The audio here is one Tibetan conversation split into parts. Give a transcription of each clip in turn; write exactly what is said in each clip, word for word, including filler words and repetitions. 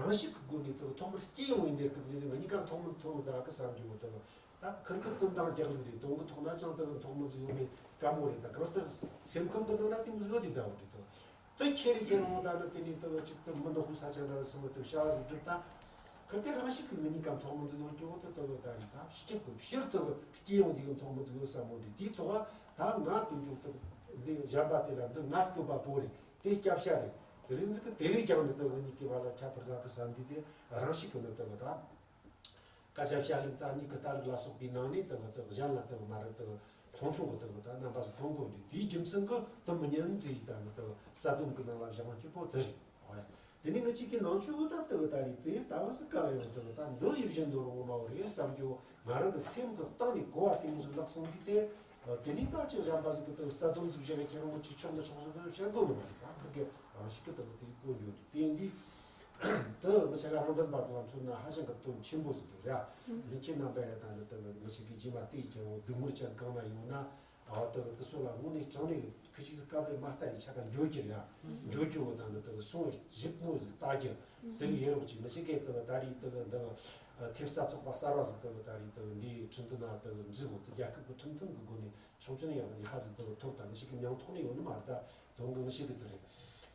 རང་ཤུགས་ཀྱི་སྒོ་ནས་དེ་གི་ཐོག་མར་སྐྱེ་ཡོང་བའི་གནས་སྐབས་ནས་ང་གཉིས་ཀ་ཐོག་མར་ཐོན་ཡོང་ད་གི་བསམ་རྒྱུ་དེ་གི་ད་ཁིར་གི་དོན་དང་རྒྱག་ལུགས་རེད། དོན་གི་ཐོག་ན་ཅང་དེ་གི་ཐོག་མ་ཟིག་ཡོང་མེད་དཀའ་མོ་རེད། ད་གང་ལྟར་སེམས་ཁམས་གི་ནང་ན་དེ་མོ་ཟིག་ཡོད་དེ་ད་བ་རེད་དེ། དེ་ཁྱེར་རེ་ཁྱེར་འོང་ད་ནི་དེ་ནས་དེ་གི་ཅིག་དེ་མི་འདུག་ཧུ་ས་ཆ་འདྲ་སོང་བ་དེ་བྱ་བ་ཟིག་སྒྲུབ་ད། ཁིར་གི་རང་ཤུགས་ཀྱི་ང་གཉིས་ཀ་ཐོག་མ་ཟིག་ཡོང་རྒྱུ་དེ་དེ་གི་ད་རེད། ད་ཕྱི་ཁྱབ་གི་ཕྱིར་དེ་གི་སྐྱེ་ཡོང་དེ་གི་ཐོག་མ་ཟིག་ཡོད་བསམ་མོ་རེད། དེའི་ཐོག་ད་ང་དེ་འཇུག་དེ་འདི་གཞན་པ་དེ་ལ་འདི་ང་སྐྱོབ་པ་པོ་རེད། དེ་སྐྱབས་ཤ་རེད། དེ་རིང་ཟིག་གི་དེ་བས་ཀྱང་འདི་དག་གཉིས་ཀྱི་བར་ལ་ཁྱད་པར་ཟ་གི་བསམ་འདི་དེ་རང་ཤུགས་ཀྱི་ནི་དག་གི་ད། སྐད་ཆ་བཤད་ལུགས་དང་གཉིས་ཀྱི་ལྟ་ལུགས་ལ་སོགས་པའི་ནང་ནས་དག་གི་དག་གཞན་ལ་དག་གི་མ་རེད་དག་གི་མཐོང་ཆུང་གི་དག་གི་ད་རྣམ་པ་ཟིག་མཐོང་དགོས་འདུག་དེའི་རྒྱུ་མཚན་གྱི་དུ་མི་ཉན་ཟེར་ཡི་ད་ནི་དག་གི་རྩ་དོན་གྱི་ནང་ལ་བཞག་ན་སྐྱིད་པོ་དེ་རེད། ཨོ་ཡ། དེ་ནས་ང་གཅིག་གི་ནང་ཆོས་གི་ད་དག་གི་ད་རེད། དེ་ལྟ་བ་ཟིག་ག་ལ་ཡོད་དག་གི་ད་འདི་ཡིད་བཞིན་ནོར་བུ་ངོ་མ་བོ་རེད་བསམ་རྒྱུ་ང་རང་གི་སེམས་ཀྱི་གཏིང་ནས་གོ་བ་དེ་མོ་ཟིག་ལག་སོང་དུས་དེ། དེ་ནས་ད་ཅིག་གཞན་པ་ཟིག་གི་དེ་རྩ་དོན་ཟིག་བཤད་ན་ཁྱེད་རང་ཅིག་ཆོག་མི་ཆོག་ཟིག་བཤད་དགོས་ནི་མ་རེད། ད་ཁིར་གི་རང་ཤུགས་ཀྱི་དེ་གི་དེ་གོ་འགྱོ་རེད། དེ་ཡིན་དུས་དེ་ང་ཆ་ག་རང་དོན་པ་དེ་ལ་མཚོན་ན་ཧ་ཅང་གི་དོན་ཆེན་པོ་ཟིག་རེད་ར། དེ་ནས་ཁྱེད་རྣམ་པ་ཡ་ད་ནི་དེ་ང་ཆ་གི་རྗེས་མ་དེ་ཡི་ཁྱེད་རང་སྡུག་མུར་ཅན་གང་ན་ཡོང་ན་ཨ་དེ་དེ་ཚོ་ལ་དངོས་གནས་དྲང་གནས་ཁི་ཅིག་ཟིག་སྐབས་རེ་མ་ལྟ་ཡི་ཆ་ག་འགྱོ་རྒྱུ་རེད་ར། འགྱོ་རྒྱུ་བོ་ད་ནི་དེ་སོང་ཞིབ་མོ་ཟིག་ལྟ་རྒྱུ་དེ་ཡིན་རོགས་ཅིག་ང་ཆ་གི་དེ་ད་རེས་དེ་འདི་ཐེབས་རྩ་ཚོགས་པ་གསར་བ་ཟིག་དེ་ད་རེས་དེ་འདིའི་ཁྲིམས་མཐུན་ན་དེ་འཛུགས་འོང་དེ་རྒྱལ་ཁབ་ཀྱི་ཁྲིམས་མཐུན་གྱི་སྒོ་ནས། ཆུང་ཆུང་ཡང་ཡི་ཧ་ཟིག་དང་ཐོབ་དང་ཞིག་གི་མྱང་ཐོག་ནས་ཡོད་ནི་མ་རེད། ད་དོན་དག་ཞིག་གི་དེ་རེད།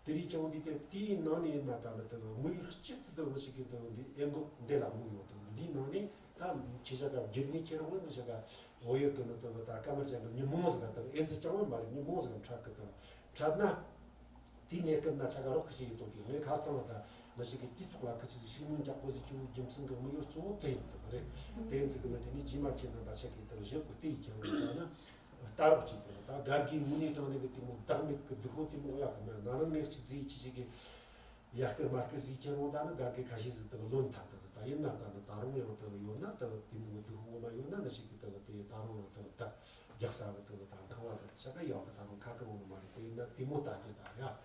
དེ་རིགས་ཀྱང་འདི་དེ་དེའི་ནང་ནས་ཡིན་ན་ད་ནི་དེ་དམིགས་ཡུལ་གཅིག་ཏུ་དེ་ཞིག་གི་དེ་འདི་ཨེ་འགོག་འདི་ལ་དམིགས་ཡོད་དང་འདིའི་ནང་ནས་ད་ཁྱེད་ཅག་ག་བརྒྱུད་ནས་ཁྱེད་རང་ངོས་ནས་ཅག་ག་འོ་ཡོད་དེ་ནི་དེ་ད་དཀའ་ངལ་ཅན་གི་མི་མང་ཟིག་ག་དེ་ཨེ་ཙི་ཅང་བ་མ་རེད། མི་མང་ཟིག་ག་འཕྲད་གི་དེ་འཕྲད་ན། དེའི་གནས་སྐབས་ན་ཆ་ག་རོགས་ཁི་ཅིག་ཡིན་དོ་གི་ངས་ཁ་རྩང་ལ་ད་མི་ཞིག་གི་དེའི་ཐོག་ལ་ཁི་ཅིག་ཤུགས་སྣོན་རྒྱག་དགོས་ཟིག་ཁྱེད་རྒྱུ་མཚན་གི་དམིགས་ཡུལ་གཙོ་བོ་དེ་ཡིན་དོ་རེད། དེ་ཡིན་ཟིག་གི་ནི་དེ་ནས་རྗེས་མ་ཁྱེད་རྣམ་པ་ཆ་གི་དང་ཞིབ་གི་དེ་ཡི་ཁྱེད་རང་ད་ནི་ལྟ་རོགས་ཅིག་དང་ད་དགའ་དགེ་དངོས་གནས་དྲང་གནས་གི་དེ་མོ་བདག་མེད་གི་སྡུག་པོ་དེ་མོ་ཡག་གི་མེད་ན་རང་ངས་ཅིག་རྫིས་ཁྱི་ཞིག་གི་ཡར་སྐུལ་མར་སྐུལ་ཟིག་ཁྱེད་རང་ད་ནི་དགའ་དགེ་ཁ་ཤས་ཟིག་དང་ལོན་ཐལ་དང་ད་ཡིན་ན་ད་ནི་ད་རུང་ཡང་དང་ཡོད་ན་དང་དེ་མོ་གི་སྡུག་པོ་ངོ་མ་ཡོད་ན་ནི་ཞིག་གི་དང་དེ་ད་རུང་ཡང་དང་ད། རྒྱག་ས་གི་དེ་གི་དང་ཁང་བ་དེ་ཆ་ག་ཡག་གི་ད་རུང་ཁ་ཁ་འོང་ནི་མ་རེད། དེ་ཡིན་ན་དེ་མོ་ལྟ་རྒྱུ་ད་རེད་ཨ།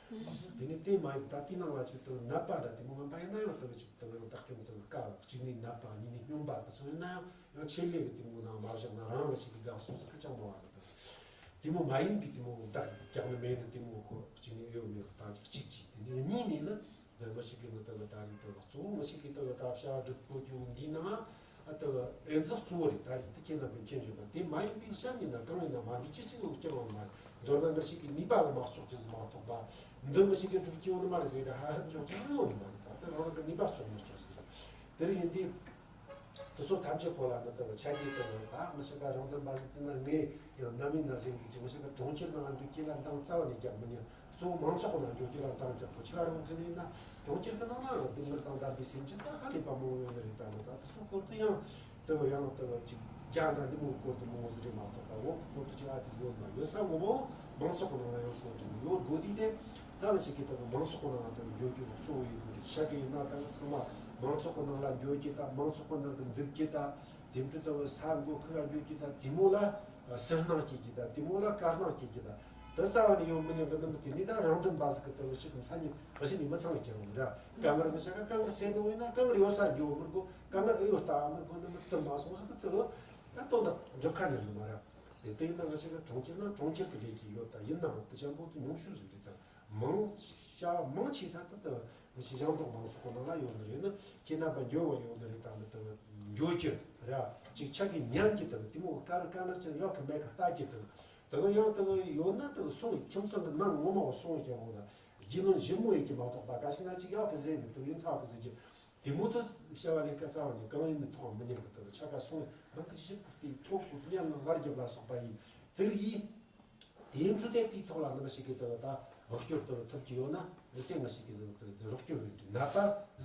དེ་ནས་དེ་མ་ཡིན་ད་དེ་ནང་ལ་ཅིག་དེ་ནད་པ་འདྲ་དེ་མོ་ངན་པ་ཡིན་ན་ཡང་དེ་གི་ཅིག་དེ་གི་བདག་སྐྱོང་དེ་གི་དཀའ་གཅིག་ནས་ནད་པ་གཉིས་ནས་སྨྱོན་པ་དེ་ཚོ་ཡིན་ན་ཡང་ཡང་ཆེད་ལས་གི་དེ་མོ་ནང་མ་བཞག་ན་རང་གི་ཅིག་གི་དགའ་སོ་སོ་གི་ཅང་མ་བ་གི་དེ་གི་དེ་མོ་མ་ཡིན་པའི་དེ་མོ་བདག་རྒྱག་ནི་མེད་ནི་དེ་མོ་ཁོ་གཅིག་ནས་ཨེ་ཡོད་མེད་ལ་ད་ཅིག་གཅིག་གཅིག་དེ་ནས་གཉིས་ནས་ནི། འདི་མི་ཞིག་གིས་ནི་དེ་གི་ད་རིང་དེ་གི་གཙོ་བོ་མི་ཞིག་གིས་དེ་གི་ད་བྱ་བ་སྒྲུབ་དགོས་རྒྱུ་འདིའི་ནང་ཨ་དེ་གི་ཨེ་ཚོགས་གཙོ་བོ་རེད། ད་རིང་དེ་ཁྱེད་རྣམ་པས་མཁྱེན་བཞིན་པ་དེ་མ་ཡིན་པའི་ཤ་ཉིན་ན་གང་ཡིན་ན་མ་འདི་ཅི་ཞིག་ཡོད་ཀྱང་མ་རེད། མདོར་ན་མི་ཞིག་གིས་ནུས་པ་གི་མ་ལྕོགས་ཀྱི་ཟིག་མ་གཏོགས་པ་འདི་མི་ཞིག་གིས་སྒྲུབ་ཀྱི་ཡོད་ནི་མ་རེད་ཟེར་ཏེ་ཧ་ཧ་འཇོག་ཀྱི་ཡོད་ནི་མ་རེད། ད་དེ་རང་རང་གི་ནུས་པ་ལྕོགས་མི་ལྕོགས་ཟིག་རེད། དེ་རིང་ཡིན་དུས། དེ་ཚོ་ཐམས་ཅད་པོ་ལ་ནི་དེ་ཆ་གི་དེ་ད་མི་ཞིག་ག་རང་དོན་པ་ཞིག་དེ་ན་ངས་ཡང་རྣམ་སྨིན་ན་ཟེར་གི་ཅིག་མི་ཞིག་ག་གྲོང་ཁྱེར་ནང་འདུག་ཀྱི་ལ་འདང་རྩ་བ་ནས་རྒྱག་མི་ཉན། གཙོ་བོ་མང་ཚོགས་ནང་འགྱོ་ཀྱི་ལ་འདང་རྒྱག་དགོས། ཆ་རང་འཛིན་ཡིན་ན་གྲོང་ཁྱེར་གི་ནང་ན་ཡང་སྡུག་བསྔལ་དང་ལྡན་པའི་སེམས་ཅན་ད་ཧ་ལས་པ་མང་བོ་ཡོད་ནི་རེད། ད་ནི་ད་དེ་ཚོ་སྐོར་དུ་ཡང་དེ་ཡང་དེ་ཅིག་རྒྱ་འདྲ་འདི་མོ་སྐོར་དུ་མང་བོ་ཟིག་རེད་མ་གཏོགས་ད་འོག་གི་སྐོར་དུ་ཅིག་ཨ་ཙི་ཡོད་མ་ཡོད་ས་ངོ་མ་མང་ཚོགས་གི་ནང་ན་ཡང་སྐོར་དུ་ཡོད་དགོས་དུས་དེ། ད་ང་ཅིག་གིས་ད་མང་ཚོགས་ཀྱི་ནང་ད་འགྱོ་རྒྱུ་གཙོ་བོ་ཡིན་དགོས་རེད། ཆ་གི་ཡིན་ན་ད་ཚང་མ་མང་ཚོགས་ཀྱི་ནང་ལ་འགྱོ་རྒྱུ་ད་མང་ཚོགས་ཀྱི་ནང་དུ་འདུག་རྒྱུ་ད་དེ་འཕྲོ་ད་ས་མགོ་ཁུ་ག་འགྱོ་རྒྱུ་ད་དེ་མོ་ལ་སུན་སྣང་སྐྱེ་རྒྱུ་ད་དེ་མོ་ལ་དཀའ་སྣང་སྐྱེ་རྒྱུ་ད་དེ་རྩ་བ་ནས་ཡོང་མི་ཉན་གི་ནི་མི་དེ་ནི་ད་རང་དོན་པ་ཟིག་གི་ད་ཞིག་མཚན་ཉིད་ཞིག་ནི་མི་ཚང་བའི་ཁྱེར་འོང་ར། དཀའ་ངལ་མི་ཆ་ག་དཀའ་ངལ་སེལ་ནོ་ཡིན་ན་དཀའ་ངལ་ཡོད་ས་འགྱོ་མི་དགོས། དཀའ་ངལ་ཨེ་ཡོད་ལྟ་མི་དགོས་ནི་མི་དེ་མ་སོང་ཟིག་གི་ད་ད་དོན་དག་འགྲུབ་ཁ་ཉན་ནི་མ་ར། དེ་ཡིན་ན་ང་ཞིག་གི་གྲོང་ཁྱེར་ན་གྲོང་ཁྱེར་གི་ལས་ཀྱི་ཡོད་ད་ཡིན་ནའང་དེ་ཅན་པོ་དེ་ཉུང་ཤོས་ཟིག་རེད་ད། མང་བྱ་བ་མང་ཆེ་ས་ད་ད་ང་ཞིག་ཞང་གྲོགས་མང་ཚོགས་ཀྱི་ནང་ལ་ཡོད་ནི་རེད། ནི་ཁྱེད་རྣམ་པ་འགྱོ་བ་ཡོད་ནི་རེད། ད་ནི་ད་འགྱོ་རྒྱུ་ར་ཅིག་ཆ་གི་ཉན་གྱི་ད་དེ་མོ་དཀའ་དཀའ་ངལ་ཅན་ཡོད་གི་མེད་གི་ལྟ་རྒྱུ་ད་ད་ཡང་ད་ཡོད་ན་ད་སོང་ཁྱིམ་ཚང་གི་ནང་ངོ་མ་བ་སོང་ཀྱང་འོང་ད་རྒྱུས་ལོན་ཞིབ་མོ་ཡོད་ཀྱི་མ་གཏོགས་པ་ག་ཞིག་ན་ཅིག་ཡོད་གི་ཟེར་གི་ད་ཡིན་ཚ་གི་ཟེར་རྒྱུ། དེ་མོ་ཐོས་བྱ་བ་ལས་ཀ་རྩ་བ་ནས་གང་ཡིན་ནི་ཐོག་མི་ཉན་གི་ད་ཆ་ག་སོང་རང་གི་ཞིབ་ཏུ་ཐོག་གི་སྙན་ལ་བར་རྒྱབ་ལ་སོགས་པ་ཡིན་དེར་ཡིན། དེའི་འཕྲོ་དེ་དེའི་ཐོག་ལ་ནི་མི་ཞིག་གིས་ད་ད་རོགས་སྐྱོར་དུ་ཐུབ་ཀྱི་ཡོད་ན་ནི་དེ་ང་ཞིག་གིས་ད་རོགས་སྐྱོར་རེད། ནད་པ་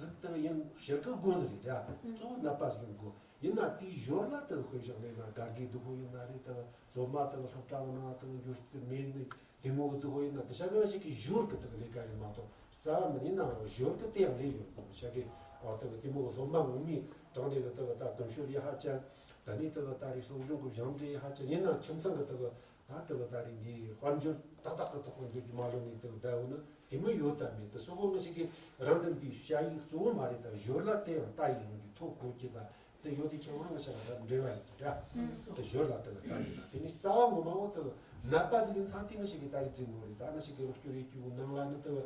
ཟིག་ད་ཡིན་ཕྱིར་གི་དགོས་ནི་རེད་ར། གཙོ་བོ་ནད་པ་ཟིག་ཡིན་དགོས། ཡིན་ན་དེའི་ཞོར་ལ་ད་དཔེ་བཞག་ནས་ན་དགའ་དགེ་སྡུག་པོ་ཡིན་ན་རེད། ད་སློབ་མ་ད་སློབ་གྲྭ་ནང་ད་འགྱོ་རྒྱུ་མེད་ནི། དེ་མོ་གི་དུ་ཧོ་ཡིན་ན་དེ་ཆ་ག་ཞིག་གི་ཞོར་གི་དུ་ལས་ཀ་ཡིན་མ་གཏོགས་རྩ་བ་མིན་ཡིན་ནའང་ཞོར་གི་དེ་ཡང་ལས་ཡོད་གོ་ཆ་གི་ཨོ་དུ་དེ་མོ་གི་སློབ་མ་ངོ་མའི་གྲངས་ལས་གི་དུ་ད་ཀུན་སྤྱོད་ཡག་ཧ་ཅང་ད་ནི་དུ་ད་རེས་སློབ་སྦྱོང་གི་སྦྱངས་འབྲས་ཡག་ཧ་ཅང་ཡིན་ནའང་ཁྱིམ་ཚང་གི་དུ་ད་དུ་ད་རེས་འདི་དཔལ་འབྱོར་ཏག་ཏག་གི་ཐོག་གི་འདུག་རྒྱུ་མ་ལོ་ནི་དུ་ད་འོ་ནི་དེ་མོ་ཡོད་ད་མེད་དུ་སོ་གོ་ངི་ཞིག་གི་རང་དོན་པའི་བྱ་ཡིག་གཙོ་བོ་མ་རེད། ད་ཞོར་ལ་དེ་ཡང་ལྟ་ཡིན་གི་ཐོག་གོ་གི་ད། དེ་ཡོད་དེ་ཁྱེད་རང་ང་ཞག་ལ་འབྲེལ་བ་ཡིན་གྱི་ར། དེ་ཞོར་ལ་དེ་ལ་ལྟ་ཡིན་ལ་དེ་ནི་རྩ་བ་ངོ་མ་འོ་དེ་ནད་པ་ཟིག་ཡིན་ཚང་དེ་ང་ཞིག་གི་ད་རེས་འཛིན་ནོ་རེད། ད་ང་ཞིག་གི་རོགས་སྐྱོར་ཡེད་རྒྱུ་ནང་ལ་ནི་དེ་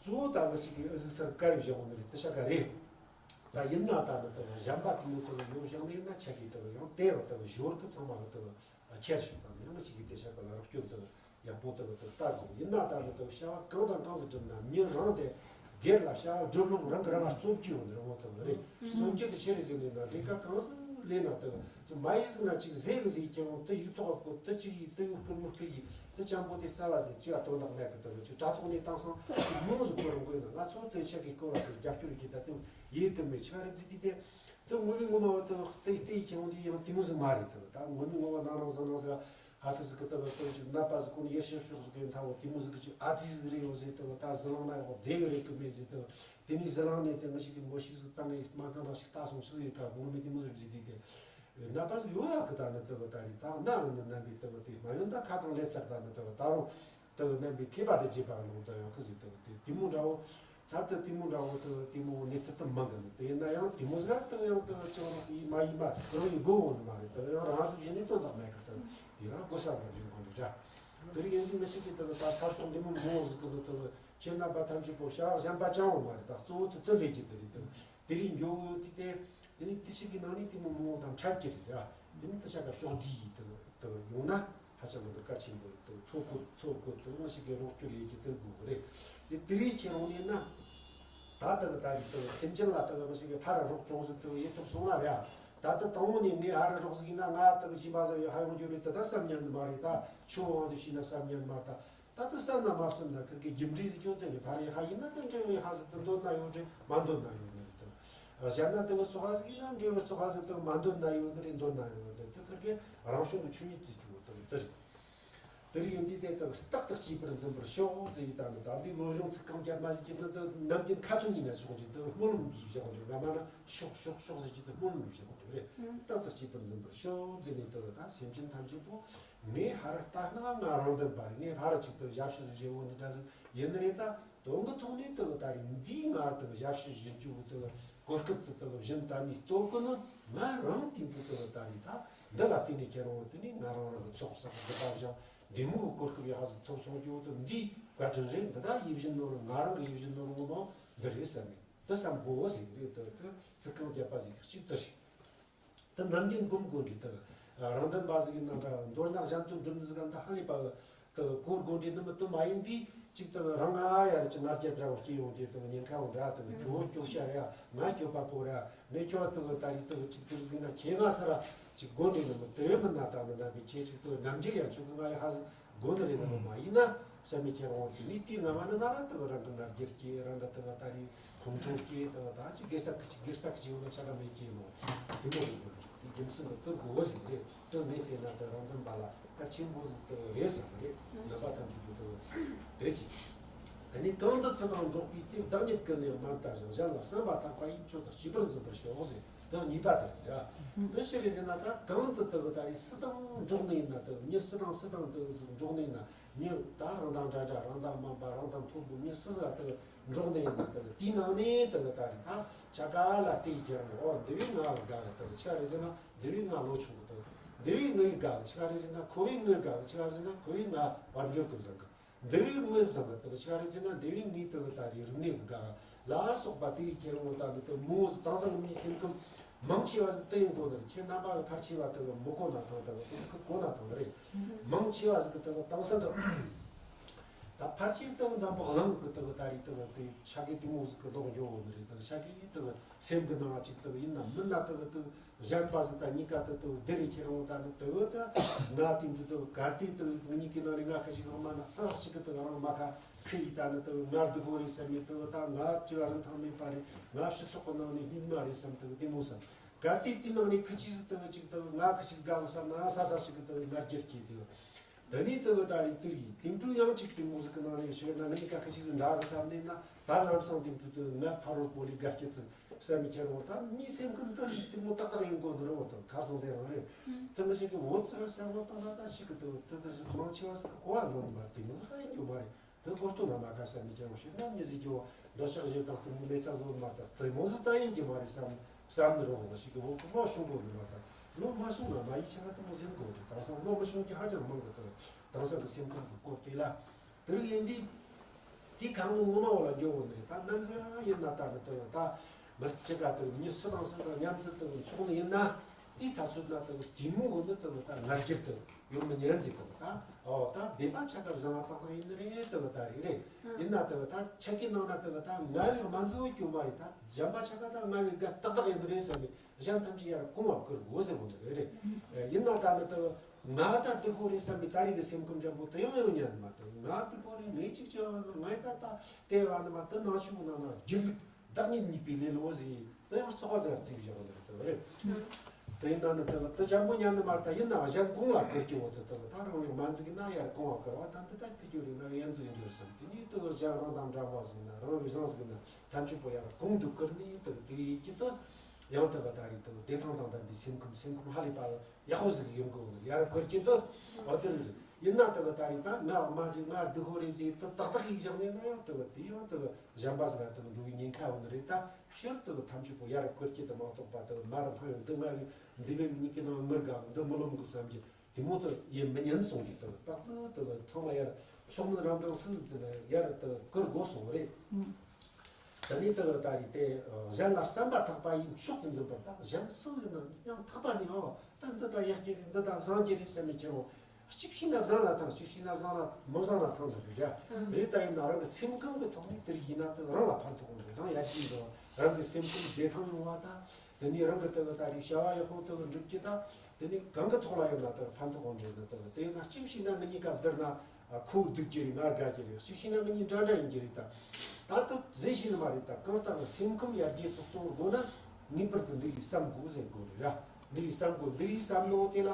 གཙོ་བོ་ད་ང་ཅིག་གི་ཨི་ཟིག་སར་བཀར་བཞག་འོང་ནི་རེད། དེ་ཤ་ཀ་རེད། ད་ཡིན་ན་ད་ནི་དེ་གཞན་པ་དེ་མོ་དེ་ཡོད་བཞག་ནི་ཡིན་ན་ཆ་གི་དེ་ཡང་དེ་ཡང་དེ་ཞོར་གི་ཚང་མ་གི་དེ་ཁྱེར་ཤོག་དང་ཡང་ཅིག་གིས་དེ་ཤ་ཀ་ལ་རོགས་སྐྱོར་དེ་ཡག་པོ་དེ་དེ་ལྟ་དགོས། ཡིན་ན་ད་ནི་དེ་བྱ་བ་གང་དང་གང་ཟིག་སྒྲུབ་ན་མི་རང་དེ་སྒེར་ལ་བྱ་བ་སྒྲུབ་ལུགས་རང་གི་རང་ལ་རྩོམ་རྒྱུ་ཡོད་ནི་རེད། འོ་དེ་རེད། རྩོམ་རྒྱུ་དེ་ཆི་རེད་ཟེར་ནས་ན་ལས་ཀ་གང་ཟིག་ལས་ན་དེ་ཅི་མ་ཡིན་ཟིག་ན་ཅིག་ཟས་གི་ཟིག་ཁྱེད་རང་དེ་ཡིག་ཐོག་ག་བཀོད་དེ་ཅིག་ཡིག་དེ་ཡོད་སྐུར་མོ་སྐུར་ཡིག་དེ་ཅང་པོ་དེ་རྩ་བ་དེ་ཅི་ཡ་དོན་དག་མེད་གི། དེ་ཅི་དྲ་ཐོག་ནས་བཏང་སང་ཅིག་མོ་ཟིག་སྐོར་འགོས་ན་ང་ཚོ་དེ་ཆ་གི་སྐོར་བ་དེ་རྒྱབ་སྐྱོར་གྱི་ད་དེ་ཡིད་དུ་མེད་ཆ་རིག་ཟིག་དེ་དེ་དེ་ངོ་མི་ངོ་མ་བ་དེ་དེ་དེ་ཁྱེད་རང་དེ་ཡང་དེ་མོ་ཟིག་མ་རེད། དེ་ད་ངོ་མི་ངོ་མ་ནང་རང་ཟང་ནང་ཟ། ཨ་ཏི་ཟིག་གི་ལྟ་བུ་ལྟ་བུ་ཅིག་ནད་པ་ཟིག་ཁོ་ནི་ཡར་ཤར་ཕྱོགས་ཟིག་གི་མཐའ་འོག་དེ་མོ་ཟིག་གི་ཅིག་ཨ་ཙི་ཟིག་རེད་ཡོད་ཟེར། ལྟ་བུ་ད་ཟི་ལིང་ན་ཡོད་བསྡད་གི་རེད་གི་མེད་ཟེར། ལྟ་བུ་དེ་ནས་ཟི་ལིང་ནས་དེ་ང་ཞིག་གི་མགོ་ཤིག་ཟིག་བཏང་ངས་དམར་ཐང་རང་ཞིག་ལྟ་སོང་ཤི་ཟིག་ག་ངོ་མི་དེ་མོ་ཟིག་ཟིག་དེ་དེ་ནད་པ་ཟིག་ཡོད་ཡ་གི། ད་ནི་ལྟ་བུ་ད་རེད། ད་ན་ཨ་ནི་ནད་པའི་ལྟ་བུ་དེ་མ་ཡོང་ད་ཁ་གང་ལས་ཚར། ད་ནི་ལྟ་བུ་ད་རུང་ལྟ་བུ་ནད་པའི་མཁས་པ་དེ་བརྗེད་པ་ལོང་ད་ཡོང་གི་ཟིག། ལྟ་བུ་དེ་དེ་མོ་འདྲ་བོ། ད་ལྟ་དེ་མོ་འདྲ་བོ་དེ་དེ་མོ་གནས་ཚུལ་དུ་མང་གི་འདུག། དེ་ཡིན་ན་ཡང་དེ་མོ་ཟིག་ལ་དེ་ཡང་དེ་ཅང་ཡིན་མ་ཡིན་མ་རང་ཡིན་དགོས་འོང་ནི་མ་རེད། དེ་ཡང་རང་ཟིག་གཞི་ནས་དོན་དག་མེད་གི། དེ་དེ་རང་དགོས་ས་ཟིག་རྒྱུན་གོང་དུ་འདྲ། དེ་རིང་ཡིན་དུས་མི་ཞིག་གིས་དེ་ད་ས་ཕྱོགས་འདི་མོ་མང་བོ་ཟིག་གི་འདུག། དེ་ཁྱེད་རྣམ་པ་ཐམས་ཅད་པོ་བྱ་བ་གཞན་པ་ཅང་འོང་མ་རེད། ད་གཙོ་བོ་དེ་དེ་ལས་ཀྱི་དེ་རེད། དེ་དེ་རིང་འགྱོ་འོ་དེ་དེ་དེ་ནི་དེ་ཞིག་གི་ནང་ནས་དེ་མོ་མང་བོ་དང་འཕྲད་ཀྱི་རེད་ར། དེ་ནི་དེ་ཆ་ག་ཕྱོགས་འདི་ཡིས་དེ་དེ་ཡོང་ན། ཧ་ཅང་གི་འདི་གལ་ཆེན་པོ་རེད། དེ་ཐོ་བཀོད་ཐོ་བཀོད་དེ་ང་ཞིག་གི་རོགས་སྐྱོར་ཡེད་ཀྱི་དེ་དགོས་གི་རེད། དེ་དེ་རིང་ཁྱེད་རང་ནས་ན། ད་ལྟ་གི་ད་རེས་དེ་སེམས་ཅན་ལ་དེ་ང་ཞིག་གི་ཕར་རོགས་ཅུང་ཟད་དེ་ཡེད་ཐུབ་སོང་ན་རེད། ད་ལྟ་དང་པོ་ནས་ངས་ཧ་ར་རོགས་ཟིག་ཡིན་ན་ང་དེ་གི་སྦྱིན་པ་ཟིག་ཡོད་ཧ་ཡོང་རྒྱུ་རེད། དེ་ད་བསམ་ཉན་ནི་མ་རེད། ད་ཆུང་བ་དེ་ཤི་ན་བསམ་ཉན་མ་ད། ད་དེ་བསམ་ན་མ་བསམ་ན་ཁིར་གི་རྒྱུ་འབྲས་ཟིག་ཀྱང་དེ་ནས་ཕར་ཡེ་ཧ་ཡིན་ན་དེ་འབྲས་བུ་ཡེ་ཧ་ཟིག་དེ་འདོད་ན་ཡོད་རེད། མ་འདོད་ན་ཡོད་ནི་རེད་དེ། གཞན་ན་དེ་བུ་ཚོགས་ཧ་ཟིག་ཡིན་ན་འབྲས་བུ་ཚོགས་ཧ་ཟིག་དེ་མ་འདོད་ན་ཡོད་ནི་རེད། འདོད་ན་ཡོད་ནི་རེད། དེ་ཁིར་གི་རང་བྱུང་གི་ཆོས་ཉིད་ཟིག་ཀྱང་དེ་དེ་རེད། དེ་རིང་འདི་དེ་དག་རྟག་ཏུ་སྐྱེས་པར་འཛིན་པར་ཤོག་ཟེར་ཡི་ད་ནི་ད་འདི་བློ་སྦྱོང་ཚིག་རྐང་བརྒྱབ་མ་ཟེར་གྱི་ནི་དེ་ནམ་རྒྱུན་ཁ་ཐུན་ཡིན་ན་ཆོག་གི། དེ་སྨོན་ལམ་བཞག་འདྲ། ང་མ་ན་ཤོག་ཤོག་ཤོག་ཟེར་གྱི་དེ་སྨོན་ལམ་བཞག་འདྲ་རེད། རྟག་ཏུ་སྐྱེས་པར་འཛིན་པར་ཤོག་ཟེར་ནས་དེ་ད་སེམས་ཅན་ཐམས་ཅད་པོ་ངས་ཧ་ར་ལྟ་ན་ང་རང་བདེན་པ་རེད། ངས་ཧ་ར་ཅིག་དེ་ཞབས་ཕྱི་ཟིག་བྱེད་འོ་ནི་འདྲ་ཟིག་ཡིན་ནི་རེད། ད་དོན་གི་ཐོག་ནས་དེ་ད་རིང་འདིའི་ང་དེ་ཞབས་ཕྱི་བྱེད་རྒྱུ་དེ་གོ་སྐབས་དེ་དེ་བཞིན་ད་ནི་སྟོབས་གི་ནི་ང་རང་དེ་འདྲ་དེ་ད་རིང་ད། འདི་ལ་བརྟེན་ནས་ཁྱེད་རང་དེ་ནས་ང་རང་རང་གི་ཚོགས་བསགས་འདི་ལྟ་བཞག་འདི་མོའི་གོ་སྐབས་ཡག་ཟིག་ཐོབ་སོང་རྒྱུ་དེ་འདིའི་བཀའ་དྲིན་རེད། འདི་ད་ཡིད་བཞིན་ནོར་བུ། ང་རང་གི་ཡིད་བཞིན་ནོར་བུ་ངོ་མ་འདི་རེད་བསམ་མེད་འདི་བསམ་དགོས་ཟིག་རེད། དེ་དེ་ཚིག་རྐང་བརྒྱབ་པ་ཟིག་གཅིག་དེ་རེད། དེ་ནམ་རྒྱུན་སྒོམ་དགོས་འདྲི་དེ་རང་དོན་པ་ཟིག་ཡིན་ན་འདྲ། མདོར་ན་གཞན་དོན་སྒྲུབ་འདི་ཟིག་ག་འདི་ཧ་ལས་པ་དེ་གོ་དགོས་འདྲི་ནི་མི་དེ་མ་ཡིན་དུས་ཅིག་དེ་རང་ང་ཡ་རེ་ཅིག་ང་རྒྱལ་འདྲ་བོ་སྐྱེ་ཡོང་དུས་དེ་ཉེན་ཁ་བོ་འདྲ། དེ་ཁྱོད་སྐྱོ་ཤ་རེ་ང་སྐྱོ་པ་པོ་རེ་ངས་ཁྱོད་དེ་ད་རིག་དེ་ཅིག་དེ་ཟིག་ན་ཁྱེད་ང་ས་ར་ཅིག་དགོས་འདྲི་ནི་མི་དེ་མིན་ན་ད་ནི་ན་པའི་ཁྱེད་ཅིག་དེ་ནམ་རྒྱུན་ཡང་ཆོག་གི། ང་ཡ་ཧ་ཟིག་དགོས་ནི་རེད་ནི་མི་མ་ཡིན་ན་བསམ་མི་ཁྱེད་རང་དེ་ནི་དེའི་ང་མ་ནི་ང་ར་དེ་རང་གི་ང་རྒྱལ་སྐྱེ། རང་གི་དེ་ད་རིག་ཁོང་ཁྲོ་སྐྱེ། དེ་ད་ཅིག་སྒེར་ས་གི་ཅིག་སྒེར་ས་གི་ཅིག་ཡོད་ན་ཆ་ག་མེད་སྐྱེ་ནོ་དེ་མོ་རེད། དེ་རྒྱུ་མཚན་དེ་དེ་དགོས་ཟིག་རེད། དེ་མེད་དེ་ན་དེ་རང་དོན་པ་ལ་གལ་ཆེན་པོ་ཟིག་དེ་རེད་བསམ་གི་རེད། ནད་པ་ཐམས་ཅད་ཀྱི་དེ་དེ་ཅིག་དེ་ནས་གང་དུ་སུ་དང་འགྲོགས་པའི་ཚེ། བདག་ཉིད་ཀུན་ལས་མ་འདའ་ཞིང་། གཞན་ལ་བསམ་པ་ཐག་པ་ཡིས། མཆོག་ཏུ་གཅེས་པར་འཛིན་པར་ཤོག་ཟེར། དེ་གཉིས་པ་དེ་རེད། དེ་ཕྱིར་རེད་ཟེར་ན་ད་གང་དུ་དེ་གི་ད་ཡིན་སུ་དང་འགྲོགས་ནས་ཡིན་ན། དེ་མྱི་སུ་དང་སུ་དང་དེ་ཟིག་འགྲོགས་ནས་ཡིན་ན། མྱི་ད་རང་དང་འདྲ་འདྲ་རང་དང་མ་འབའ་རང་དང་མཐུན་པོ་མྱི་སུ་ཟིག་དེ་འགྲོགས་ནས་ཡིན་ན། དེ་དེའི་ནང་ནས་དེ་གི་ད་རེད། ད་ཆ་ག་ལ་དེ་ཡི་ཁྱེར་འོ་འདི་བས་ང་དགའ་གི། དེ་ཆ་རེད་ཟེར་ན་འདི་བས་ང་ལོ་ཆུང་གི། དེ་འདི་བས་ངའི་དགའ་གི། ཆ་ག་རེད་ཟེར་ན་ཁོ་བས་ངའི་དགའ་གི། ཆ་ག་རེད་ཟེར་ན་ཁོ་བས་ང་དཔལ་འབྱོར་གི་བཟང་གི། འདི་བས་དངོས་བཟང་གི་དག་ཆ་རེ་ཅི་ན་འདི་བས་ངའི་དག་ད་རེས་རིག་གནས་ཀྱི་དགའ་ལ་སོགས་པ་དེ་ཡི་ཁྱེར་འོང་ད་ནི་དུ་མོ་དེང་སང་གི་མིའི་སེམས་ཁམས་མང་ཆེ་བ་ཟིག་དེ་ཡིན་གོ་ནི་ཁྱེད་རྣམ་པ་གི་ཕལ་ཆེ་བ་དག་མི་གོ་ན་ཐང་དག་དེ་ཟིག་གི་གོ་ན་ཐང་རེད། མང་ཆེ་བ་ཟིག་གི་དག་དེང་སང་གི་ད་ཕལ་ཆེར་དག་འཛམ་བུ་གླིང་གི་དག་ད་རེས་དག་དེ་ཆ་གི་དེ་མོ་ཟིག་གི་ལོག་འགྱོ་འོ་ནི་རེད། དག་ཆ་གི་དག་སེམས་གི་ནང་ཅིག་དག་ཡིན་ན་མིན་ན་དག་དག་གཞན་པ་ཟིག་ད་གཉིས་ཀ་དུ་དུ་བདེ་རེ་ཁྱེར་འོང་ད་ནི་དུ་ད་ང་དེ་འདྲ་དུ་གར་དེ་དུ་གཉིས་ཀའི་ནང་ནས་ང་ཁ་ཞིག་ཟིག་མ་ན་ས་ཞིག་གི་དུ་རང་མ་ཁ་ཁི་ཡི་ད་ནི་དུ་ང་སྡུག་པོ་རེད་བསམ་མེད་དུ་ད་ང་དྲི་བ་རིན་ཐང་མེད་པ་རེད། ང་སྤྱི་ཚོགས་ཀྱི་ནང་ནས་སྙིགས་མ་རེད་བསམ་དུ་དེ་མོ་བསམ། གར་དེ་དེ་ནང་ནས་ཁི་ཅིག་ཟིག་དུ་ཅིག་དུ་ང་ཁི་ཅིག་དགའ་བསམ་ན་ས་ས་ཞིག་གི་དུ་ང་རྒྱལ་སྐྱེས་དུ། ད་ནི་དེ་གི་ད་རེས་དེ་རེད། དེ་འཕྲོ་ཡང་གཅིག་དེ་མོ་ཟིག་གི་ནང་ནས་ཤོད་ན་ངས་ཀ་ཁ་ཅིག་ཟིག་འདྲ་གི་བསམ་ནས་ན་ད་ལམ་སང་དེ་འཕྲོ་དེ་ང་ཕ་རོལ་པོ་ལས་དགའ་སྐྱེ་ཚུལ་བསམ་མི་ཁྱེར་འོང་ད་མི་སེམས་ཁམས་དེ་དེ་མོ་ཏག་ཏག་ཡིན་དགོས་འདི་རེད། འོ་ད་ཁ་སང་དེ་རང་རེད། དེ་ང་ཞིག་གི་འོ་ཙི་བསམ་བློ་བཏང་ན་ད་ཞིག་གི་དེ་དེ་དེ་ཟིག་མང་ཆེ་བ་ཟིག་གི་གོ་བ་ལོན་མ་དེ་མོ་ཟིག་ཡིན་རྒྱུ་མ་རེད། དེ་གོ་རྟོགས་ན་མ་ཁ་བསམ་མི་ཁྱེར་འོང་ཤོད་ན་མི་ཟིག་གི་འོ་འདོད་ཆགས་ཞེ་སྡང་དེ་མོ་ལས་ཚ་བཟོ་མ་ད་དེ་མོ་ཟིག་ད་ཡིན་རྒྱུ་མ་རེད་བསམ་བསམ་ནི་རོ། ང་ཞིག་གི་འོ་གི་བློ་ཤོང་དགོས་ནི་མ་ད་བློ་མ་ཤོང་ན་མ་ཡི་ཆ་ག་དེ་མོ་ཟིག་ཡིན་དགོས་རེད། དེང་སང་བློ་མི་ཤོང་གི་ཧ་ཅང་མང་གི། དེ་དེང་སང་གི་སེམས་ཁམས་གི་སྐོར་དེ་ལ། དེ་རིགས་ཡིན་དུས། དེའི་ཁ་ངོ་ངོ་མ་བ་ལ་འགྱོ་འོང་ནི་རེད། ད་ནམ་ཟ་ཡིན་ན་ད་ནི་དེ་ད་མི་སྤྱི་ག་དེ་མི་སུ་དང་སུ་དང་མཉམ་དུ་དེ་འཚོགས་ནི་ཡིན་ན། དེའི་ཐ་ཚོད་ན་དེ་དེ་མོ་འོ་ནི་དེ་ད་ང་རྒྱལ་དེ་ཡོད་མི་ཉན་ཟིག་དེ་ད། ཨོ་ད་བདེན་པ་ཆ་ག་བཟང་བ་ཏག་ཏག་ཡིན་ནི་རེད། དེ་ད་རེད་རེད། ཡིན་ན་དེ་ད་ཆ་གི་ནང་ན་དེ་ད་ང་བའི་མ་འཛུལ་རྒྱུ་མ་རེད། ད་གཞན་པ་ཆ་ག་ད་ང་བའི་དགའ་ཏག་ཏག་ཡིན་ནི་རེད་བསམ་པའི། གཞན་ཐམས་ཅད་ཡར་གོང་བ་བཀུར་དགོས་ཟེར་གོ་འདུག་རེད། ཡིན་ན་ད་ནི་དེ་ང་ད་སྡུག་པོ་རེད་བསམ་པའི་ད་རེས་ཀྱི་སེམས་ཁམས་འཇམ་པོ་དེ་ཡང་ཡོང་ཉན་མ་དེ། ང་སྡུག་པོ་རེད། ངས་ཅིག་བྱས་པ་ན་ངས་ད་ད་བལྟས་པ་ནི་མ་དེ་ནང་ཆུང་ནང་ན་སྒྱིད་ལུག་བདག་ཉིད་གཉིས་པའི་ལེ་ལོ་ཟེར་དེ་ཡང་བཙོག་པ་ཟེར་བརྩིས་བཞག་འདུག་དེ་རེད། དེ་ཡིན་ན་ནི་དེ་དེ་འཇམ་པོ་ཉན་ནི་མ་ད་ཡིན་ན་གཞན་གོང་ལ་བཀུར་གྱི་འོ་དེ་དེ་ད་རང་ཡང་མ་འཛིག་ན་ཡར་གོང་བ་བཀུར་བ་ད་འདི་ད་དེ་རྒྱུ་རེད། ང་ཡང་འཛིག་འགྱུར་བསམ་དེ་ནི་དེ་གཞན་རང་དང་འདྲ་བ་ཟིག་ན་རང་བའི་བཟང་ཟིག་ན་ཐམས་ཅད་པོ་ཡར་གོང་དུ་བཀུར་ནི་དེ་དེ་ཡིན་གྱི་དེ། ཡང་དེ་ག་ད་རེས་དེ་བདེ་ཐང་དང་ལྡན་པའི་སེམས་ཁམས། སེམས་ཁམས་ཧ་ལས་པ་ཡག་པོ་ཟིག་ཡོང་གི་འོང་། ཡར་བཀུར་གྱི་འདུག་འོ་དེ་རེད། ཡིན་ན་དེ་ག་ད་རེས་ད་ང་མ་རེད། ང་སྡུག་པོ་རེད་ཟེར་དེ་ཏག་ཏག་ཡིག་བཞག་ནས་ན་ཡང་དེ་ག་དེ་ཡང་དེ་ག་གཞན་པ་ཟིག་ལ་དེ་ག་འགྲོ་བའི་ཉེན་ཁ་ཡོང་ནི་རེད། ད་ཕྱིར་དེ་ག་ཐམས་ཅད་པོ་ཡར་བཀུར་གྱི་འདུག་མ་གཏོགས་པ་དེ་ག་མར་འཕངས་ཡོང་འདི་ང་བའི་འདི་བའི་མི་གི་ནང་མི་དགའ་འདི་མི་ལོམ་གི་བསམ་གྱི་དེ་མོ་དེ་ཡིན་མི་ཉན་སོང་གི། དེ་ག་ཏག་ཏག་དེ་ག་ཚང་མ་ཡར་ཕྱོགས་མི་རང་དྲང་སྲིད་དེ་ན་ཡར་དེ་ག་བཀུར་དགོས་སོང་རེད། ད་ནི་དེ་ག་ད་རེས་དེ་གཞན་ལ་བསམ་པ་ཐག་པ་ཡིས་མཆོག་ཏུ་འཛིན་པར་གདའ། གཞན་སུ་ཡིན་ན་ཡང་ཐག་པ་ནས་ཨོ་ད་འདི་ད་ཡག་གི་རེད། འདི་ད་བཟང་གི་རེད་བསམ་ནས་ཁྱེར་འོང་། གཅིག་བྱས་ན་བཟང་ལ་ཐང་། གཅིག་བྱས་ན་བཟང་ལ་མི་བཟང་ལ་ཐང་ཟེར་རེད་ར། རེད། ད་ཡིན་ན་རང་གི་སེམས་ཁམས་ཀྱི་ཐོག་ནས་དེར་ཡིན་ན་དེ་རང་ལ་ཕན་ཐོགས་འོང་རེད། རང་ཡར་རྒྱས་འགྲོ་བ། རང་གི་སེམས་ཁམས་བདེ་ཐང་ཡོང་བ་དང་། དེ་ནས་རང་གི་དེ་ག་ད་རེས་བྱ་བ་ཡག་པོ་དེ་ག་འགྲུབ་ཀྱི་དང་། དེ་ནས་གང་གི་ཐོག་ལ་ཡོད་ན་དེ་ག་ཕན་ཐོགས་འོང་རེད་ན། དེ་ག་དེ་ཡིན་ན་གཅིག་བྱས་ན་ང་གཉིས་ཀ་བསྡུར་ན་ཁོ་སྡུག་གི་རེད། ང་དགའ་གི་རེད། གཅིག་བྱས་ན་ང་གཉིས་འདྲ་འདྲ་ཡིན་གྱི་རེད། ད་ད་དེ་ཟེར་ཤེས་ནི་མ་རེད། ད་གང་ལྟར་སེམས་ཁམས་ཡར་རྒྱས་སུ་གཏོང་དགོས་ན་ངེས་པར་དུ་འདི་རིགས་བསམ་དགོས་ཟེར་དགོས་རེད་ར། འདི་རིགས་བསམ་དགོས། འདི་རིགས་བསམ་ནོ་དེ་ལ་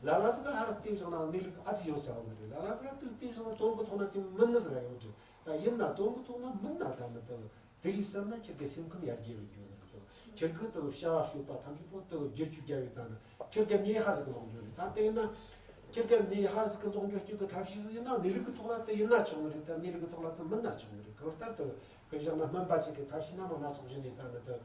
ལ་ལ་ཟིག་ག་ཧར་བལྟས་བཞག་ན་གནས་ལུགས་ཨ་ཙི་ཡོད་ས་ཡོད་ནི་རེད། ལ་ལ་ཟིག་ག་དེ་བལྟས་བཞག་ན་དོན་གི་ཐོག་ན་དེ་མིན་ནི་ཟིག་ག་ཡོད་རེད། ད་ཡིན་ན་དོན་གི་ཐོག་ན་མིན་ན་ད་ནི་དེ་དེ་རིགས་བསམ་ན་ཁྱེད་ཀྱི་སེམས་ཁམས་ཡར་རྒྱས་རུ་འགྱུར་ནི་རེད་དོ། ཁྱེད་ཀྱི་དེ་བྱ་བ་སྤྱོད་པ་ཐམས་ཅད་པོ་དེ་བསྒྱུར་བཅོས་རྒྱག་པའི་ཐད་ན་ཁྱེད་ཀྱི་ཉེན་ཁ་ཟིག་གི་ལོག་འགྱུར་རེད། ད་དེ་ཡིན་ན་ཁྱེད་ཀྱི་ཉེན་ཁ་ཟིག་གི་ལོག་འགྱུར་རྒྱུ་གི་ཐབས་ཤེས་ཟིག་ཡིན་ན་གནས་ལུགས་ཀྱི་ཐོག་ལ་དེ་ཡིན་ན་ཆོག་ནི་རེད། ད་གནས་ལུགས་ཀྱི་ཐོག་ལ་དེ་མིན་ན་ཆོག་ནི་རེད། གང་ལྟར་དེ་དཔེ་བཞག་ན་སྨན་པ་ཞིག་གི་ཐབས་ཤེས་སྣ་མང་སྣ་ཚོགས་བྱས་ནས་ད་ནི་དེ་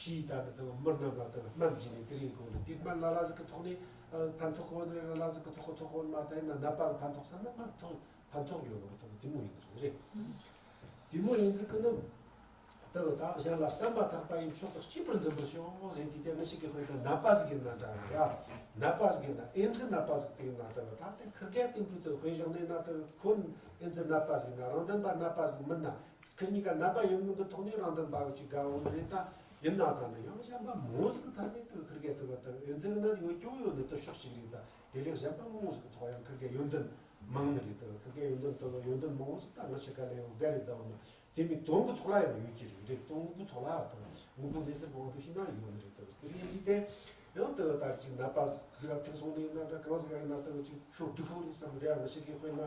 ཕྱིའི་ད་ནི་དེ་མི་རྣམས་ལ་དེ་སྨན་བྱས་ནས་དེ་རིགས་དགོས་ནི་དེ་སྨན་ལ་ལ་ཟིག་གི་ཐོག་ནས་ཕན་ཐོགས་ཡོད་ནི་རེད། ལ་ལ་ཟིག་གི་ཐོག་གི་ཐོག་གི་མ་ད་ཡིན་ན་ནད་པ་གི་ཕན་ཐོགས་ས་ན་ཕན་ཐོགས་ཕན་ཐོགས་ཡོད་ནོ་དེ་དེ་མོ་ཡིན་ནི་རེད། དེ་མོ་ཡིན་ཟིག་གི་ནི། དེ་ད་གཞན་ལ་བསམ་པ་ཐག་པ་ཡིས་མཆོག་ཏུ་གཅེས་པར་འཛིན་པར་ཤོག་ཟེར་དུས་དེ་ང་ཞིག་གི་དཔེར་ན་ནད་པ་ཟིག་ཡིན་ན་འདྲ་རེད་ཡ། ནད་པ་ཟིག་ཡིན་ན་ཨེ་ཛི་ནད་པ་ཟིག་དེ་ཡིན་ན་དེ་ད་དེ་ཁིར་གེ་དེ་འདྲ་དེ་དཔེ་བཞག་ནས་ན་དེ་ཁོ་ཨེ་ཛི་ནད་པ་ཟིག་ཡིན་ན་རང་དོན་པ་ནད་པ་ཟིག་མིན་ན། ཁིར་གཉིས་ཀ་ནད་པ་ཡིན་མིན་གི་ཐོག་ནས་རང་དོན་པ་གི་ཅིག་དགའ་འོང་རེད། ད་ཡིན་ན་ད་ནི་ཡང་གཞན་པ་མང་ཟིག་གི་ཐད་ནས་དེ་ཁིར་གེ་དེ་གི་དེ་ཨེ་ཛི་ན་ཡོད་རྒྱུ་ཡོད་ནི་དེ་ཕྱོགས་གཅིག་རེད། ད་དེ་ལས་གཞན་པ་མང་ཟིག་གི་ཐོག་ཡང་ཁིར་གེ་ཡོན་ཏན་མང་ནི་རེད། དེ་ཁིར་གེ་ཡོན་ཏན་དེ་ཡོན་ཏན་མང་ཟིག་ད་ང་ཆི་ག་ལས་ཡོད་དགའ་རེད། ད་འོ་ན་དེ་མིན་དོན་གི་ཐོག་ལ་ཡང་ཡོད་ཀྱི་རེད། དོན་གི་ཐོག་ལ་དང་དངོས་པོ་གནས་ཚུལ་གང་དུ་ཞིག་ན་ཡོད་ནི་རེད། དེ་དེ་རིང་འདི་དེ་ཡང་དེ་ད་ཅིག་ནད་པ་ཟིག་ལ་ཐུག་སོང་ནི་ཡིན་ན་འདྲ། གང་ཟིག་ཡིན་ན་དེ་ཅིག་ཤོར་སྡུག་ཧོ་རེད་བསམ་རེད། ང་ཞིག་གིས་དཔེར་ན་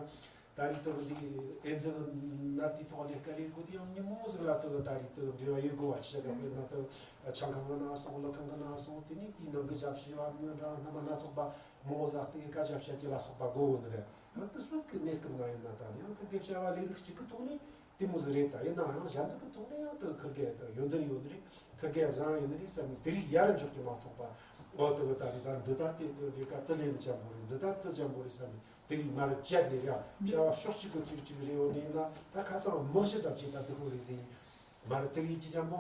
ད་རེས་དེ་འདི་ཨེ་ཛི་ནད་དེའི་ཐོག་ལས་ཀ་ལས་དགོས་དུས་ཡང་མི་མང་ཟིག་ལ་དེ་ད་རེས་དེ་འབྲེལ་བ་ཡོད་དགོས་པ་ཅི་བྱ་དགའ། དཔེར་ན་དེ་ཆང་ཁང་གི་ནང་སོང་། ལི་ཁང་གི་ནང་སོང་། དེ་ནས་དེའི་ནང་གི་ཞབས་ཞུ་བ་མི་འདྲ་སྣ་མ་སྣ་ཚོགས་པ་མང་ཟིག་ལ་དེ་གི་སྐད་ཆ་བཤད་རྒྱུ་ལ་སོགས་པ་དགོས་འོང་ནི་རེད། ཡང་དེ་ཚོ་གི་གནས་སྐབས་ན་ཡིན་ན་ད་ནི་ཡང་དེ་དེ་བྱ་བ་ལས་རིགས་གཅིག་གི་ཐོག་ནས། དེ་མོ་ཟིག་རེད། ད་ཡིན་ན་ཡང་གཞན་ཚོ་གི་ཐོག་ནས་ཡང་དེ་ཁིར་གེ་དེ་ཡོན་ཏན་ཡོད་ནི་རེད། ཁིར་གེ་བཟང་ཡོད་ནི་རེད་བསམ་ནས་དེ་རིགས་ཡར་འཇོག་གི་མ་གཏོགས་པ། འོ་དེ་གི་ད་རེས་ད་འདི་ད་དེ་དེ་ལས་ཀ་དེ་ལས་ནི་འཇམ་པོ་རེད། འདི་ད་དེ་འཇམ་པོ་རེད་བསམ་ནས་དེ་རིགས་མར་བཅད་ནས་རེད། བྱ་བ་ཕྱོགས་གཅིག་གི་གཅིག་གཅིག་རེད། འོ་ནི་ཡིན་ན་ད་ཁ་སང་མི་ཤི་ད་ཅིག་ད་དེ་ཁོ་རེད་ཟིན་མར་དེ་རིགས་ཀྱི་འཇམ་པོ།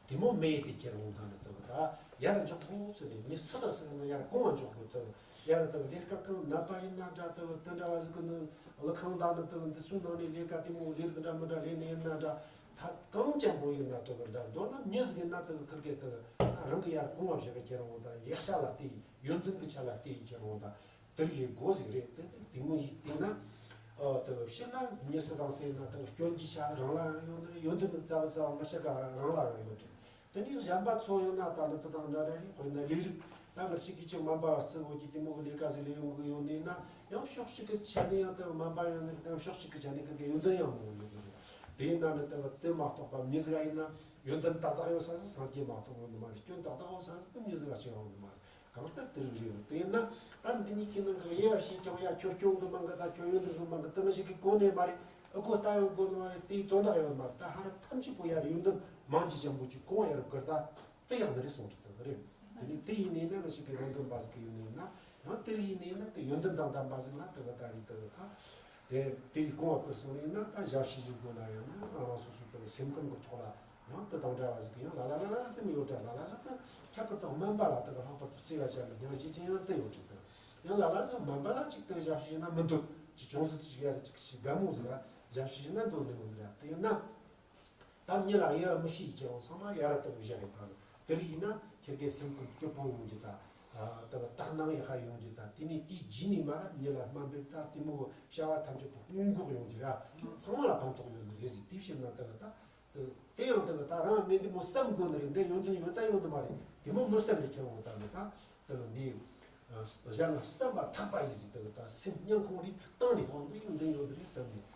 དེ་མོ་མེད་དེ་ཁྱེར་འོང་། ད་ནི་དེ་གི་ད་ཡར་འཇོག་དགོས་ཚུལ་རེད། མི་སུ་དང་སུ་ཡིན་ན་ཡར་གོང་ང་འཇོག་དགོས། དེ་ཡར་དེ་ལས་ཀ་གང་ནད་པ་ཡིན་ན་འདྲ། དེ་དེ་འདྲ་བ་ཟིག་གི་ནི་ལི་ཁང་དང་ནི་དེ་འདི་ཚོའི་ནང་ནས་ལས་ཀ་དེ་མོ་ལས་རིགས་འདྲ་མི་འདྲ་ལས་ནི་ཡིན་ན་འདྲ། ད་གང་ཅན་པོ་ཡིན་ན་དེ་གི་འདྲ། མདོར་ན་མྱི་ཟིག་ཡིན་ན་དེ་གི་ཁིར་གེ་དེ་ད་རང་གི་ཡར་གོང་ང་བཞག་གི་ཁྱེར་འོང་། ད་ཡག་ཤ་ལ་བལྟས། ཡོན་ཏན་གི་ཆ་ལ་བལྟས་ཁྱེར་འོང་། ད་དེ་རིགས་ཡིན་དགོས་ཟིག་རེད། དེ་དེ་དེ་མོ་ཡིན་བལྟས་ན། ཨོ་དེ་ཕྱིར་ན་མྱི་སུ་དང་སུ་ཡིན་ན་དེ་སྐྱོན་གྱི་ཆ་རང་ལ་ཡང་ཡོད་ནི་རེད། ཡོན་ཏན་གི་རྩ་བ་རྩ་བ་མི་ཤ་ཀ་རང་ལ་ཡང་ཡོད་རེད། དེ་ནས་གཞན་པ་ཚོ་ཡོད་ན་ད་ནི་དེ་དང་འདྲ་འདྲ་རེད། དཔེར་ན་ལས་རིགས་ད་ང་ཞིག་གིས་ཅིག་སྨན་པ་བརྩི་བོ་གི་དེ་མོ་གི་ལས་ཀ་ཟིག་ལས་ཡོང་གི་ཡོད་ནི་ཡིན་ན་ཡང་ཕྱོགས་གཅིག་གི་ཆ་ནས་ཡང་དེ་སྨན་པ་ཡོད་ནི་རེད། ད་ཕྱོགས་གཅིག་གི་ཆ་ནས་ཁིར་གི་ཡོན་ཏན་ཡང་མང་བོ་ཡོད་ནི་རེད། དེ་ཡིན་ན་ནི་དེ་དེ་མ་གཏོགས་པ་མྱི་ཟིག་ཡིན་ན་ཡོན་ཏན་ཏག་ཏག་ཡོད་ས་ཟིག་སངས་རྒྱས་མ་གཏོགས་ཡོད་ནི་མ་རེད། སྐྱོན་ཏག་ཏག་ཡོད་ས་ཟིག་མྱི་ཟིག་གཅིག་ཡོད་ནི་མ་རེད། གང་ལྟར་དེ་རིགས་རེད། དེ་ཡིན་ན་ད་འདི་གཉིས་ཀྱི་ནང་གི་དབྱེ་བ་ཕྱེ་ཀྱང་ཡ། ཁྱོད་སྐྱོན་གི་མང་གི་ད་ཁྱོད་ཡོན་ཏན་གི་མང་གི་དེ་མི་ཞིག་གིས་གོ་ནས་མ་རེད། ཨ་ཁོ་ལྟ་ཡོང་དགོས་ནི་མ་རེད། དེའི་དོན་དག་ཡོད་མ་རེད། ད་ཧ་ར་ཐམས་ཅད་པོ་ཡར་ཡོན་ཏན་མང་ཇི་ཅན་པོ་ཅིག་གོང་ཡར་བཀུར་ད་དེ་ཡག་ནི་རེད་གསུངས་ཀྱི་འདུག་རེད། དེ་ནི་དེ་ཡིན་ནས་ན་ང་ཞིག་གི་ཡོན་ཏན་པ་ཟིག་གི་ཡིན་ནས་ན་ཡང་དེ་ཡིན་ནས་ན་དེ་ཡོན་ཏན་དང་ལྡན་པ་ཟིག་ལ་དེ་ག་ད་རེད་དེ་ག་ད། དེ་དེ་ཡི་གོང་བ་བཀོད་སོང་ནས་ན། ད་ཞབས་ཕྱི་ཞུ་དགོས་ན་ཡང་ན་རང་རང་སོ་སོའི་དེ་སེམས་ཁམས་ཀྱི་ཐོག་ལ་ཡང་དེ་དང་འདྲ་བ་ཟིག་གི་ཡང་ལ་ལ་ལ་ལ་ཟིག་དེ་མི་ཡོད་འདྲ། ལ་ལ་ཟིག་དེ་ཁྱད་པར་དུ་སྨན་པ་ལ་དེ་ལྷག་པར་དུ་བརྩེ་བ་ཅན་ལ་སྙིང་རྗེ་ཅན་ཡང་དེ་ཡོད་འདྲ། དེ་ཡང་ལ་ལ་ཟིག་སྨན་པ་ལ་ཅིག་དེ་ཞབས་ཕྱི་ཞུ་ན་མི་འདོད། ཅིག་ཅུང་ཟད་ཅིག་ཡར་ཅིག་ཞིག་དགའ་མོ་ཟིག་ལ་ཞབས་ཕྱི་ཞུ་ན་འདོད་ནི་ཡོད་འདྲ། དེ་ཡིན་ན། ད་མྱི་ལ་དབྱེ་བ་མི་ཕྱེ་ཡི་ཁྱེད་རང་ཚང་མ་ཡ་ར་ལྟ་བུ་བཞག་གི་ད་ནི་དེ་རིགས་ཡིན་ན་ཁྱེད་ཀའི་སེམས་ཁམས་སྐྱིད་པོ་ཡོང་རྒྱུ་ད། ད་གི་དག་སྣང་ཡག་པ་ཡོང་རྒྱུ་ད། དེ་ནས་དེའི་རྗེས་ནས་མ་ར་མྱི་ལ་སྨན་པའི་ད་དེ་མོ་བྱ་བ་ཐམས་ཅད་པོ་སྔོན་འགོག་ཡོང་རྒྱུ་ར། ཚང་མ་ལ་ཕན་ཐོགས་ཡོད་ནི་རེད་ཟེར། དེ་བཤད་ན་ད་གི་ད་དེ་ཡང་ད་གི་ད་རང་ངས་འདི་མོ་བསམ་དགོས་ནི་རེད། འདི་ཡོང་དོན་ཡོད་ད་ཡོང་ནི་མ་རེད། དེ་མོ་མི་བསམ་ནས་ཁྱེད་རང་ད་ནི་ད་ད་གི་འདི། གཞན་ལ་བསམ་པ་ཐག་པ་ཡིན་ཟིག་ད་གི་ད་སེམས་སྙིང་ཁོང་རུས་པའི་གཏིང་ནས་འོང་འདི་ཡོང་འདི་ཡོང་འདི་རེད་བསམ་ནས་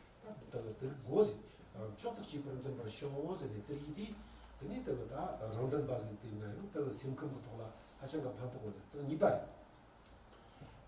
ད་ད་གི་དེར་དགོས་ཟིག་མཆོག་ཏུ་གཅེས་པར་འཛིན་པར་ཤོག་ཟེར་ནས་དེར་ཡིན་དུས། དེ་ནས་ད་གི་ད་རང་བདེན་པ་ཟིག་དེ་ན་ཡང་ད་གི་སེམས་ཁམས་ཀྱི་ཐོག་ལ་ཧ་ཅང་གི་ཕན་ཐོགས་ཡོད་ནི་ད་གཉིས་པ་རེད།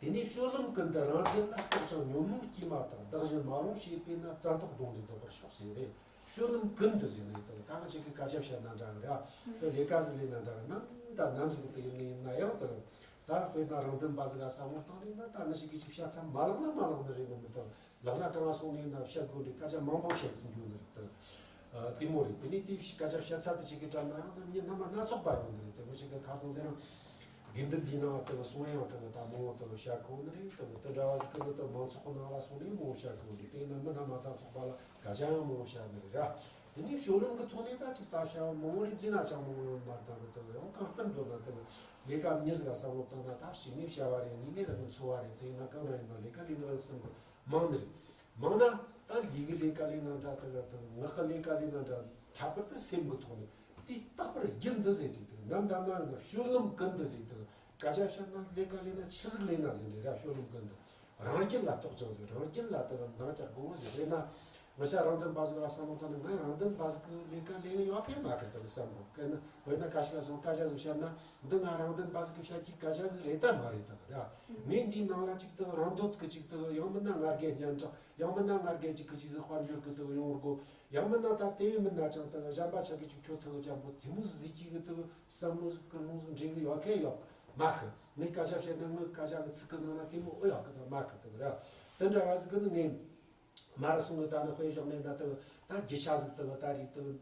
དེ་ནས་སྤྱོད་ལམ་ཀུན་ཏུ་རང་བདེན་ལ་རྟོག་ཅིང་ཉོན་མོངས་དཀྱུས་མ་དང་བདག་གཞན་མ་ལོངས་བྱེད་པས་ན་བཙན་ཐབས་གདོང་ལས་ལྡོག་པར་ཤོག་ཟེར་རེད། སྤྱོད་ལམ་ཀུན་ཏུ་ཟེར་ནས་ད་གི་ད་ང་ཅིག་གི་སྐད་ཆ་བཤད་ན་འདྲ་གི་ར། ད་ལས་ཀ་ཟིག་ལས་ན་འདྲ་གི་ནམ་ད་ནམ་ཟིག་ད་ཡིན་ན་ཡིན་ན་ཡང་ད་གི་ད་དཔེར་ན་རང་བདེན་པ་ཟིག་ག་བསམ་བློ་བཏང་ནས་ན་ད་ང་ཅིག་གི་ཅིག་བཤད་མཚམས་མ་ལག་ན་མ་ལག་ནི་རེད་ནི་མི་ད་གི་ལག་ན་གང་སོང་ནས་ན་བཤད་དགོས་འདྲི་སྐད་ཆ་མང་པོ་བཤད་ཀྱིན་འགྱོ་ནི་རེད་ད། དེ་མོ་རེད། དེ་ནས་དེ་སྐད་ཆ་བཤད་ཚད་དེ་ཅིག་གི་འགྲམ་ན་ཡང་ད་མྱི་རྣམ་པ་སྣ་ཚོགས་པ་ཡོང་ནི་རེད། དེ་མོ་ཞིག་གི་ཁ་སང་དེ་རིང་དགེ་འདུན་པའི་ནང་ལ་ད་གསུང་ཡང་ད་ད་མང་བོ་ད་བཤད་གོ་ནི་རེད། ད་དེ་འདྲ་བ་ཟིག་གི་ད་མང་ཚོགས་ཀྱི་ནང་ལ་སོང་ནས་མང་བོ་བཤད་གོ་ནི་རེད། དེ་ཡིན་ན་མི་རྣམ་པ་སྣ་ཚོགས་པ་ལ་སྐད་ཆ་ཡང་མང་བོ་བཤད་ནི་རེད་ར། དེ་ནས་སྤྱོད་ལམ་གི་ཐོག་ནས་ད་ཅིག་ད་བྱ་བ་མང་བོ་རེད་འཛིན་ན་ཅང་མང་བོ་ཡོང་མ་རེད། ད་གི་ད་ཡང་གང་ལྟར་འགྲོ་ན་ད་གི་ལས་ཀ་མྱི་ཟིག་ག་བསམ་བློ་བཏང་ན་ད་གཅིག་ནས་བྱ་བ་རེད། གཉིས་ནས་ད་གི་འཚོ་བ་རེད། དེ་ཡིན་ན་གང་ན་ཡིན་ན་ལས་ཀ་ལས་ནི་རེད་བསམ་གི་མང་ནི་རེད། མང་ན་ད་ལུས་ཀྱི་ལས་ཀ་ལས་ན་འདྲ། ད་གི་ད་གི་ངག་གི་ལས་ཀ་ལས་ན་འདྲ། ཁྱད་པར་དུ་སེམས་ཀྱི་ཐོག་ནས་དེ་རྟག་པར་རྒྱུན་དུ་ཟེར་དུས་ད་གི་ནམ་ད་ནམ་ཡིན་ན་སྤྱོད་ལམ་ཀུན་ཏུ་ཟེར་དུས། སྐད་ཆ་བཤད་ན་ལས་ཀ་ལས་ན་ཆི་ཟིག་ལས་ན་ཟེར་ནས་ར། སྤྱོད་ལམ་ཀུན་ཏུ། རང་རྒྱུད་ལ་རྟོག་ཅིང་ཟེར། རང་རྒྱུད་ལ་ད་གི་འདང་རྒྱག་དགོས་ཟེར། དཔེར་ན་ང་ཅག་རང་བདེན་པ་ཟིག་ལ་བསམ་བློ་བཏང་ན་ང་རང་བདེན་པ་ཟིག་གི་ལས་ཀ་ལས་ཡོད་མཁན་མ་གི་ད་གི་བསམ་གོ་གི་ན། དཔེར་ན་ཁ་ཤས་སོང་སྐད་ཆ་ཟིག་བཤད་ན་འདི་ང་རང་བདེན་པ་ཟིག་གི་བཤད་ཀྱི་སྐད་ཆ་ཟིག་རེད་ད་མ་རེད་ད་གི་ར། ངས་འདིའི་ནང་ལ་ཅིག་ད་གི་རང་འདོད་ཀྱི་ཅིག་ད་གི་ཡང་མིན་ན་ང་རྒྱལ་སྙན་གྲགས། ཡང་མིན་ན་ང་རྒྱལ་ཅིག་གི་ཅིག་ཟིག་དཔལ་འབྱོར་གི་ད་གི་ཡོང་དགོས། ཡང་མིན་ན་ད་དེ་བས་མིན་ན་ཅང་ད་གི་གཞན་པ་ཆ་གི་ཅིག་ཁྱོད་ད་གི་ཅང་པོ་དེ་མོ་ཟིག་གི་ད་གི་བསམ་བློ་ཟིག་ཀུན་སློང་ཟིག་འདྲེན་གི་ཡོད་མཁན་ཡོད་མ་གི། ངས་སྐད་ཆ་བཤད་ན་ངའི་སྐད་ཆ་གི་ཚིག་གི་ནང་ན་དེ་མོ་ཨེ་ཡོད་གི་ད་མ་གི་ད་གི་ར། དེ་འདྲ་བ་ཟིག་གི་ནི་ངས་མ་ར་སོང་གི་ད་ནི་དཔེ་བཞག་ནས་ན་ད་གི་ད་རྒྱུ་ཆ་ཟིག་ད་གི་ད་རེད་ད་གི་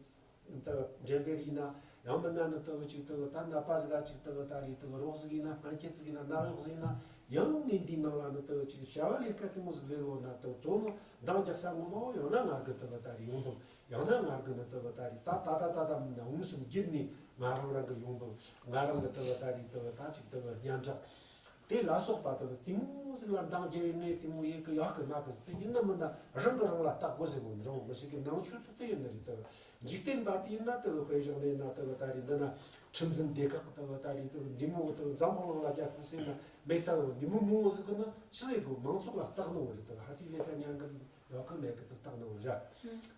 ད་གི་འགྲེམས་སྤེལ་ཡིན་ན། ཡང་མིན་ན་ནི་ད་གི་ཅིག་ད་གི་ད་ནད་པ་ཟིག་ག་ཅིག་ད་གི་ད་རེད་ད་གི་རོགས་ཟིག་ཡིན་ན། སྨན་དཔྱད་ཟིག་ཡིན་ན། ནད་གཡོག་ཟིག་ཡིན་ན། ཡང་ངས་འདིའི་ནང་ལ་ནི་ད་གི་ཅིག་བྱ་བ་ལས་ཀ་དེ་མོ་ཟིག་ལས་ཡོད་ན་ད་གི་དོ་མོ་འདང་རྒྱག་ས་ངོ་མ་ཡང་ན་ང་གི་ད་གི་ད་རེད་ཡོང་འབབ། ཡང་ན་ང་གི་ནི་ད་གི་ད་རེད་ད་ད་ད་ད་ད་མིན་ན་འོང་སུམ་བརྒྱུད་ནས་ང་རང་རང་གི་ཡོང་འབབ། ང་རང་གི་ད་གི་ད་རེད་ད་གི་ད་ཅིག་ད་གི་སྙན་གྲགས་དེ་ལ་སོགས་པ་ད་གི་དེ་མོ་ཟིག་ལ་འདང་རྒྱག་པའི་ངས་དེ་མོ་ཡེ་གི་ཡོད་གི་མ་གི། དེ་ཡིན་ན་མིན་ན་རང་གི་རང་ལ་བརྟག་དགོས་ཟེར་གོ་ནི་རང་མི་ཞིག་གི་ནང་ཆོས་དེ་དེ་ཡིན་ནི་རེད་ད་གི། འཇིག་རྟེན་པ་དེ་ཡིན་ན་ད་གི་དཔེ་བཞག་ནས་ན་ད་གི་ད་རེད་འདི་ན་ཁྲིམས་འཛིན་སྡེ་ཁག་ད་གི་ད་རེད་ད་གི་འདི་མོ་ད་གི་འཛམ་བུ་གླིང་ལ་རྒྱལ་ཁབ་ཟེར་ན་མེད་ཚ་གི། འདི་མོ་མང་བོ་ཟིག་གི་ནི་ཆི་ཟེར་གོ། མང་ཚོགས་ལ་བརྟག་ནི་བོ་རེད་ད་གི། ཧ་དེ་ལས་ཀ་ཉན་གི་ཡོད་གི་མེད་གི་ད་བརྟག་ནི་བོ་རེད།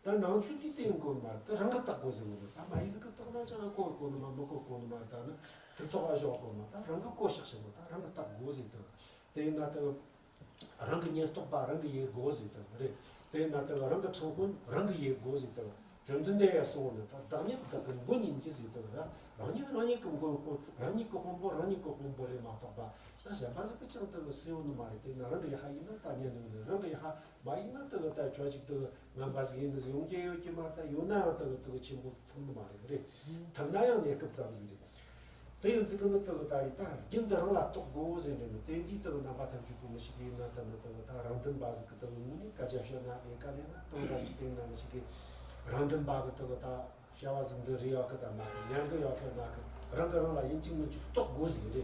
ད་ནང་ཆོས་དེ་དེ་ཡིན་དགོས་མ་རེད། ད་རང་གི་བརྟག་དགོས་ཟེར་གོ་ནི། ད་མ་ཡིན་ཟིག་གི་བརྟག་ན་ཅང་གོ་གོ་ནི་མ་མི་གོ་གོ་ནི་མ་རེད། ད་ནི་ཐུགས་ཐོག་ཨ་ཞོག་གོ་མ། ད་རང་གི་གོ་ཤག་ཤག་མ། ད་རང་གི་བརྟག་དགོས་ཟེར་ད་གི། དེ་ཡིན་ན་ད་གི་རང་གི་ཉེན་རྟོག་པ་རང་གི་ཡེ་དགོས་ཟེར་དང་རེད། དེ་ན་ད་རང་གི་ཁྲིམས་དཔོན་རང་གི་ཡེ་དགོས་ཟེར་དང་། བཅོམ་ལྡན་འདས་ཡ་གསུངས་ན་ད་བདག་ཉིད་བདག་གི་མགོན་ཡིན་གྱི་ཟེར་དང་། རང་ཉིད་རང་ཉིད་ཀྱི་མགོན་དཔོན། རང་ཉིད་ཀྱི་དཔོན་པོ་རང་ཉིད་ཀྱི་དཔོན་པོ་རེད་མ་གཏོགས་པ། ད་གཞན་པ་ཟིག་གི་ཅང་ད་གི་སེ་འོ་ནི་མ་རེད། དེ་ན་རང་གི་ཡ་ཧ་ཡིན་ན་ད་ཉན་ནི་ཡོད་ནི། རང་གི་ཡ་ཧ་མ་ཡིན་ན་ད་གི་ད་ཁྱོད་ཅིག་ད་གི་ངན་པ་ཟིག་ཡིན་ནི་ཡོང་རྒྱུ་ཡོད་ཀྱི་མ་རེད། ད་ཡོད་ན་ཡང་ད་གི་ད་གི་ཆེན་པོ་ཐུབ་ནི་མ་རེད། རེད། ཐུབ་ན་ཡང་གནས་སྐབས་ཙམ་ཟིག་རེད། དེ་ཡིན་ཙི་གི་ནི་ད་གི་ད་རེད། ད་རྒྱུན་དུ་རང་ལ་རྟོག་དགོས་ཟེར་འདྲ་ནི། དེ་འདིའི་ད་གི་རྣམ་པ་ཐམས་ཅད་པོ་མི་ཤེས་གི་ཡིན་ན་ད་ནི་ད་གི་ད་རང་བདེན་པ་ཟིག་གི་ད་གི་ངོས་ནས་སྐད་ཆ་བཤད་ན་ལས་ཀ་ལས་ན་གང་འདྲ་ཟིག་དེ་ཡིན་ན་མི་ཤེས་གི། རང་བདེན་པ་གི་ད་གི་ད་བྱ་བ་ཟིག་འདི་རེད་ཡོད་གི་ད་མ་གི། ཉན་གི་ཡོད་གི་མ་གི། རང་གི་རང་ལ་ཡིན་གཅིག་མིན་གཅིག་རྟོག་དགོས་ཟིག་རེད། དེ་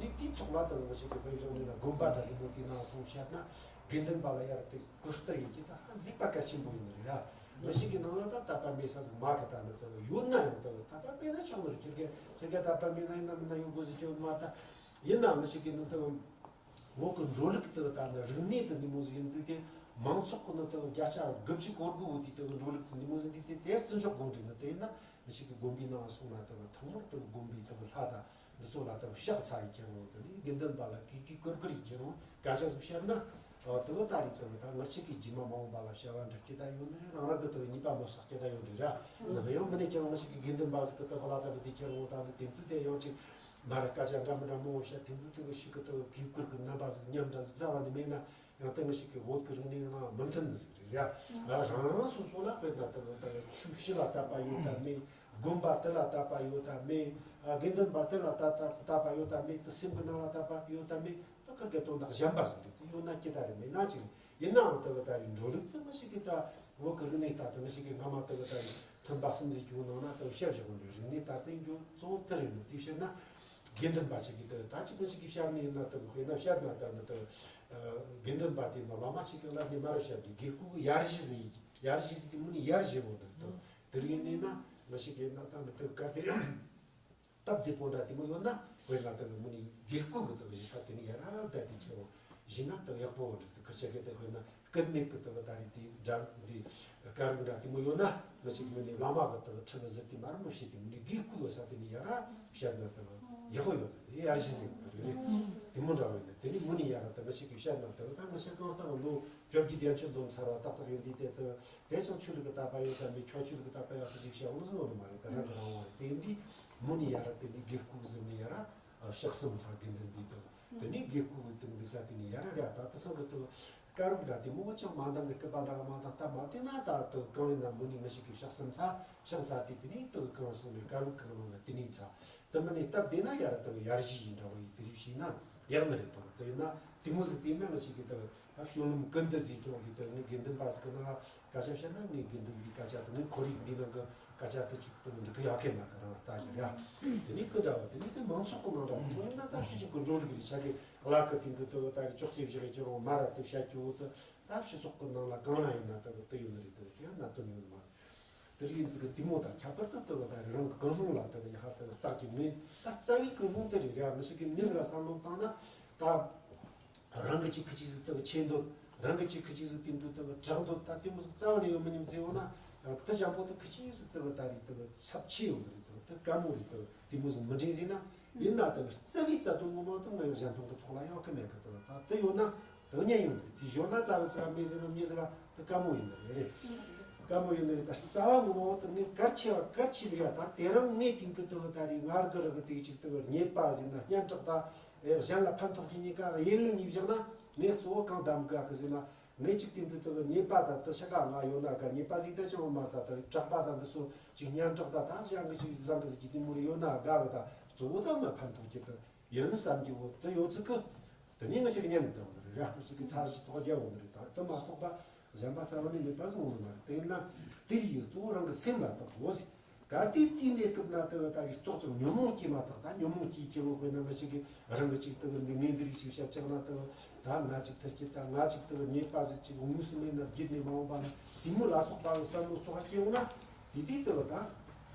ནི་དེའི་ཐོག་ལ་ད་གི་མི་ཤེས་གི་དཔེ་བཞག་ནས་ན་དགོན་པ་འདྲ་འདི་མོ་དེའི་ནང་སོང་བཤད་ན་དགེ་འདུན་པ་ལ་ཡར་དེ་གོ་བསྡུར་ཡིན་གྱི་ད་ཧ་ལས་པ་གལ་ཆེན་པོ་ཡིན་ནི་རེད་ར། མི་ཞིག་གི་ནང་ལ་ད་དད་པ་མེད་ས་ཟིག་མ་གི། ད་ནི་ད་ཡོད་ན་ཡང་ད་དད་པ་མེད་ན་ཆོག་ནི་རེད། ཁྱེད་ཀྱི་ཁྱེད་ཀྱི་དད་པ་མེད་ན་ཡིན་ན་མིན་ན་ཡོད་དགོས་ཟེར་གྱི་ཡོད་མ་རེད། ད་ཡིན་ན་མི་ཞིག་གི་ནི་ད་བོད་ཀྱི་འགྲོ་ལུགས་ད་ད་ནི་རིག་གནས་ད་འདི་མོ་ཟིག་ཡིན་དུས་དེ་མང་ཚོགས་ཀྱི་ནི་ད་བརྒྱ་ཆ་དགུ་བཅུ་གོ་དགུ་བོ་དེ་ད་འགྲོ་ལུགས་ད་འདི་མོ་ཟིག་དེ་དེ་དེ་བརྩི་འཇོག་དགོས་འདྲ་ནི། དེ་ཡིན་ན་མི་ཞིག་གི་དགོན་པའི་ནང་སོང་ན་ད་ཐང་མོར་ད་དགོན་པའི་ད་ལྷ་ད། འདི་ཚོ་ལ་ད་ཕྱག་འཚལ་ཡི་ཁྱེད་རང་དེ་ནི་དགེ་འདུན་པ་ལ་གུས་གུས་བཀུར་བཀུར་ཡི་ཁྱེད་རང་སྐད་ཆ་ཟིག་བཤད་ན། ཨ་དེ་ག་ད་རེད། དེ་ག་ད་ང་ཅག་གི་རྗེས་མ་མ་འོངས་པ་ལ་བྱ་བ་འགྲུབ་ཀྱི་ད་ཡོད་ནི་རེད། རང་རང་གི་དེ་ག་ཉེས་པ་མི་བསགས་ཀྱི་ད་ཡོད་ནི་རེད། ནི་ག་ཡང་མི་ནི་ཁྱེད་རང་ང་ཅག་གི་དགེ་འདུན་པ་ཟིག་གི་དེ་ག་ལ་ད་བུ་དེ་ཁྱེད་རང་ད་ནི་དེ་འཕྲུལ་དེ་ཡང་ཅིག་མ་ར་སྐད་ཆ་འདྲ་མི་འདྲ་མང་བོ་བཤད། དེ་འཕྲུལ་དེ་ག་ཞིག་གི་དེ་ག་གུས་བཀུར་གི་རྣམ་པ་ཟིག་མཉམ་འདྲ་ཟིག་རྩ་བ་ནི་མེད་ན། ཡང་དེ་ང་ཞིག་གི་བོད་ཀྱི་རིག་གནས་ནང་མི་མཐུན་ནི་ཟིག་རེད་ཡ། ང་རང་རང་སོ་སོ་ལ་དཔེར་ན་དེ་དེ་ཆོས་ཕྱི་ལ་དད་པ་ཡོད་དམ་མེད། དགོན་པ་དེ་ལ་དད་པ་ཡོད་དམ་མེད། ཨ་དགེ་འདུན་པ་དེ་ལ་དད་དད་དད་པ་ཡོད་དམ་མེད། དེ་སེམས་ཀྱི་ནང་ལ་དད་པ་ཡོད་དམ་མེད། དེ་ཁེར་གི་དོན་དག་གཞན་པ་ཟིག་རེད། དེ་ཡོད་ན་ཅི་ད་རེད། མེད་ན་ཅི་རེད། ཡིན་ནའང་དེ་གི་ད་རེད། འགྲོ་ལུགས་དེ་ང་ཞིག་གི་ད་བོད་ཀྱི་རིག་གནས་ལྟར་དུ་ང་ཞིག་གི་སྔ་མ་དེ་གི་ད་རེད། མཐུན་པ་གསུམ་ཟེར་གྱི་ནང་ན་དེ་གི་བཤད་བཞག་གི་འདུག་རིག་གནས་ལྟར་དུ་འགྱོ་གཙོ་བོ་དེ་རེད་ནོ། དེ་བཤད་ན་དགེ་འདུན་པ་ཞིག་གི་དེ་གི་ད་ཅིག་ང་ཞིག་གི་བཤད་ནས་ཡིན་ན་དེ་གི་དཔེར་ན་བཤད་ན་ད་ནི་དེ་གི་དགེ་འདུན་པ་དེ་ནི་བླ་མ་ཞིག་གི་ལ་ནི་མ་རབས་བཤད་དེ་དགེ་བསྐོས་ཡར་ཞུ་ཟེར་ཡི། ཡར་ཞུ་ཟེར་དེ་མོ་ནི་ཡར་ཞུ་བོ་དེ་དེ་དེ་རིག་གནས་ན་ང་ཞིག་གི་ན་ད་ནི་དེ་གི་གལ་ཏེ། སྟབས་བདེ་པོ་འདྲ་དེ་མོ་ཡོད་ན། དཔེར་ན་དེ་གི་མོ་ནི་དགེ་བསྐོས་གི་དེ་གི་ཞུ་ས་དེ་ནི་ཡ་རབས་བསྡད་དེ་ཁྱེར་འོང་ཞུས་ན་དེ་གི་ཡག་པོ་འདྲ། དེ་གི་ཁེར་ཆ་གི་དེ་དཔེར་ན་སྐུད་མེད་གི་དེ་གི་ད་རེད། དེ་འདྲ་འདི་དཀར་འདྲ་དེ་མོ་ཡོད་ན། ང་ཞིག་མོ་ནི་བླ་མ་གི་དེ་གི་ཁྲི་གི་ཟུར་དེ་མར་མོ་ཞུས་དེ་མོ་ནི་དགེ་བསྐོས་གི་ས་དེ་ནི་ཡ་རབས་བཤད་ན་དེ་གི་ཡག་པོ་ཡོད་ནི་ཡར་ཞུ་ཟེར་གི་རེད། དེ་མོ་འདྲ་བ་ཡིན་ན་དེ་ནི་མོ་ནི་ཡ་རབས་དེ་ང་ཞིག་གི་བཤད་ན་དེ་གི་ད་ང་ཞིག་གང་ལྟར་ལོ་བཅོ་བརྒྱད་ཡན་ཆད་ལོ་ཚར་བ་ཏག་ཏག་ཡིན་དུས་དེ་དེ་གི། དེ་ཙང་ཆོས་ལུགས་ཀྱི་དད་པ་ཡོད་དམ་མེད། ཁྱོད་ཆོས་ལུགས་ཀྱི་དད་པ་ཡོད་དམ་ཞེས་བཤད་འོང་ཟེར་བ་ནི་མ་རེད། དེ་རང་གི་རང་དབང་རེད། དེ་ཡིན་དུས་མོ་ནི་ཡ་རབས་དེ་ནི་དགེ་བསྐོས་ཟེར་ནི་ཡ་རབས་ཕྱག་གསུམ་ཚང་དགེ་འདུན་པའི་དང་། དེ་ནི་དགེ་བསྐོས་ཀྱི་དེ་འདུག་ས་དེ་ནི་ཡ་རབས་རེད། ད་དེ་སང་གི་དེ་དཀར་འདྲ་དེ་མོ་ཅང་མ་འདང་གི་སྐུད་པ་འདྲ་གི་མ་འདང་། སྟབས་མ་བདེ་ན་ད་དེ་གང་ཡིན་ན་མོ་ནི་ང་ཞིག་གི་ཕྱག་གསུམ་ཚང་ཕྱག་ཚར་དུས་དེ་ནི་དེ་གང་སོང་ནས་དཀར་འདྲ་གང་ལོ་ན་དེ་ནི་ཚང་། དེ་མིན་ནི་སྟབས་བདེ་ན་ཡར་དེ་ཡར་ཞུ་ཡིན་འདྲ་བོ་ཡིན། དེ་རིགས་ཞུས་ན་ཡག་ནི་རེད་དང་། དེ་ཡིན་ན་དེ་མོ་ཟིག་དེ་ཡིན་ན་ང་ཞིག་གི་དེ་ད་བྱོན་ལམ་ཀུན་ཏུ་མཛེས་ཀྱང་གི་དེ་ངས་དགེ་འདུན་པ་ཟིག་གི་ནང་སྐད་ཆ་བཤད་ན། ངས་དགེ་འདུན་པའི་སྐད་ཆ་དེ་ངས་ཁོར་ཡུག་འདི་ནང་གི་སྐད་ཆ་དེ་ཅིག་དེ་འགྲིག་གི་ཡག་གི་མེད་གི་རང་ལྟ་ཡིན་ར། དེ་ནས་དེ་འདྲ་བ་དེ་ནས་དེ་མང་ཚོགས་གི་ནང་འདྲ་དེ་མོ་ཡིན་ན། ད་ཕྱི་ཕྱོགས་གི་འགྲོ་ལུགས་རེད། ཆ་གི་ལག་གི་དེ་འདྲ་དེ་ད་རེད། ཅོག་ཙེ་བཞག་གི་རང་མ་ར་དེ་བཤད་རྒྱུ་བོ་དེ་ད་ཕྱི་ཕྱོགས་གི་ནང་ལ་གང་ན་ཡིན་ན་དེ་དེ་ཡོད་ནི་རེད། དེ་དེ་ཡང་གནད་དོན་ཡོད་ནི་མ་རེད། དེ་རིགས་ཡིན་ཙི་གི་དེ་མོ་དང་ཁྱད་པར་དུ་དེ་གི་ད་རང་གི་ཀུན་སློང་ལ་དེ་གི་ཡ་ཧ་དེ་གི་བརྟག་གི་མེད། ད་རྩ་བའི་ཀུན་སློང་དེ་རེད་ར། མི་ཞིག་གི་མི་ཟིག་ལ་བསམ་བློ་བཏང་ན་ད་རང་གི་ཅིག་གི་ཅིག་ཟིག་དེ་གི་ཆེ་འདོད། རང་གི་ཅིག་གི་ཅིག་ཟིག་དེ་འདྲ་དེ་གི་དྲག་འདོད། ད་དེ་མོ་ཟིག་རྩ་བ་ནས་ཡོད་མི་ཉམས་ཟེར་བ་ན། དེ་ཅམ་པོ་དེ་གི་ཅིག་ཟིག་དེ་གི་ད་རེད། དེ་གི་ཚབས་ཆེ་ཡོད་ནི་རེད། དེ་དེ་དཀའ་མོ་རེད། དེ་དེ་མོ་ཟིག་མི་འདྲེན་ཟེར་ན། ཡིན་ན་དེ་གི་རྩ་བའི་རྩ་དོན་ངོ་མ་དེ་ང་ཡང་གཞན་ཕན་གི་ཐོག་ལ་ཡོད་གི་མེད་གི། དེ་ད་དེ་ཡོད་ན། དེ་གཉེན་ཡོད་འདུག་དེ་གཞོན་ན་རྩ་བའི་རྩ་བ་མེད་ཟེར་ན་མི་ཟེར་ག་དེ་དཀའ་མོ་ཡིན་ནི་རེད། དཀའ་མོ་ཡིན་ནི་རེད། ད་རྩ་བ་ངོ་མ་འོ་དེ་ངས་གལ་ཆེ་བ་གལ་ཆེ་བ་ཡ། ད་དེ་རིང་ངས་དེང་དུས་དེ་གི་ད་རེད། ངར་གི་རི་གི་དེ་གཅིག་དེ་གི་རྙེད་པ་ཟིན་ན་སྙན་གྲགས་ད་གཞན་ལ་ཕན་ཐོགས་ཀྱི་གཉིས་ཀ་གཡས་གཡོན་གཉིས་བཞག་ན་ངས་གཙོ་བོ་གང་གདམ་དགའ་གི་ཟེར་ན། ངས་གཅིག་དེང་དུས་དེ་གི་རྙེད་པ་ད་དེ་ཤ་ཀ་ང་ཡོད་ན་དགའ། རྙེད་པ་ཟིག་ད་ཅང་མ་ད་དེ་གྲགས་པ་ད་འདི་སོ་གཅིག་སྙན་གྲགས་ད་ད་གཞན་གི་གཅིག་བཟང་གི་ཟིག་གི་དེ་མོ་རེ་ཡོད་ན་དགའ་གི། ད་གཙོ་བོ་ད་ང་ཕན་ཐོགས་ཀྱི་དེ་ཡིན་བསམ་གྱི་འོ་དེ་ཡོད་ཚིག་གི། དེ་ནས་ང་ཞིག་གཉེན་དུ་འོང་ནི་རེད་ར། ང་ཞིག་གི་ཚ་ཞིག་ཐོག་རྒྱག་འོང་ནི་རེད། ད་དེ་མ་གཏོགས་པ་གཞན་པ་རྩ་བ་ནས་མེད་པ་ཟིག་འོང་ནི་མ་རེད། དེ་ཡིན་ན་དེ་ཡི་གཙོ་བོ་རང་གི་སེམས་ལ་བརྟག་དགོས་ཟིག་གལ་ཏེ་དེའི་གནས་སྐབས་ན་དེ་ད་རེས་ཏོག་ཙམ་ཉོན་མོངས་སྐྱེས་མ་ཐག་ད་ཉོན་མོངས་སྐྱེས་ཁྱེར་ལོ་དཔེར་ན་ང་ཞིག་གི་རང་གི་ཅིག་དེ་འདི་ངས་འདི་རིགས་ཅིག་བཤད་ཅག་ན་དེ་ད་ང་ཅིག་ཐར་གྱི་ད་ང་ཅིག་དེ་ཉེས་པ་ཟིག་ཅིག་དངོས་སུ་མེད་ན་བརྒྱུད་ནས་མ་འོངས་པ་ན་དེ་མོ་ལ་སོགས་པ་བསམ་བློ་ཚོགས་སྐྱེ་འོང་ན། དེ་དུས་དེ་གི་ད།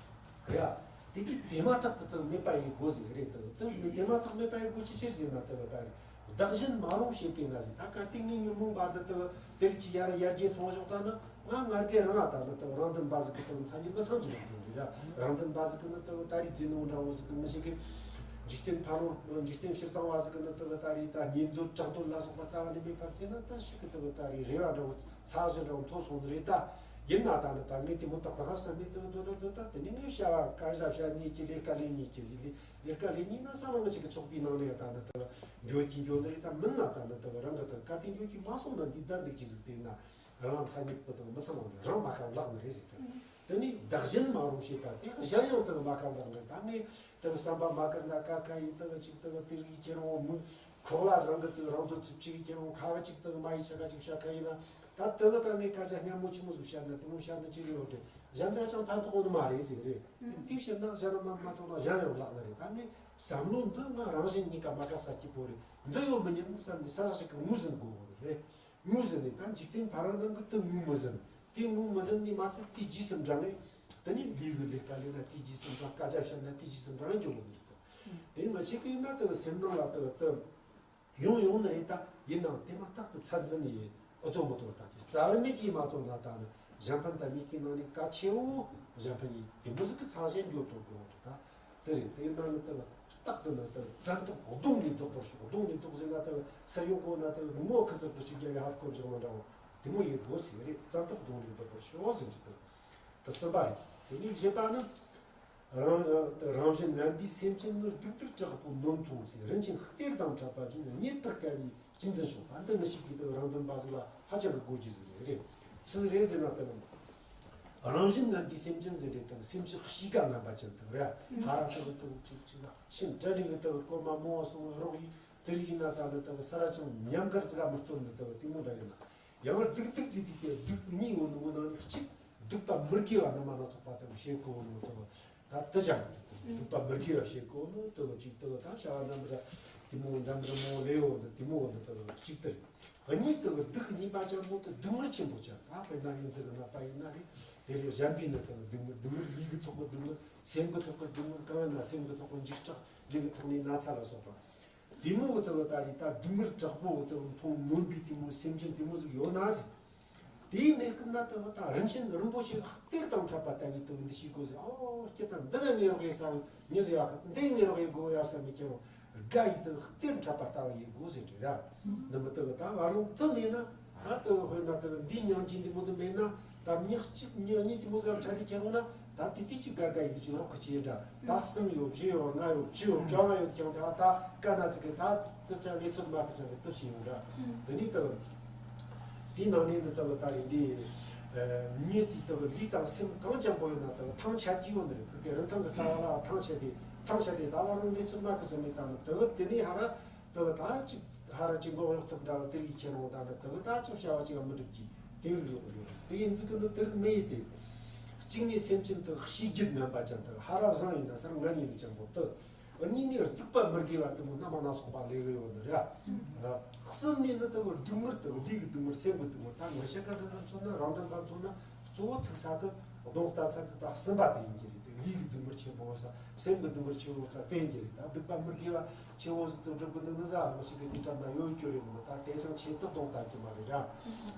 རེད་ཨ། དེ་དུས་དེ་མ་ཐག་ཏུ་དེ་མེད་པ་ཡིན་དགོས་ཟིག་རེད། དེ་དེ་དེ་མ་ཐག་མེད་པ་ཡིན་དགོས་ཅི་ཕྱིར་ཟེར་ན་དེ་གི་ད་རེད། བདག་གཞན་མ་རུངས་བྱེད་པས་ན་ཟེར། ད་གལ་ཏེ་ངས་ཉོན་མོངས་པ་འདི་དེ་དེ་རིགས་ཀྱི་ཡར་ཡར་རྒྱས་གཏོང་ཞོག་ད་ནི་ང་ངར་གེ་རང་ཨ་ད་ནི་དེ་རང་དོན་པ་ཟིག་གི་དེ་མཚན་ཉིད་མི་ཚང་གི་ཡོང་དོན་རེད་ཨ། རང་དོན་པ་ཟིག་གི་ནི་དེ་ད་རེས་རྫས་ནོ་འདྲ་བོ་ཟིག་གི་མི་ཞིག་གི་འཇིག་རྟེན་ཕ་རོལ་འཇིག་རྟེན་སྤྱིར་བཏང་བ་ཟིག་གི་ནི་དེ་ད་རེས་ད་ཉེས་འདོད་གྲགས་འདོད་ལ་སོགས་པ་རྩ་བ་ནས་མེད་པ་བྱས་ན་ད་ཞིག་གི་དེ་ད་རེས་རེ་བ་འདྲ་བོ་ཚ་ཞིང་འདྲ་བོ་མཐོ་སོང་ནི་རེད་ད། ཡིན་ན་ད་ནི་ད་ངས་དེ་མོ་ཏག་ཏག་བསམ་ནས་དེ་འདོད་ད་འདོད་ད་དེ་ནས་ངས་བྱ་བ་ག་ར་བྱ་ཉེས་ཀྱི་ལས་ཀ་ལས་ཉེས་ཀྱི་ལས་ལས་ཀ་ལས་ཉེས་ན་བསམ་ང་ཅིག་གི་ཚོགས་པའི་ནང་ནས་ད་ནི་ད་འགྱོ་གི་འགྱོ་ནི་རེད། ད་མིན་ན་ད་ནི་ད་རང་གི་ད་གལ་ཏེ་འགྱོ་གི་མ་སོང་ན་འདི་ད་འདི་གི་ཟིག་དེ་ན་རང་མཚན་ཉིད་པོ་ད་མི་ཚང་བ་རང་མ་ཁ་བརླག་ནི་རེད་ཟེར། ད་དེ་ནས་བདག་གཞན་མ་རུངས་བྱེད་པ་དེ་གཞན་ཡང་ད་མ་ཁ་བརླག་ནི་རེད། ད་ངས་ད་བསམ་པ་མ་བཀར་ན་ཀ་ཁ་ཡིན་ད་ཅིག་ད་དེ་རིགས་ཁྱེད་རང་མི་ཁོག་ལ་རང་གི་ད་རང་དོན་ཚིག་ཅིག་ཁྱེད་རང་ཁ་ཅིག་ད་མ་ཡི་ཆ་ཁ་ཅིག་བྱ་ཁ་ཡིན་ན། ད་དེ་གི་ད་ངས་སྐད་ཆ་སྙན་མོ་ཆི་མོ་ཟིག་བཤད་ན་དེ་མོ་བཤད་ན་ཅི་རེད་འོ་དེ་གཞན་ཚ་ཅང་ཕན་ཐོགས་ནི་མ་རེད་ཟེར་རེད། དེ་བཤད་ན་གཞན་ལ་མ་མ་ཐོགས་ན་གཞན་ཡང་བརླག་ནི་རེད། ད་ངས་བསམ་བློ་འདི་ང་རང་གཞན་གཉིས་ཀ་མ་དགའ་ས་སྐྱིད་པོ་རེད། འདི་ཡོད་མི་ཉན་བསམ་ནས་ས་ས་ཞིག་གི་ངོས་ཟིན་དགོས་འོ་རེད། ངོས་ཟིན་ནས་ད་འཇིག་རྟེན་ཕ་རོལ་ནང་གི་དེ་ངོས་མི་ཟིན། དེ་ངོས་མི་ཟིན་ནས་མ་ཚད་དེ་རྗེས་སུ་འབྲང་ངེ། དེ་ནས་ལས་གི་ལས་ཀ་ལས་ན་དེ་རྗེས་སུ་འབྲང་། སྐད་ཆ་བཤད་ན་དེ་རྗེས་སུ་འབྲང་ངེ་འཇོག་གི་ནི་རེད། དེ་ནས་མ་བྱེད་གི་ཡིན་ན་དེ་སེམས་ནང་ལ་དེ་དེ། ཡོང་ཡོང་ནི་རེད་ད། ཡིན་ནའང་དེ་མ་ཐག་ཏུ་ཚད་འཛིན་ཡིན། ཨུ་ཏོ་མུ་ཏོ་ད་ཀྱི་རྩ་བའི་མིག་གིས་མ་ཐོན་ན་ད་ནི་གཞན་ཕན་ད་གཉིས་ཀའི་ནང་ནས་གལ་ཆེ་བོ་གཞན་ཕན་ཡིན། དེ་མི་ཟིག་གི་ཚང་གཞན་འགྱོ་ཐུབ་དགོས་རེད་ད། དེ་རེད། དེ་ཡིན་ན་ནི་དེ་རྟག་ཏུ་ནི་དེ་བཙན་ཐབས་གདོང་ནས་ལྡོག་པར་ཤོག་གདོང་ནས་ལྡོག་ཟེར་ན་དེ་སར་ཡོང་དགོས་ན་དེ་ངོ་ཁི་ཟིག་གི་ཕྱི་རྒྱལ་བའི་ཧར་སྐོར་བཞག་ན་འདྲ་བོ་དེ་མོ་ཡིན་དགོས་ཟེར་རེད། བཙན་ཐབས་གདོང་ནས་ལྡོག་པར་ཤོག་ཟེར་གྱི་དེ། དེ་གསུམ་པ་རེད། དེ་ནས་བཞི་པ་ནི། རང་རང་བཞིན་ངན་པའི་སེམས་ཅན་ནི་སྡུག་ཏུ་དྲག་པོ་ནོམ་མཐོང་ཚེ། རིན་ཆེན་གཏེར་དང་འཕྲད་པ་བཞིན་རྙེད་པར་དཀའ་བའི་ གཅེས་འཛིན་ཕྱོགས་ད་འདི་མི་ཞིག་གིས་དེ་རང་དོན་པ་ཟིག་ལ་ཧ་ཅང་གི་དགོས་རྒྱུ་ཟིག་རེད་རེད། ཆི་ཟིག་རེད་ཟེར་ན་དེ་རང་བཞིན་ངན་པའི་སེམས་ཅན་ཟེར་རེད་དང་སེམས་ཅན་གཤིས་ཀ་ངན་པ་ཅན་དང་རེད། ཧ་ར་དེ་གི་དེ་གི་ཅིག་ཅིག་ལ་ཕྱིན་དྲན་རིག་གི་དེ་གི་སྐོར་མ་མོ་བ་སོང་རོགས་ཡིན་དེ་རིག་ཡིན་ན་ད་ནི་དེ་གི་ས་ར་ཅང་ཉམས་དགར་ཟིག་ག་མི་སྟོན་ནི་དེ་གི་དེ་མོ་འདྲ་ཡིན་ན། ཡང་སྡུག་སྡུག་ཙི་ཙི་དེ་སྡུག་གཉིས་ཡོད་ནི་འོ་ན་ནི་གཅིག་སྡུག་པ་མི་དགེ་བ་རྣམ་པ་སྣ་ཚོགས་པ་དེ་བྱེད་དགོས་ནོ་དེ་ད་དེ་ཅང་མི་འདུག་སྡུག་པ་མི་དགེ་བ་བྱེད་དགོས་ནོ་དེ་གཅིག་དེ་ད་བྱ་བ་འདྲ་མི་འདྲ་དེ་མོ་འདྲ་མི་འདྲ་མོ་ལས་འོ་ན་དེ་མོ་འོ་ན་དེ་གཅིག་དེ་རེད། གཉིས་དེ་སྡུག་གཉིས་པ་ཅང་མོ་དེ་སྡུག་བསྔལ་ཆེན་པོ་ཅན་ད་དཔེར་ན་ཡིན་ཟེར་གི་ན་པ་ཡིན་ན་རེད། དེ་རེད་གཞན་པའི་ནི་དེ་སྡུག་བསྔལ་སྡུག་བསྔལ་ལུས་ཀྱི་ཐོག་གི་སྡུག་བསྔལ་སེམས་ཀྱི་ཐོག་གི་སྡུག་བསྔལ་གང་ཡིན་ན་སེམས་ཀྱི་ཐོག་གི་འཇིགས་སྐྲག་ལུས་ཀྱི་ཐོག་ནས་ན་ཚ་ལ་སོགས་པ། དེ་མོ་དེ་ད་རེད་ད་སྡུག་བསྔལ་དྲག་པོ་དེ་མཐོང་ནོན་པའི་དེ་མོ་སེམས་ཅན་དེ་མོ་ཟིག་ཡོད་ན་ཟིག་དེའི་གནས་སྐབས་ན་དེ་ད་རིན་ཆེན་རིན་པོ་ཆེ་གཏེར་དང་འཕྲད་པ་ལྟ་བུའི་དེ་འདི་ཤེས་དགོས་ཟེར། ཨོ་སྐྱིད་དང་འདི་ན་ངེས་རོགས་ཡེད་ས་ངེས་ཟེར་ཡག་གི་འདི་ངེས་རོགས་ཡེད་དགོས་ཡག་ས་མི་ཁྱེར་རོ། དགའ་ཡི་དེ་གཏེར་འཕྲད་པ་ལྟ་བུ་ཡེད་དགོས་ཟེར་རེད་ར། འདི་མི་དེ་ད་བར་ལུང་དུ་མེད་ན། ད་དེ་དཔེར་ན་དེ་འདི་སྙིང་རྗེ་འདི་མོ་དེ་མེད་ན། ད་མྱི་གཅིག་མྱི་གཉིས་དེ་མོ་ཟིག་འཕྲད་དེ་ཁྱེར་འོང་ན། ད་དེ་དུས་ཀྱི་དགའ་དགའ་ཡོད་ཀྱི་རོགས་ཀྱི་ཅི་འདྲ། ད་གསུམ་ཡོད་བཞི་ཡོད་ལྔ་ཡོད་བཅུ་ཡོད་བཅོ་ལྔ་ཡོད་ཀྱང་ད་ད་དཀའ་ན་ཚིག་གི་ད་ཙི་ཙ་ལས་ཚོད་མ་གི་ཟེར་བའི་སྟོབས་ཤིག་ཡོང་འདྲ། འདི་ནི་ད་དེའི་ནང་ནས་འདི་ད་ད་རེད་འདི་མྱི་དེ་ད་ལུས་དང་སེམས་གང་ཅང་པོ་ཡོད་ན་ད་ཐང་ཆད་ཀྱི་ཡོད་ནི་རེད། ཁོ་གི་རིན་ཐང་གི་ལྟ་བ་ལ་ཐང་ཆད་དེ་ཐང་ཆད་དེ་ད་བར་ལས་ཚོད་མ་གི་ཟེར་མི་ད་ནི་ད་དེ་ནི་ཧ་ར། དེ་གི་ད་ཅིག་ཧ་ར་ཅིག་མགོ་གཡོག་ཐུབ་འདྲ་བ་དེ་རིགས་ཁྱེད་རང་ད་ནི་དེ་གི་ད་ཅིག་བྱ་བ་ཅིག་མི་འགྲུབ་ཀྱི་དེ་རིགས་ཡོང་གི་ཡོད། དེ་ཡིན་ཙི་གི་ནི་དེ་རིགས་མེད་ཡི་དེ། གཅིག་ནས་སེམས་ཅན་དེ་གཤིས་རྒྱུད་ངན་པ་ཅན་དེ་ཧ་ར་བཟང་ཡིན་ན་སར་ངན་ཡིན་ནི་ཅང་པོ་དེ། གཉིས་ནས་སྡིག་པ་མི་དགེ་བ་དེ་མོ་རྣམ་པ་སྣ་ཚོགས་པ་ལས་གི་ཡོད་ནི་རེད། གསུམ་ནས་ནི་དེ་གི་སྡུག་བསྔལ་དེ་ལུས་ཀྱི་སྡུག་བསྔལ་སེམས་ཀྱི་སྡུག་བསྔལ་ད་ང་ཤ་ཁ་འདྲ་ཚོ་མཚོན་ན་རང་དོན་པ་མཚོན་ན་གཙོ་བོ་ཐུག་ས་དེ་གདོང་ལྟ་ཚད་དེ་ད་གསུམ་པ་དེ་ཡིན་གྱི་རེད། དེ་ལུས་ཀྱི་སྡུག་བསྔལ་ཆེན་པོ་ས་སེམས་ཀྱི་སྡུག་བསྔལ་ཆེན་པོ་ས་དེ་ཡིན་གྱི་རེད། ད་སྡིག་པ་མི་དགེ་བ་ཆེ་བོ་ཟིག་ཏུ་སྒྲུབ་གི་འདུག་ནི་ཟ་ང་ཞིག་གི་དེ་གྲབ་ན་ཡོད་རྒྱུ་རེད་ནི་མོ། ད་དེ་ཅང་ཆེད་དུ་གདོང་ལྟ་རྒྱུ་མ་རེད་ར།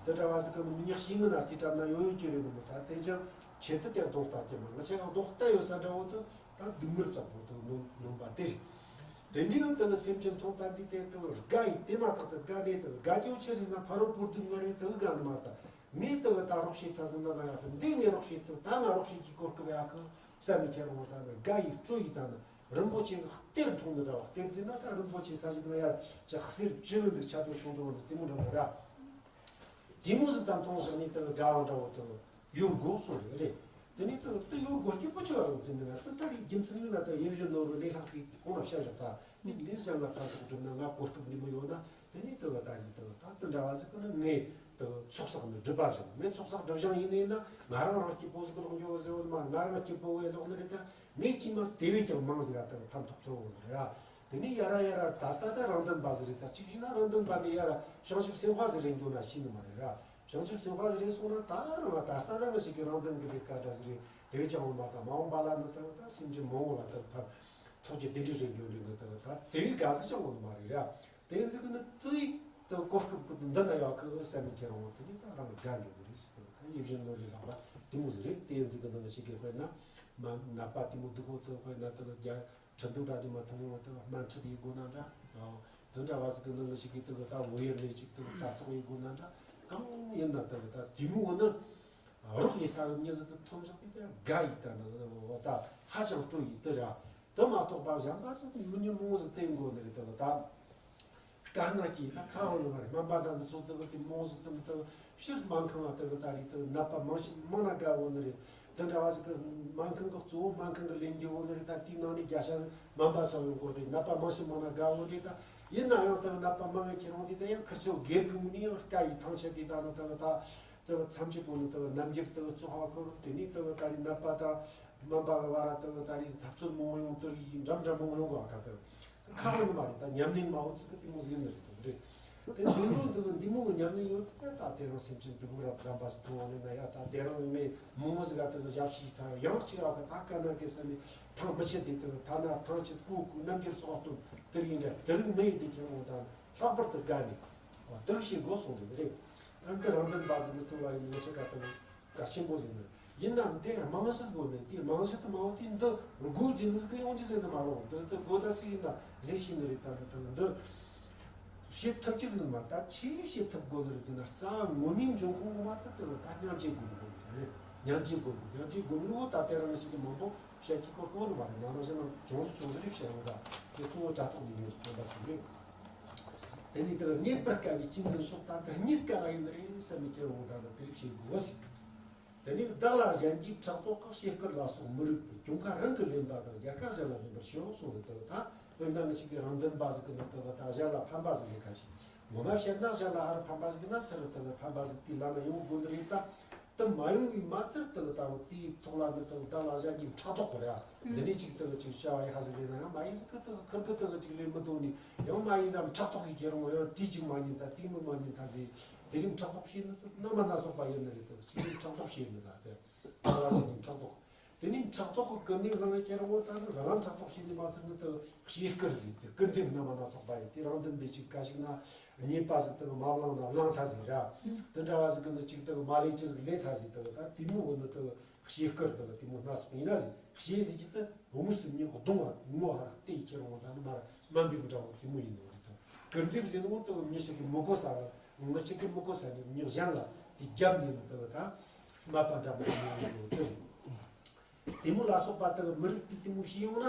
དེ་འདྲ་བ་ཟིག་གི་ནི་མི་ཉག་ཤིང་ངི་ན་དེ་གྲབ་ན་ཡོད་རྒྱུ་རེད་ནི་མོ། ད་དེ་ཅང་ཆེད་དུ་དེ་གདོང་ལྟ་རྒྱུ་མ་ང་ཆེ་ག་གདོང་ལྟ་ཡོད་ས་འདྲ་བོ་དུ་ད་སྡུག་བསྔལ་དྲག་པོ་དུ་ནོན་ནོན་པ་དེ་རེད། དེ་འདྲའི་ཡང་དེ་ནི་སེམས་ཅན་མཐོང་ལྟ་འདི་དེ་དུ་དགའ་ཡི་དེ་མ་ཐག་ཏུ་དགའ་ནས་དུ་དགའ་རྒྱུ་ཆི་རེད་ན་ཕ་རོལ་པོ་སྡུག་བསྔལ་རེད་དུ་དགའ་ནི་མ་ད། མི་དེ་གི་ད་རོགས་བྱེད་ཚ་ཟིན་ན་ན་ཡག་གི་འདི་ངས་རོགས་བྱེད་ཐུབ་ད་ང་རོགས་བྱེད་ཀྱི་གོ་སྐབས་ཡག་གི་བསམ་མི་ཁྱེར་འོང་ད་ནི་དགའ་ཡི་སྤྲོ་ཡི་ད་ནི་རིན་པོ་ཆེ་གི་གཏེར་མཐོང་ནི་འདྲ་བ། གཏེར་འཛིན་ན་ད་རིན་པོ་ཆེ་ས་ཞིག་ན་ཡར་ཅི་གསེར་བཅུ་གི་འདུག་ཆ་དོ་ཆུང་དོ་འདུག་དེ་མོ་འདྲ་མོ་ར། དེ་མོ་ཟིག་ད་མཐོང་ཟིན་ནི་དེ་གི་དགའ་བ་འདྲ་བོ་དེ་ཡོད་དགོས་སོང་རེད་རེད། དེ་ནས་དེ་དེ་ཡོད་དགོས་སྐྱིད་པོ་ཆེ་བ་རུང་འཛིན་ནི་ན་དེ་ད་རིག་རྒྱུ་མཚན་ཡོད་ན་ད་ཡིད་བཞིན་ནོར་བུ་ལས་ལྷག་གི་གོང་ལ་བཤད་བཞག་ད་ནི་ལས་བྱ་ང་ཕན་ཐོགས་སྒྲུབ་ན་ང་གོ་སྐབས་འདི་མོ་ཡོད་ན། དེ་ནས་དེ་ག་ད་ནི་དེ་ག་ད་དེ་འདྲ་བ་ཟིག་གི་ནི་ངས་དེ་ག་ཚོགས་བསགས་ནི་སྒྲུབ་པ་བཞིན་ངས་ཚོགས་བསགས་སྒྲུབ་བཞིན་ཡིན་ནི་ཡིན་ན་ང་རང་རང་སྐྱིད་པོ་ཟིག་གི་ལོག་འགྱོ་གི་ཟེར་བ་ནི་མ་ང་རང་སྐྱིད་པོ་བས་ལོག་ནི་རེད། ད་ངས་ཅི་མ་དེ་བས་ཀྱང་མང་ཟིག་ག་དེ་ག་ཕན་ཐོགས་ཐུབ་བོ་ནི་རེད། དེ་ནས་ཡ་ར་ཡ་ར་ད་ལྟ་ད་རང་དོན་པ་ཟིག་རེད། ད་གཅིག་བྱས་ན་རང་དོན་པ་ནི་ཡ་ར་བྱང་ཆུབ་སེམས་དཔའ་ཟིག་རེད་འགྱོ་ན་ཤེས་ནི་མ་རེད་ར། བྱང་ཆུབ་སེམས་དཔའ་ཟིག་རེད་སོང་ན་ད་རང་ལ་ད་ལྟ་ད་ང་ཞིག་གི་རང་དོན་གི་ལས་ཀ་འདྲ་ཟིག་རེད། དེ་བས་ཀྱང་འོང་མ་ད་མ་འོངས་པ་ལ་ནི་ད་ད་སེམས་ཅན་མང་བོ་ལ་ད་ཕན་ཐོགས་ཀྱི་དེ་འདྲ་རེད་འགྱོ་རེད་ནི་ད་ད་དེ་བས་དགའ་ཟིག་ཀྱང་འོང་ནི་མ་རེད་ར། དེ་ཡིན་ཟིག་གི་ནི་དུས་དུ་གོ་སྐབས་ཀྱི་འདི་ན་ཡག་གི་བསམ་མི་ཁྱེར་འོང་དེ་ནི་ད་རང་དགའ་འགྱོ་གི་རེད་ཟེར། ད་ཡིད་བཞིན་ནོར་ལས་ལྷག་པ་དེ་མོ་ཟིག་རེད། དེ་ཡིན་ཟིག་གི་ནང་ཞིག་གི་དཔེར་ན་མ་ནད་པ་དེ་མོ་སྡུག་གོ་དུ་དཔེར་ན་ད་རྒྱ་ཁྲི་འདུག་འདྲ་དུ་མ་ཐུང་ངོ་དུ་སྨན་ཁྲིད་ཡི་དགོས་ན་འདྲ། དེ་འདྲ་བ་ཟིག་གི་ནང་ཞིག་གི་དུ་ད་བོད་ཡུལ་ནས་ཅིག་དུ་ལྟ་རྟོག་ཡི་དགོས་ན་འདྲ། གང་ཡིན་ན་དུ་ད་དེ་མོ་ནི་རོགས་ཡི་ས་གི་མྱི་ཟིག་དུ་ཐོན་བཞག་གི་ད་དགའ་ཡི་ད་ནི་ད་ཧ་ཅང་སྤྲོ་ཡི་དུ་ར། དུ་མ་གཏོགས་པ་གཞན་པ་ཟིག་མི་ཉུང་མོ་ཟིག་བསྟེན་དགོས་ནི་རེད་དུ་ད། དཀར་ནག་གི་ད་ཁ་འོ་ནི་མ་རེད། སྨན་པ་འདྲ་འདི་ཚོ་དག་དེ་མོ་ཟིག་དང་དག་ཕྱིར་སྨན་ཁང་ལ་དག་ད་རེད་དག་ནད་པ་མང་ཞིག་མང་ན་དགའ་འོ་ནི་རེད། དེ་འདྲ་བ་ཟིག་གི་སྨན་ཁང་གི་གཙོ་བོ་སྨན་ཁང་གི་ལས་འགུལ་འོ་ནི་རེད། ད་དེའི་ནང་ནས་བརྒྱ་ཆ་ཟིག་སྨན་པ་ཚོ་ཡོང་དགོས་རེད། ནད་པ་མང་ཞིག་མང་ན་དགའ་འོ་རེད། ད་ཡིན་ན་ཡང་དག་ནད་པ་མང་ངེ་ཁྱེད་རང་དེ་ད་ཡང་ཁིར་ཆོ་སྒེར་གི་ངོས་ནས་ཡང་དཀའ་ཡི་ཐང་ཆད་དེ་ད་ནི་དག་ད་དག་མཚམས་ཆད་པོ་ནི་དག་རྣམ་འགྱུར་དག་བཙོག་པ་ཁོ་རུ་དེ་ནས་དག་ད་རེད་ནད་པ་དང་སྨན་པ་གི་བར་དག་ད་རེད་འཐབ་རྩོད་མང་ཡོང་དུ་ཡི་འདྲ་འདྲ་མང་ཡོང་གི་བ་ད་དག་ཁག་ནི་མ་རེད། ད་ཉམས་ལེན་མ་འོ་ཙི་གི་དེ་མོ་ཟིག་ཡིན་ནི་རེད་དོ་རེད། དེ་འདི་མོ་འདི་གི་འདི་མོ་གི་ཉམས་ལེན་ཡོད་དེ་ད་དེ་རང་སེམས་ཅན་སྡུག་བསྔལ་རབ་གདམས་པ་ཟིག་མཐོང་བ་ནི་ན་ཡ་ད་དེ་རང་ངི་མེ་མོ་མོ་ཟིག་ག་དེ་གི་ཞབས་ཕྱི་ཐང་ཡང་གཅིག་ར་གི་ད་དཀའ་ན་གི་ས་ནི་ཐང་མི་ཆད་དེ་དེ་གི་ཐ་ན་ཐང་ཆད་ཀུ་ཀུ་རྣམ་འགྱུར་སོགས་སྟོན་དེ་རིགས་འདྲ་དེ་རིགས་མེ་ཡི་དེ་ཁྱེད་མོ་ད་ལྷག་པར་དུ་དགའ་ནི་དེ་རིགས་ཤེས་དགོས་སོང་དེ་རེད། ད་འདི་རང་དོན་པ་ཟིག་མི་ཚང་བ་ཡིན་མི་ཆད་ག་དེ་གི་གལ་ཆེན་པོ་ཟིག་ནི། ཡིན་ནའང་དེ་རྨང་གཞི་ཟིག་ནི་དེ་རྨང་གཞི་དུ་མ་འོ་དེ་འདི་སྒོ་འཛིན་ནི་ཟིག་ཡོང་རྒྱུ་ཟེར་ནི་མ་རེད། འདི་འདི་སྒོ་ད་སུ་ཡིན་ན་ཟེར་ཤེས་ནི་རེད། ད་ནི་ད་འདི་བྱེད་ཐུབ་ཀྱི་ཟིག་ནི་མ་ད་ཆི་བྱེད་ཐུབ་དགོས་ནི་རེད་ཟེར་ན། རྩ་བ་ངོ་མའི་འབྱུང་ཁུངས་ངོ་མ་ད་ད་ད་སྙིང་རྗེ་དགོས་དགོས་ནི་རེད། སྙིང་རྗེ་དགོས་དགོས་སྙིང་རྗེ་དགོས་ནི་འོ་ད་དེ་རང་ཞིག་གི་མང་པོ་བཤད་ཀྱི་སྐོར་གོ་ནི་མ་རེད། ང་རང་ཞིག་ན་ཅུང་ཟད་ཅུང་ཟད་རེ་བཤད་ཡོང་ད་དེ་གཙོ་བོ་དྲ་ཐོག་ནས་ངས་སྟོན་པ་ཚོ་རེད། དེ་ནས་དེ་རྙེད་པར་དཀའ་བའི་གཅེས་འཛིན་ཕྱོགས་དང་དེ་རྙེད་དཀའ་བ་ཡིན་ནི་རེད་བསམ་མི་ཁྱེར་འོང་དང་དེ་རིགས་བྱེད་དགོས་ཟེར། དེ་ནས་བདག་ལ་གཞན་གྱིས་ཕྲག་དོག་གི་བྱེད་སྐུལ་ལ་སོགས་མི་རིགས་པའི་གྱོང་ཁ་རང་གིས་ལེན་པ་དང་རྒྱལ་ཁ་གཞན་ལ་སྦྱིན་པར་བྱའོ་གསུངས་ནས། དེ་ད་དཔེར་ན་ང་ཅིག་གི་རང་དོན་པ་ཟིག་གི་ནི་དེ་ད་གཞན་ལ་ཕན་པ་ཟིག་ལས་ཁ་ཞིག་ངོ་མ་བཤད་ན་གཞན་ལ་ཧར་ཕན་པ་ཟིག་ན་སར་དེ་ཕན་པ་ཟིག་དེའི་ལམ་ན་ཡོང་དགོས་ནི་རེད་ད། དེ་མ་ཡོང་བའི་མ་ཚད་དེ་དང་དེའི་ཐོག་ལ་འདི་དང་ད་ལ་གཞན་གྱི་ཕྲག་དོག་གི་ར། འདི་ནས་ཅིག་དེ་ཅིག་བྱ་བ་ཡག་ཟིག་ལས་ན་ཡང་མ་ཡིན་ཟིག་གི་དེ་ཁུར་གི་དེ་ཅིག་ལས་མི་དོ་ནི་ཡང་མ་ཡིན་ཟམ་ཕྲག་དོག་གི་ཁྱེར་འོང་ཡང་དེ་ཅིག་མ་ཉན་ད་དེ་མི་མ་ཉན་ད་ཟེ། དེ་རིང་ཕྲག་དོག་བྱེད་ནི་ཚོ་རྣམ་པ་སྣ་ཚོགས་པ་ཡིན་ནི་རེད། དེ་ཅིག་རིང་ཕྲག་དོག་བྱེད་ནི་ད་དེ་ད་ལ་གཞན་གྱི་ཕྲག་དོག་དེ་ནས་ཕྲག་དོག་གི་ཀུན་ནས་བསླངས་ཁྱེར་འོང་ད་ནི་རང་རང་ཕྲག་དོག་བྱེད་ནི་མ་ཚད་ནི་དེ་བྱེད་སྐུལ་ཟིག་དེ་ཀུན་འདེབས་རྣམ་པ་སྣ་ཚོགས་པ་ཡིན་དེ་རང་དོན་པའི་ཅིག་ག་ཞིག་ན། རྙེད་པ་ཟིག་དང་མ་བླངས་ན་བླངས་ཐལ་ཟིག་ར། དེ་འདྲ་བ་ཟིག་གི་ནི་གཅིག་དང་མ་ལས་ཅི་ཟིག་ལས་ཐལ་ཟིག་དང་ད་དེ་མོ་བོ་ནི་དང་བྱེད་སྐུལ་དང་དེ་མོ་སྣ་ཚོགས་ཡིན་ན་ཟིག་བྱེད་ཟིག་གི་ད་ངོ་སུམ་ཉི་གདོང་བ་ངོ་ཧར་བལྟས་ཁྱེར་འོང་ད་ནི་མར་དམའ་འབེབས་འདྲ་བོ་དེ་མོ་ཡིན་ནོ་རེད་དང་། ཀུན་འདེབས་ཟེར་ནོ་དང་མྱི་ཞིག་གི་མི་གོ་ས་ལ་མྱི་ཞིག་གི་མི་གོ་ས་ནས་མྱི་གཞན་ལ་དེ་རྒྱབ་ནས་ནི་དང་ད་དམའ་པ་འདྲ་མོ་དེ་མོ་ཡིན་ནོ་དེ་རེད། དེ་མོ་ལ་སོགས་པ་དག་མི་རིགས་པའི་གཏི་མུག་ཤི་ཡོང་ན།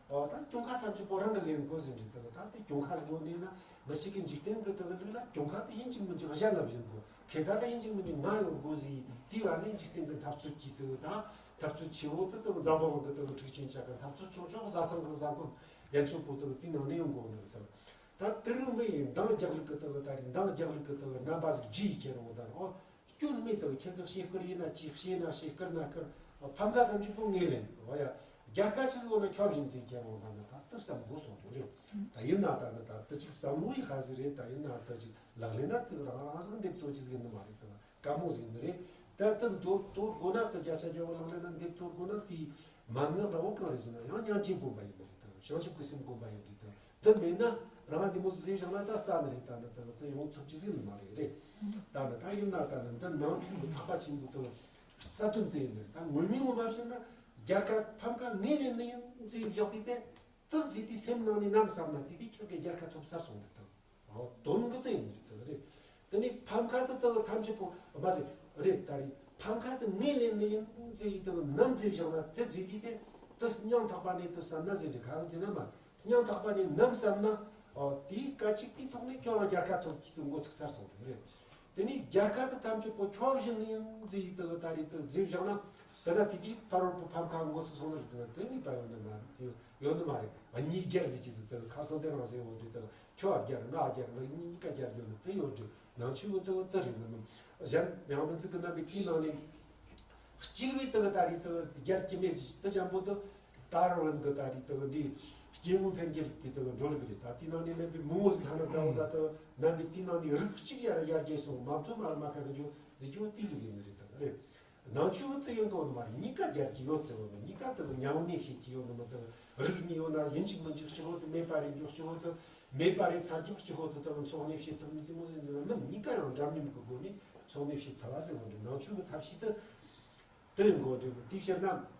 འོ་ད་གྱོང་ཁ་ཐམས་ཅད་པོ་རང་གི་ལེན་དགོས་ཟེར་འདྲི་དག་ད་དེ་གྱོང་ཁ་ཟིག་ཡོང་ནས་ན་མི་ཞིག་གི་འཇིག་རྟེན་གི་དག་ལུགས་ལ་གྱོང་ཁ་དེ་ཡིན་གཅིག་མིན་གཅིག་གཞན་ལ་བྱིན་དགོས། ཁེ་ཁ་དེ་ཡིན་གཅིག་མིན་གཅིག་ང་ཡོང་དགོས་ཟེར། དེའི་བར་ནས་འཇིག་རྟེན་གི་འཐབ་རྩོད་ཀྱི་དག་ད་འཐབ་རྩོད་ཆེ་བོ་དེ་དག་འཛམ་བུ་གླིང་གི་དག་འཁྲུག་ཆེན་ཆགས་གི་འཐབ་རྩོད་ཆུང་ཆུང་བཟའ་ཚང་གི་བཟའ་འཁོན་ཡན་ཆོད་པོ་དག་དེའི་ནང་ནས་ཡོང་དགོས་ནི་དག་ད་དེ་རིང་འདི་ཡིན་འདང་རྒྱག་ལུགས་གི་དག་ད་རེས་འདང་རྒྱག་ལུགས་གི་དག་རྣམ་པ་ཟིག་བརྗེ་ཡི་ཁྱེར་འོང་ད་རོ། སྐྱོན་མེད་དང་ཁྱེད་ཀྱི་བྱེད་སྐུལ་ཡིན་ན་ཅིག་བྱེད་ན་བྱེད་སྐུལ་ན་སྐུལ་ཕམ་ཁ་ཐམས་ཅད་པོ་ངོས་ལེན་འོ་ཡ། རྒྱལ་ཁ་ཆི་ཟིག་འོ་ན་ཁྱོད་བཞིན་འཛིན་ཁྱེད་རང་དང་ནི་ད་དུ་བསམ་དགོས་སོང་རེད། ད་ཡིན་ན་ད་ནི་ད་དུ་ཅིག་བསམ་བློ་ཡི་ཁ་ཟིག་རེད། ད་ཡིན་ན་ད་ཅིག་ལག་ལེན་ན་དུ་རང་རང་ཟིག་འདེབས་ཐོ་ཅི་ཟིག་ནི་མ་རེད། ད་དཀའ་མོ་ཟིག་ནི་རེད། ད་དུ་འདོར་འདོར་དགོས་ན་དུ་བརྒྱ་ཆ་བརྒྱ་བོ་ལག་ལེན་ན་འདེབས་ཐོ་དགོས་ན་དེ་མ་ངག་རང་བོ་གང་རེད་ཟེར་ན་ཡང་སྙིང་རྗེ་སྒོམ་པ་ཡིན་ནི་རེད། ད་བྱང་ཆུབ་ཀྱི་སེམས་སྒོམ་པ་ཡིན་དུས་ད། དེ་མེད་ན་རང་འདི་མོ་ཟིག་བྱས་བཞག་ན་ད་རྩ་ནི་རེད། ད་ནི་ད་དེ་ཡོང་ཐུབ་ཀྱི་ཟིག་ནི་མ་རེད་རེད། ད་ནི་ད་ཡིན་ན་ད་ནི་འདི་ནང་ཆོས་ཀྱི་ཐེག་པ་ཆེན་པོ་དེ་རྩ་དོན་དེ་ཡིན་ནི་རེད། ད་ངོ་མའི་ངོ་མ་བཤད་ན་རྒྱལ་ཁ་ཕམ་ཁ་ངོས་ལེན་ནི་ཡིན་ཟེར་བཞག་དུས་དེ་དེ་ཟིག་དེ་སེམས་ནང་ནས་ནམ་བསམ་ན་དེ་དེ་ཁྱོད་ཀྱི་རྒྱལ་ཁ་ཐོབ་ཚར་སོང་རེད་ད། ཨོ་དོན་གི་དེ་ཡིན་ནི་རེད་ད་རེད། དེ་ནས་ཕམ་ཁ་དེ་ད་ཐམས་ཅད་པོ་མ་ཟེར་རེད། ད་རེད་ཕམ་ཁ་དེ་ངོས་ལེན་ནི་ཡིན་ཟེར་ཡི་དེ་ནམ་ཟེར་བཞག་ན་དེ་ཟིག་དེ་དེ་དེ་སྙིང་ཐག་པ་ནས་དེ་བསམ་ན་ཟེར་འདྲི་ཁ་ཟེར་ན་མ། སྙིང་ཐག་པ་ནས་ནམ་བསམ་ན། ཨོ་དེའི་སྐད་ཅིག་དེའི་ཐོག་ནས་ཁྱོད་རང་རྒྱལ་ཁ་ཐོབ་ཀྱི་དེ་འགོ་ཚུགས་ཚར་སོང་རེད། དེ་ནས་རྒྱལ་ཁ་དེ་ཐམས་ཅད་པོ་ཁྱོད་བཞིན་ཡིན་ཟེར་ཡི་དེ་ད་རེད་དེ་ཟེར་བཞག་ན། དེ་ན་དེ་དེའི་ཕ་རོལ་པོ་ཕམ་ཁ་འགོ་ཚུགས་སོང་ན་རེད་ཟེར་ན་དེ་ངེས་པ་ཡོད་ནི་མ་ཡོད་ནི་མ་རེད། གཉིས་རྒྱལ་ཟེར་གྱི་ཟེར་དེ་ཁ་སང་དེ་རང་ཟེར་འོ་དེ་དེ་ཁྱོད་རྒྱལ་ང་རྒྱལ་ང་གཉིས་ཀ་རྒྱལ་ཡོད་ནི་དེ་ཡོད་དེ་ནང་ཆོས་འོ་དེ་འོ་དེ་རེད་ནི་མིན། གཞན་མྱང་མི་ཚིག་གི་རྣམ་པའི་དེའི་ནང་ནས། གཅིག་པའི་དེ་གི་ད་རེས་དེ་རྒྱལ་གྱི་མེད་ཅིག་དེ་ཅན་པོ་དེ་ད་རུང་བན་གི་ད་རེས་དེ་འདི་སྐྱེ་བོ་འཕེལ་འགྱུར་རིག་པའི་དེ་འགྲོ་རིག་རེད། ད་དེའི་ནང་ནས་གནས་པའི་མང་བོ་ཟིག་ལྷ་ན་བདག་པོ་ད་དེ་རྣམ་པའི་དེའི་ནང་ནས་རིགས་གཅིག་ཡར་ཡར་རྒྱས་སོང་མ་མཐོ་མར་མ་ཁ་གི་འཇོ་ཟིག་ཅོ་དེ་ལུགས་ཡིན་ནི་རེད་དེ་རེད། ནང་ཆོས་དེ་ཡིན་གོ་ནི་མ་རེད། གཉིས་ཀ་རྒྱལ་གྱི་ཡོད་ཚེ་བོ་ནི་གཉིས་ཀ་དེ་མྱང་ནས་བཤད་ཀྱི་ཡོད་ནི་མི་དེ་རིགས་གཉིས་ཡོད་ན་ཡིན་གཅིག་མིན་གཅིག་གཅིག་པོ་དེ་མེད་པ་རེད་འཇོ་གཅིག་པོ་དེ་མེད་པ་རེད་ཚར་གྱི་གཅིག་པོ་དེ་དེ་འཚོགས་ནས་བཤད་ཐུབ་ནི་དེ་མོ་ཟིག་ཡིན་ཟེར་ན་མིན། གཉིས་ཀ་ཡང་འདྲ་མཉམ་གི་སྒོ་ནས་འཚོགས་ནས་བཤད་ཐུབ་པ་ཟེར་བ་འདྲ། ནང་ཆོས་ཀྱི་ཐབས་ཤེས་དེ། དེ་ཡིན་དགོས་འདྲ་གི་དེའི་ཕྱིར་ན།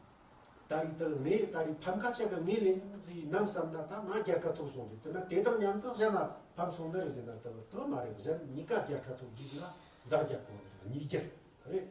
ད་རེས་དེ་ངས་ད་རེས་ཕམ་ཁ་ཆ་ག་ངས་ལེན་ཟིག་ནམ་བསམ་ན་ད་ང་རྒྱལ་ཁ་ཐོབ་སོང་རེད། དེ་ན་དེ་དང་མཉམ་དུ་གཞན་ལ་ཕམ་སོང་ནི་རེད་ཟེར་ན་དེ་དེ་མ་རེད། གཞན་གཉིས་ཀ་རྒྱལ་ཁ་ཐོབ་རྒྱུ་ཞིག་ལ་འདང་རྒྱག་དགོས་ནི་རེད། གཉིས་རྒྱལ་རེད།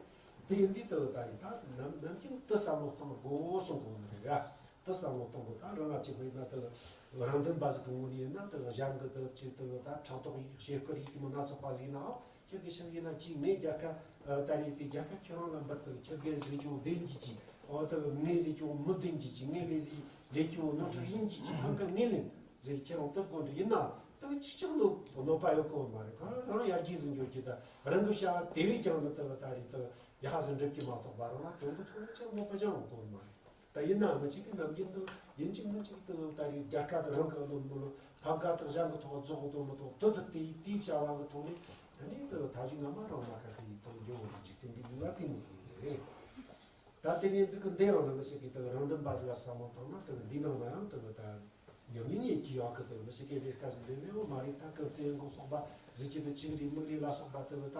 དེ་ཡིན་དུས་དེ་ད་རེས་ད་ནམ་ནམ་རྒྱུན་དེ་བསམ་བློ་གཏོང་དགོས་གསུང་དགོས་ནི་རེད་ར། དེ་བསམ་བློ་གཏོང་དགོས། ད་རང་ང་གཅིག་པུ་ཡིན་ན་དེ་རང་དོན་པ་ཟིག་གི་ངོས་ནས་ཡིན་ན་དེ་གཞན་གི་དེ་ཅི་དེ་ད་ཕྲག་དོག་ཡིག་བྱེད་སྐུལ་ཡིག་དེ་མོ་སྣ་ཚོགས་པ་ཟིག་ཡིན་ནའང་། ཁྱེད་ཀྱི་ཤི་ཟིག་ཡིན་ན་ཅིག་ངས་རྒྱལ་ཁ་ད་རེས་དེ་རྒྱལ་ཁ་ཁྱེད་རང་ལ་འབུལ་དུ་ཁྱེད་ཀྱི་ཟིག་ཀྱང་བདེན་གྱི་ཅིག་ཨོ་ད་ངས་ཟིག་ཀྱང་མི་བདེན་གྱི་ཅིག་ངས་ལས་ཟིག་ལས་ཀྱང་ནོར་འཁྲུལ་ཡིན་གྱི་ཅིག་ཕམ་ཁ་ངས་ལེན་ཟིག་ཁྱེད་རང་སྟབས་གོ་འདྲ་ཡིན་ན་ད་ཅི་ཅག་གནོད་གནོད་པ་ཡོད་གོ་མ་རེད། གང་རང་ཡར་རྒྱས་ཟིག་འགྱོ་གི་ད་རང་གི་བྱ་བ་དེ་བས་ཀྱང་ནི་ད་ད་རེས་ད་ཡག་ཟིག་འགྲུབ་ཀྱི་མ་གཏོགས་པ་རང་ལ་དོན་གི་ཐོག་ནས་ཅང་གནོད་པ་ཅང་ཡོད་གོ་མ་རེད། ད་ཡིན་ནའང་མི་གཅིག་གིས་ནམ་རྒྱུན་དུ་ཡིན་གཅིག་མིན་གཅིག་ཏུ་ད་རེས་རྒྱལ་ཁ་དང་རང་གི་བློ་མི་བློ་ཕམ་ཁ་དང་གཞན་གྱི་ཐོག་རྫོགས་དང་མི་རྫོགས་དུ་དུ་དེའི་དེའི་བྱ་བ་གི་ཐོག་ནས་ད་ནི་དུ་ཐབས་ཤེས་ངོ་མ་རང་མ་ཁ་ཁ་ཡིན་དང་ཡོད་རེད། འཇིག་རྟེན་འདི་ལུགས་ལ་དེ་མོ་ཡིན་རེད། ད་དེ་ནས་འཛི་གི་འདི་ཡང་ན་མི་ཞིག་གིས་དུ་རང་དོན་པ་ཟིག་ལ་བསམ་བློ་བཏང་ན་དུ་འདི་ནང་ན་ཡང་དུ་ད་ཉམས་ལེན་ཡེད་ཀྱི་ཡོད་གི་དུ་མི་ཞིག་གིས་ལས་ཀ་ཟིག་འདི་ནས་འོ་མ་རེད། ད་སྐབས་ཚེ་ཡང་གོ་ཚོགས་པ་ཟིག་གི་དུ་ཅིག་རེད་མིག་རེད་ལ་སོགས་པ་དུ་ད།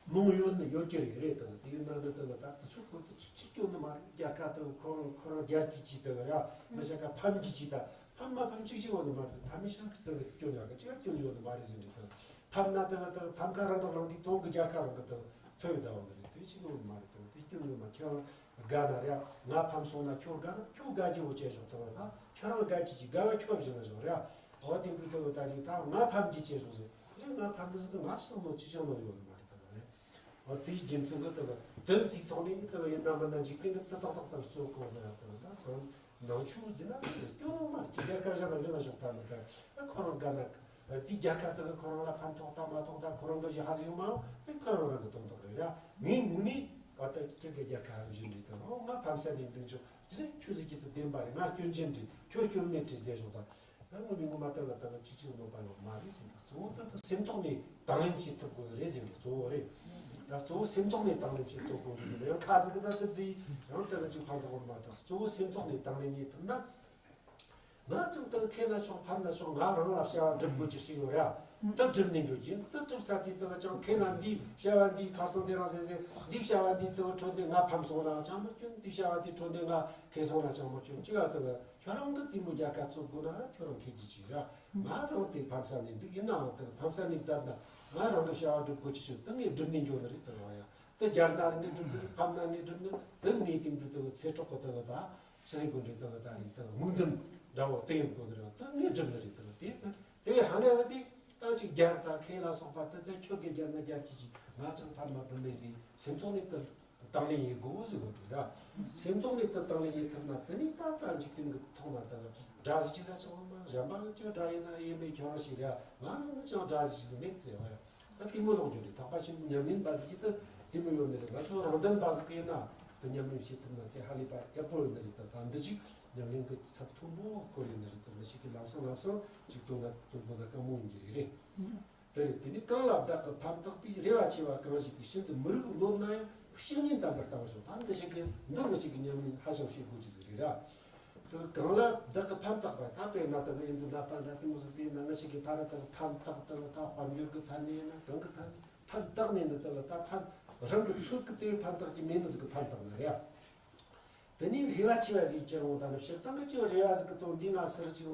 མང་ཡོད་ནི་ཡོད་ཀྱི་རེད་རེད་དང་དེ་ཡིན་ན་ནི་དེ་ལ་ད་དེ་ཚོ་ཁོ་དེ་ཅི་ཅི་སྐྱོན་ནི་མ་རེད། རྒྱལ་ཁ་དེ་ཁོ་རང་ཁོ་རང་རྒྱལ་གྱི་ཅི་དེ་ར་མི་བྱ་ཁ་ཕམ་གྱི་ཅི་ད་ཕམ་མ་ཕམ་ཅིག་ཅིག་ཡོད་ནི་མ་རེད། ཕམ་མི་ཤི་ཟིག་ཟིག་སྐྱོན་ཡོད་གི་ཅི་སྐྱོན་ཡོད་ནི་མ་རེད་ཟེར་འདྲི་དང་ཕམ་ན་དེ་ལ་དེ་ཕམ་ཁ་རང་གི་རང་དེ་དོན་གི་རྒྱལ་ཁ་རང་གི་དེ་ཐོས་ཡོད་ད་བ་ནི་རེད། དེ་ཅི་ཡོད་ནི་མ་རེད་དང་དེ་སྐྱོན་ཡོད་མ་ཁྱེད་རང་དགའ་ན་རེད། ང་ཕམ་སོང་ན་ཁྱོད་དགའ་ན་ཁྱོད་དགའ་རྒྱུ་བོ་བྱས་ཞོག་དང་ད་ཁྱོད་རང་དགའ་གྱི་ཅི་དགའ་བ་ཁྱོད་བཞིན་ན་ཞོག་རེད། འོ་དེ་འདྲ་དེ་གི་ད་རེད། ད་ང་ཕམ་གྱི་བྱས་སོང་ཟེར། རེད། ང་ཕམ་གི་ཟེར་གི། ང་ཅི་ཟེར་ནོ་ཅི་ཅང་ནོ་ཡོད་ནི་མ་རེད། ད་རེད། འོ་དེའི་རྒྱུ་མཚན་གི་དེ་གི་དེ་དེའི་ཐོག་ནས་ནི་དེ་གི་ཡིན་ན་མིན་ན་འཇིག་རྟེན་གི་དེ་ཏག་ཏག་ཏག་གཙོ་གོ་ནི་ར། དེ་གི་ད་སང་ནང་ཆོས་ཟེར་ན་དེ་གི་སྐྱོན་མ་རེད། ཁྱེད་རྒྱལ་ཁབ་གཞན་ལ་ཡོད་ན་ཞོག་ད་ནི་ད་ཁོ་རང་དགའ་ན་དེའི་རྒྱལ་ཁབ་དེ་གི་ཁོ་རང་ལ་ཕན་ཐོགས་ད་མ་ཐོགས་ད་ཁོ་རང་གི་ཡི་ཧ་ཟིག་ཡོང་མ་ཡོང་དེ་ཁོ་རང་རང་གི་དོན་དག་རེད་ར། ངའི་ངོས་ནས་འོ་ད་ཁྱེད་ཀྱི་རྒྱལ་ཁབ་ཧམ་བཞིན་རེད། ད་འོ་ང་ཕམ་ས་ནས་འདུག་ཆོག་དེ་ཟེར། ཁྱོད་ཟེར་གྱི་དེ་བདེན་པ་རེད། ང་སྐྱོན་ཅན་རེད། ཁྱོད་སྐྱོན་མེད་རེད་ཟེར་ཞོག་ད། ད་ངོ་མ་ངོ་མ་ལྟ་ག་ལྟ་ག་ཅིག་ཅིག་ནོར་བ་ཡོད་མ་རེད་ཟེར། གཙོ་བོ་ད་ད་སེམས་ཐོག་ནས་དང་ལེན་བྱེད་ཐུབ་དགོས་རེད་ཟེར་གི། གཙོ་བོ་རེད། ད་གཙོ་བོ་སེམས་ཐོག་ནས་དང་ལེན་བྱེད་ཐུབ་དགོས་རེད། ཡང་ཁ་ཟིག་གི་ད་ད་ཟིག་ཡང་ལྟ་ག་ཅིག་ཕན་ཐོགས་མ། ད་གཙོ་བོ་སེམས་ཐོག་ནས་དང་ལེན་བྱེད་ཐུབ་ན། ང་ཅང་ད་ཁེ་ན་ཆོག་ཕམ་ན་ཆོག་ང་རང་ལ་བྱ་བ་སྒྲུབ་དགོས་ཀྱི་ཞིག་ཡོད་ར། ད་སྒྲུབ་ནས་འགྱོ་གི་ཡིན། ད་སྒྲུབ་ས་དེ་ད་ཅང་ཁེ་ན་འདི་བྱ་བ་འདི་ཁ་སང་དེ་རང་ཟེར་ཟེར། འདི་བྱ་བ་འདི་ད་འཕྲོ་འདི་ང་ཕམ་སོང་ན་ཅང་མ་སྐྱོན། འདི་བྱ་བ་འདི་འཕྲོ་འདི་ང་ཁེ་སོང་ན་ཅང་མ་སྐྱོན། ཅི་ག་ད་ཁྱོད་རང་གི་དེ་མོ་རྒྱལ་ཁ་ཚུགས་དགོས་ན་ཁྱོད་རང་ཁེ་གི་ཅིག་ར། ང་རང་དེ་ཕམ་ས་ནས་འདུག་ཡིན་ནའང་དེ་ཕམ་ས་ནས་བསྡད་ན་ང་རང་གི་བྱ་བ་སྒྲུབ་དགོས་ཀྱི་ཆུ་དེ་ངས་སྒྲུབ་ནས་འགྱོ་ནི་རེད། དེ་རང་ཡང་དེ་རྒྱལ་ན་ངས་སྒྲུབ་ནི་རེད། ཕམ་ན་ངས་སྒྲུབ་ནི་དེ་ངས་དེ་འདྲ་དེ་ཚེ་སྲོག་གི་དེ་གི་ད་ཕྱི་སྲིད་དགོན་སྡེ་དེ་གི་ད་རེད། དེ་གི་སྨོན་འདུན་འདྲ་བོ་དེ་ཡིན་དགོས་ནི་རེད། དེ་ངས་སྒྲུབ་ནི་རེད། དེ་གི་དེ་དེ་བས་ཧ་ནས་བ་དེ་ད་ཅིག་རྒྱལ་ད་ཁེ་ལ་སོགས་པ་དེ་དེ་ཁྱོད་ཀྱི་རྒྱལ་ན་རྒྱལ་གྱི་ཅིག་ང་ཅང་ཕམ་མ་ཕམ་མེད་ཟིག་སེམས་ཐོག་ནས་དེ། དང་ལེན་ཡེད་དགོས་ཟེར་དགོས་རེད་ར། སེམས་ཐོག་ནས་དེ་དང་ལེན་ཡེད་ཐུབ་ན་དེ་ནས་ད་ལྟ་འཇིག་རྟེན་གྱི་ཐོག་ན་ད་དགྲ་ཟེར་གྱི་ས་ཆ་འོང་ན་གཞན་པ་ཁྱོད་དགྲ་ཡིན་ན་ཡིན་པས་ཁྱོད་རང་ཞིག་རེད། ང་རང་ནི་ཅང་དགྲ་ཟེར་གྱི་ཟིག་མེད་ཟེར་བ་ཡ། ད་དེ་མོ་ལོག་རྒྱུ་རེད། ཐེག་པ་ཆེན་པོ་ཉམས་ལེན་པ་ཟེར་གྱི་ད་དེ་མོ་ཡོད་ནི་རེད། ང་ཚོ་རང་དོན་པ་ཟིག་གི་ཡིན་ན་དེ་ཉམས་ལེན་བྱེད་ཐུབ་ན་དེ་ཧ་ལས་པ་ཡག་པོ་ཡོད་ནི་རེད། ད་ད་འདི་ཅིག་ཉམས་ལེན་གྱི་ཚད་མཐོན་པོ་སྐོར་ཡོད་ནི་རེད། ད་མི་ཞིག་གིས་ལམ་སང་ལམ་སང་ཅིག་དོན་ལ་དོན་པོ་ད་དཀའ་མོ་ཡིན་གྱི་རེད། དེ་རེད། དེ་ནི་གང་ལ་བདག་གི་ཕམ་བཏགས་པའི་རེ་བ་ཆེ་བ་གང་ཞིག་གིས་ཤིན་ཏུ་མི་རིགས་གནོད་ན་ཡང་བཤེས་གཉེན་དམ་པར་ལྟ་བར་ཤོག་ད་འདི་ཞིག་གི་འདི་མི་ཞིག་གི་ཉམས་ལེན་ཧ་ཅང་བྱེད་དགོས་ཀྱི་ཟིག་རེད་ར། དེ་གང་ལ་བདག་གི་ཕམ་བཏགས་པ་ད་དཔེར་ན་དེ་གི་ཨེ་ཙི་ནད་པ་འདྲ་དེ་མོ་ཟིག་དེ་ན་ང་ཞིག་གི་ཕ་ར་དེ་གི་ཕམ་བཏགས་དེ་གི་ད་དཔལ་འབྱོར་གི་ཐད་ནས་ཡིན་ན་གང་གི་ཐད་ནས་ཕམ་བཏགས་ནས་ནི་དེ་གི་ད་ཕམ་རང་གི་ཚོད་ཀྱི་དེ་ཕམ་བཏགས་ཀྱི་མེད་ནི་ཟིག་གི་ཕམ་བཏགས་ན་རེད། དེ་ནས་རེ་བ་ཆེ་བ་ཟིག་ཁྱེར་འོང་། ད་ནི་སྤྱིར་བཏང་གི་ཅིག་རེ་བ་ཟིག་གི་ཐོག་འདི་ང་སར་ཅིག་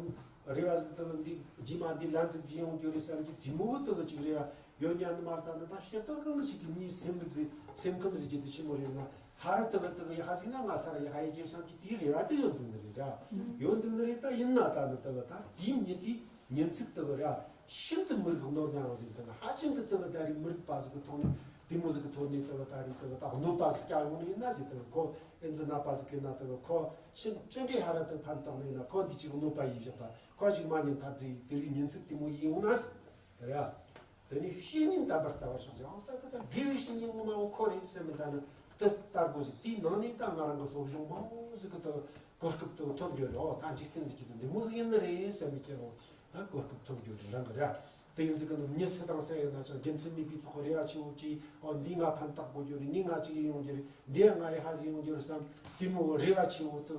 རེ་བ་ཟིག་ཐོག་འདི་རྗེས་མ་འདི་ལན་ཟིག་བྱེད་ཡོང་རྒྱུ་རེད་བསམ་གྱི་དེ་མོ་གི་ཐོག་གི་ཅིག་རེ་བ་ཡོད་ཉན་ནི་མ་རེད། ད་ནི་ད་སྤྱིར་བཏང་གི་མི་ཞིག་གི་མིའི་སེམས་ལུགས་ཟིག་སེམས་ཁམས་ཟིག་གི་དེ་ཆི་མོ་རེད་ཟེར་ན། ཧ་ར་ཐོག་གི་ཐོག་གི་ཡ་ཧ་ཟིག་ན་ང་སར་ཡ་ཧ་ཡ་ཅིག་བསམ་གྱི་དེའི་རེ་བ་དེ་ཡོད་འདུག་ནི་རེད་ར། ཡོད་འདུག་ནི་རེད། ད་ཡིན་ན་ད་ནི་ཐོག་གི་ད་དེའི་མྱི་དེ་ཉིན་ཚིག་ཐོག་གི་ར། ཤིན་ཏུ་མི་རིགས་གནོད་ན་ཡང་ཟེར། དེ་ལ་ཧ་ཅང་གི་དེ་ལ་ད་རེས་མི་རིགས་པ་ཟིག་གི་ཐོག་ནས་དེ་མོ་ཟིག་གི་ཐོག་ནས་དེ་ལ་ད་རེས་དེ་ལ་ད་གནོད་པ་ཟིག་བསྐྱལ་ཡོང་ནི་ཡིན་ན་ཟེར། དེ་ལ་ཁོ་ཨེ་ཙི་ནད་པ་ཟིག་གི་ན་དེ་ལ་ཁོ་ཕྱིན་ཅི་འདྲའི་ཧ་ར་དེ་ཕན་བཏགས་ནི་ཡིན་ན་ཁོ་འདི་ཅིག་གནོད་པ་ཡིན་ཞག་ད་ཁོ་ཞིག་མ་ཉིན་ཐབས་ཟིག་དེ་རིགས་ཉིན་ཚིག་དེ་མོ་ཡིན་ཡོང་ན་ཟེར་ར། དེ་ནས་བཤེས་གཉེན་དམ་པར་ལྟ་བར་ཤོག་ཟེར། ཨོ་ད་ད་ད་དགེ་བའི་བཤེས་གཉེན་ངོ་མ་བོ་ཁོ་རེད་བསམ་མི་ད་ནི་དེ་ལྟ་དགོས་ཟིག་དེའི་ནང་ནས་ད་ང་རང་གི་སློབ་སྦྱོང་མང་བོ་ཟིག་གི་དེ་གོ་སྐབས་དེ་ཐོབ་ཡོད་རེད། ཨོ་ད་འཇིག་རྟེན་ཟིག་གི་དེ་འདི་མོ་ཟིག་ཡིན་ནི་རེད་བསམ་མི་ཁྱེད་རང་ད་གོ་སྐབས་ཐོབ་ཡོད་རེད། རང་གི་ར་དེ་ཡིན་ཟིག་གི་ནི་མྱི་སུ་དང་སུ་ཡིན་ན་ཅང་རྒྱུ་མཚན་མེད་པའི་ཐོག་རེ་བ་ཆེ་བོ་ཅིག་ཨོ་འདི་ང་ཕན་བཏགས་དགོས་རྒྱུ་རེད། འདི་ང་ཅིག་ཡིན་ཡོང་རྒྱུ་རེད། འདི་ང་ཡི་ཧ་ཟིག་ཡོང་རྒྱུ་རེད་བསམ་དེ་མོ་རེ་བ་ཆེ་བོ་དེ།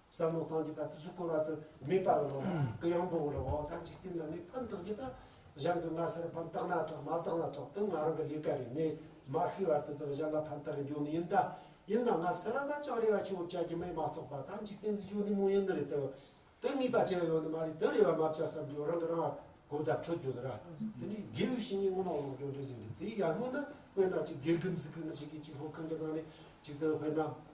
བསམ་བློ་གཏོང་རྒྱུ་ད་དེ་ཚོ་སྐོར་བ་དེ་མེད་པ་རེད་ལོ། གུ་ཡངས་པོ་རེད་བ། ད་འཇིག་རྟེན་ལ་ནི་ཕན་ཐོགས་རྒྱུ་ད་གཞན་གྱི་ང་སར་ཕན་བཏགས་ན་དྲག་མ་བཏགས་ན་དྲག་དེ་ང་རང་གི་ལས་ཀ་རེད། ངས་མ་ཤེས་བར་དུ་དེ་གཞན་ལ་ཕན་བཏགས་རྒྱུ་ནི་ཡིན། ད་ཡིན་ན་ང་སར་ད་ཅང་རེ་བ་ཆེ་བོ་བྱ་རྒྱུ་མེད་མ་གཏོགས་པ། ད་འཇིག་རྟེན་ཟིག་ཡོད་ནི་མོ་ཡིན་ནི་རེད། དེ་དེ་ངེས་པ་ཅི་ཡང་ཡོད་ནི་མ་རེད། དེ་རེ་བ་མ་བྱ་བསམ་རྒྱུ་རང་གི་རང་གོ་བརྡ་འཕྲོད་རྒྱུ་ར། དེ་ནི་དགེ་བའི་བཤེས་གཉེན་ངོ་མ་འོང་རྒྱུ་འདྲ་ཟིག་རེད། དེ་ཡང་སྔོན་ན་དཔེར་ན་ཅིག་དགེ་རྒན་ཟིག་གི་ང་ཅིག་གི་ཅིག་སློབ་ཁང་གི་ནང་ནས་ཅིག་ད་དཔེར་ན།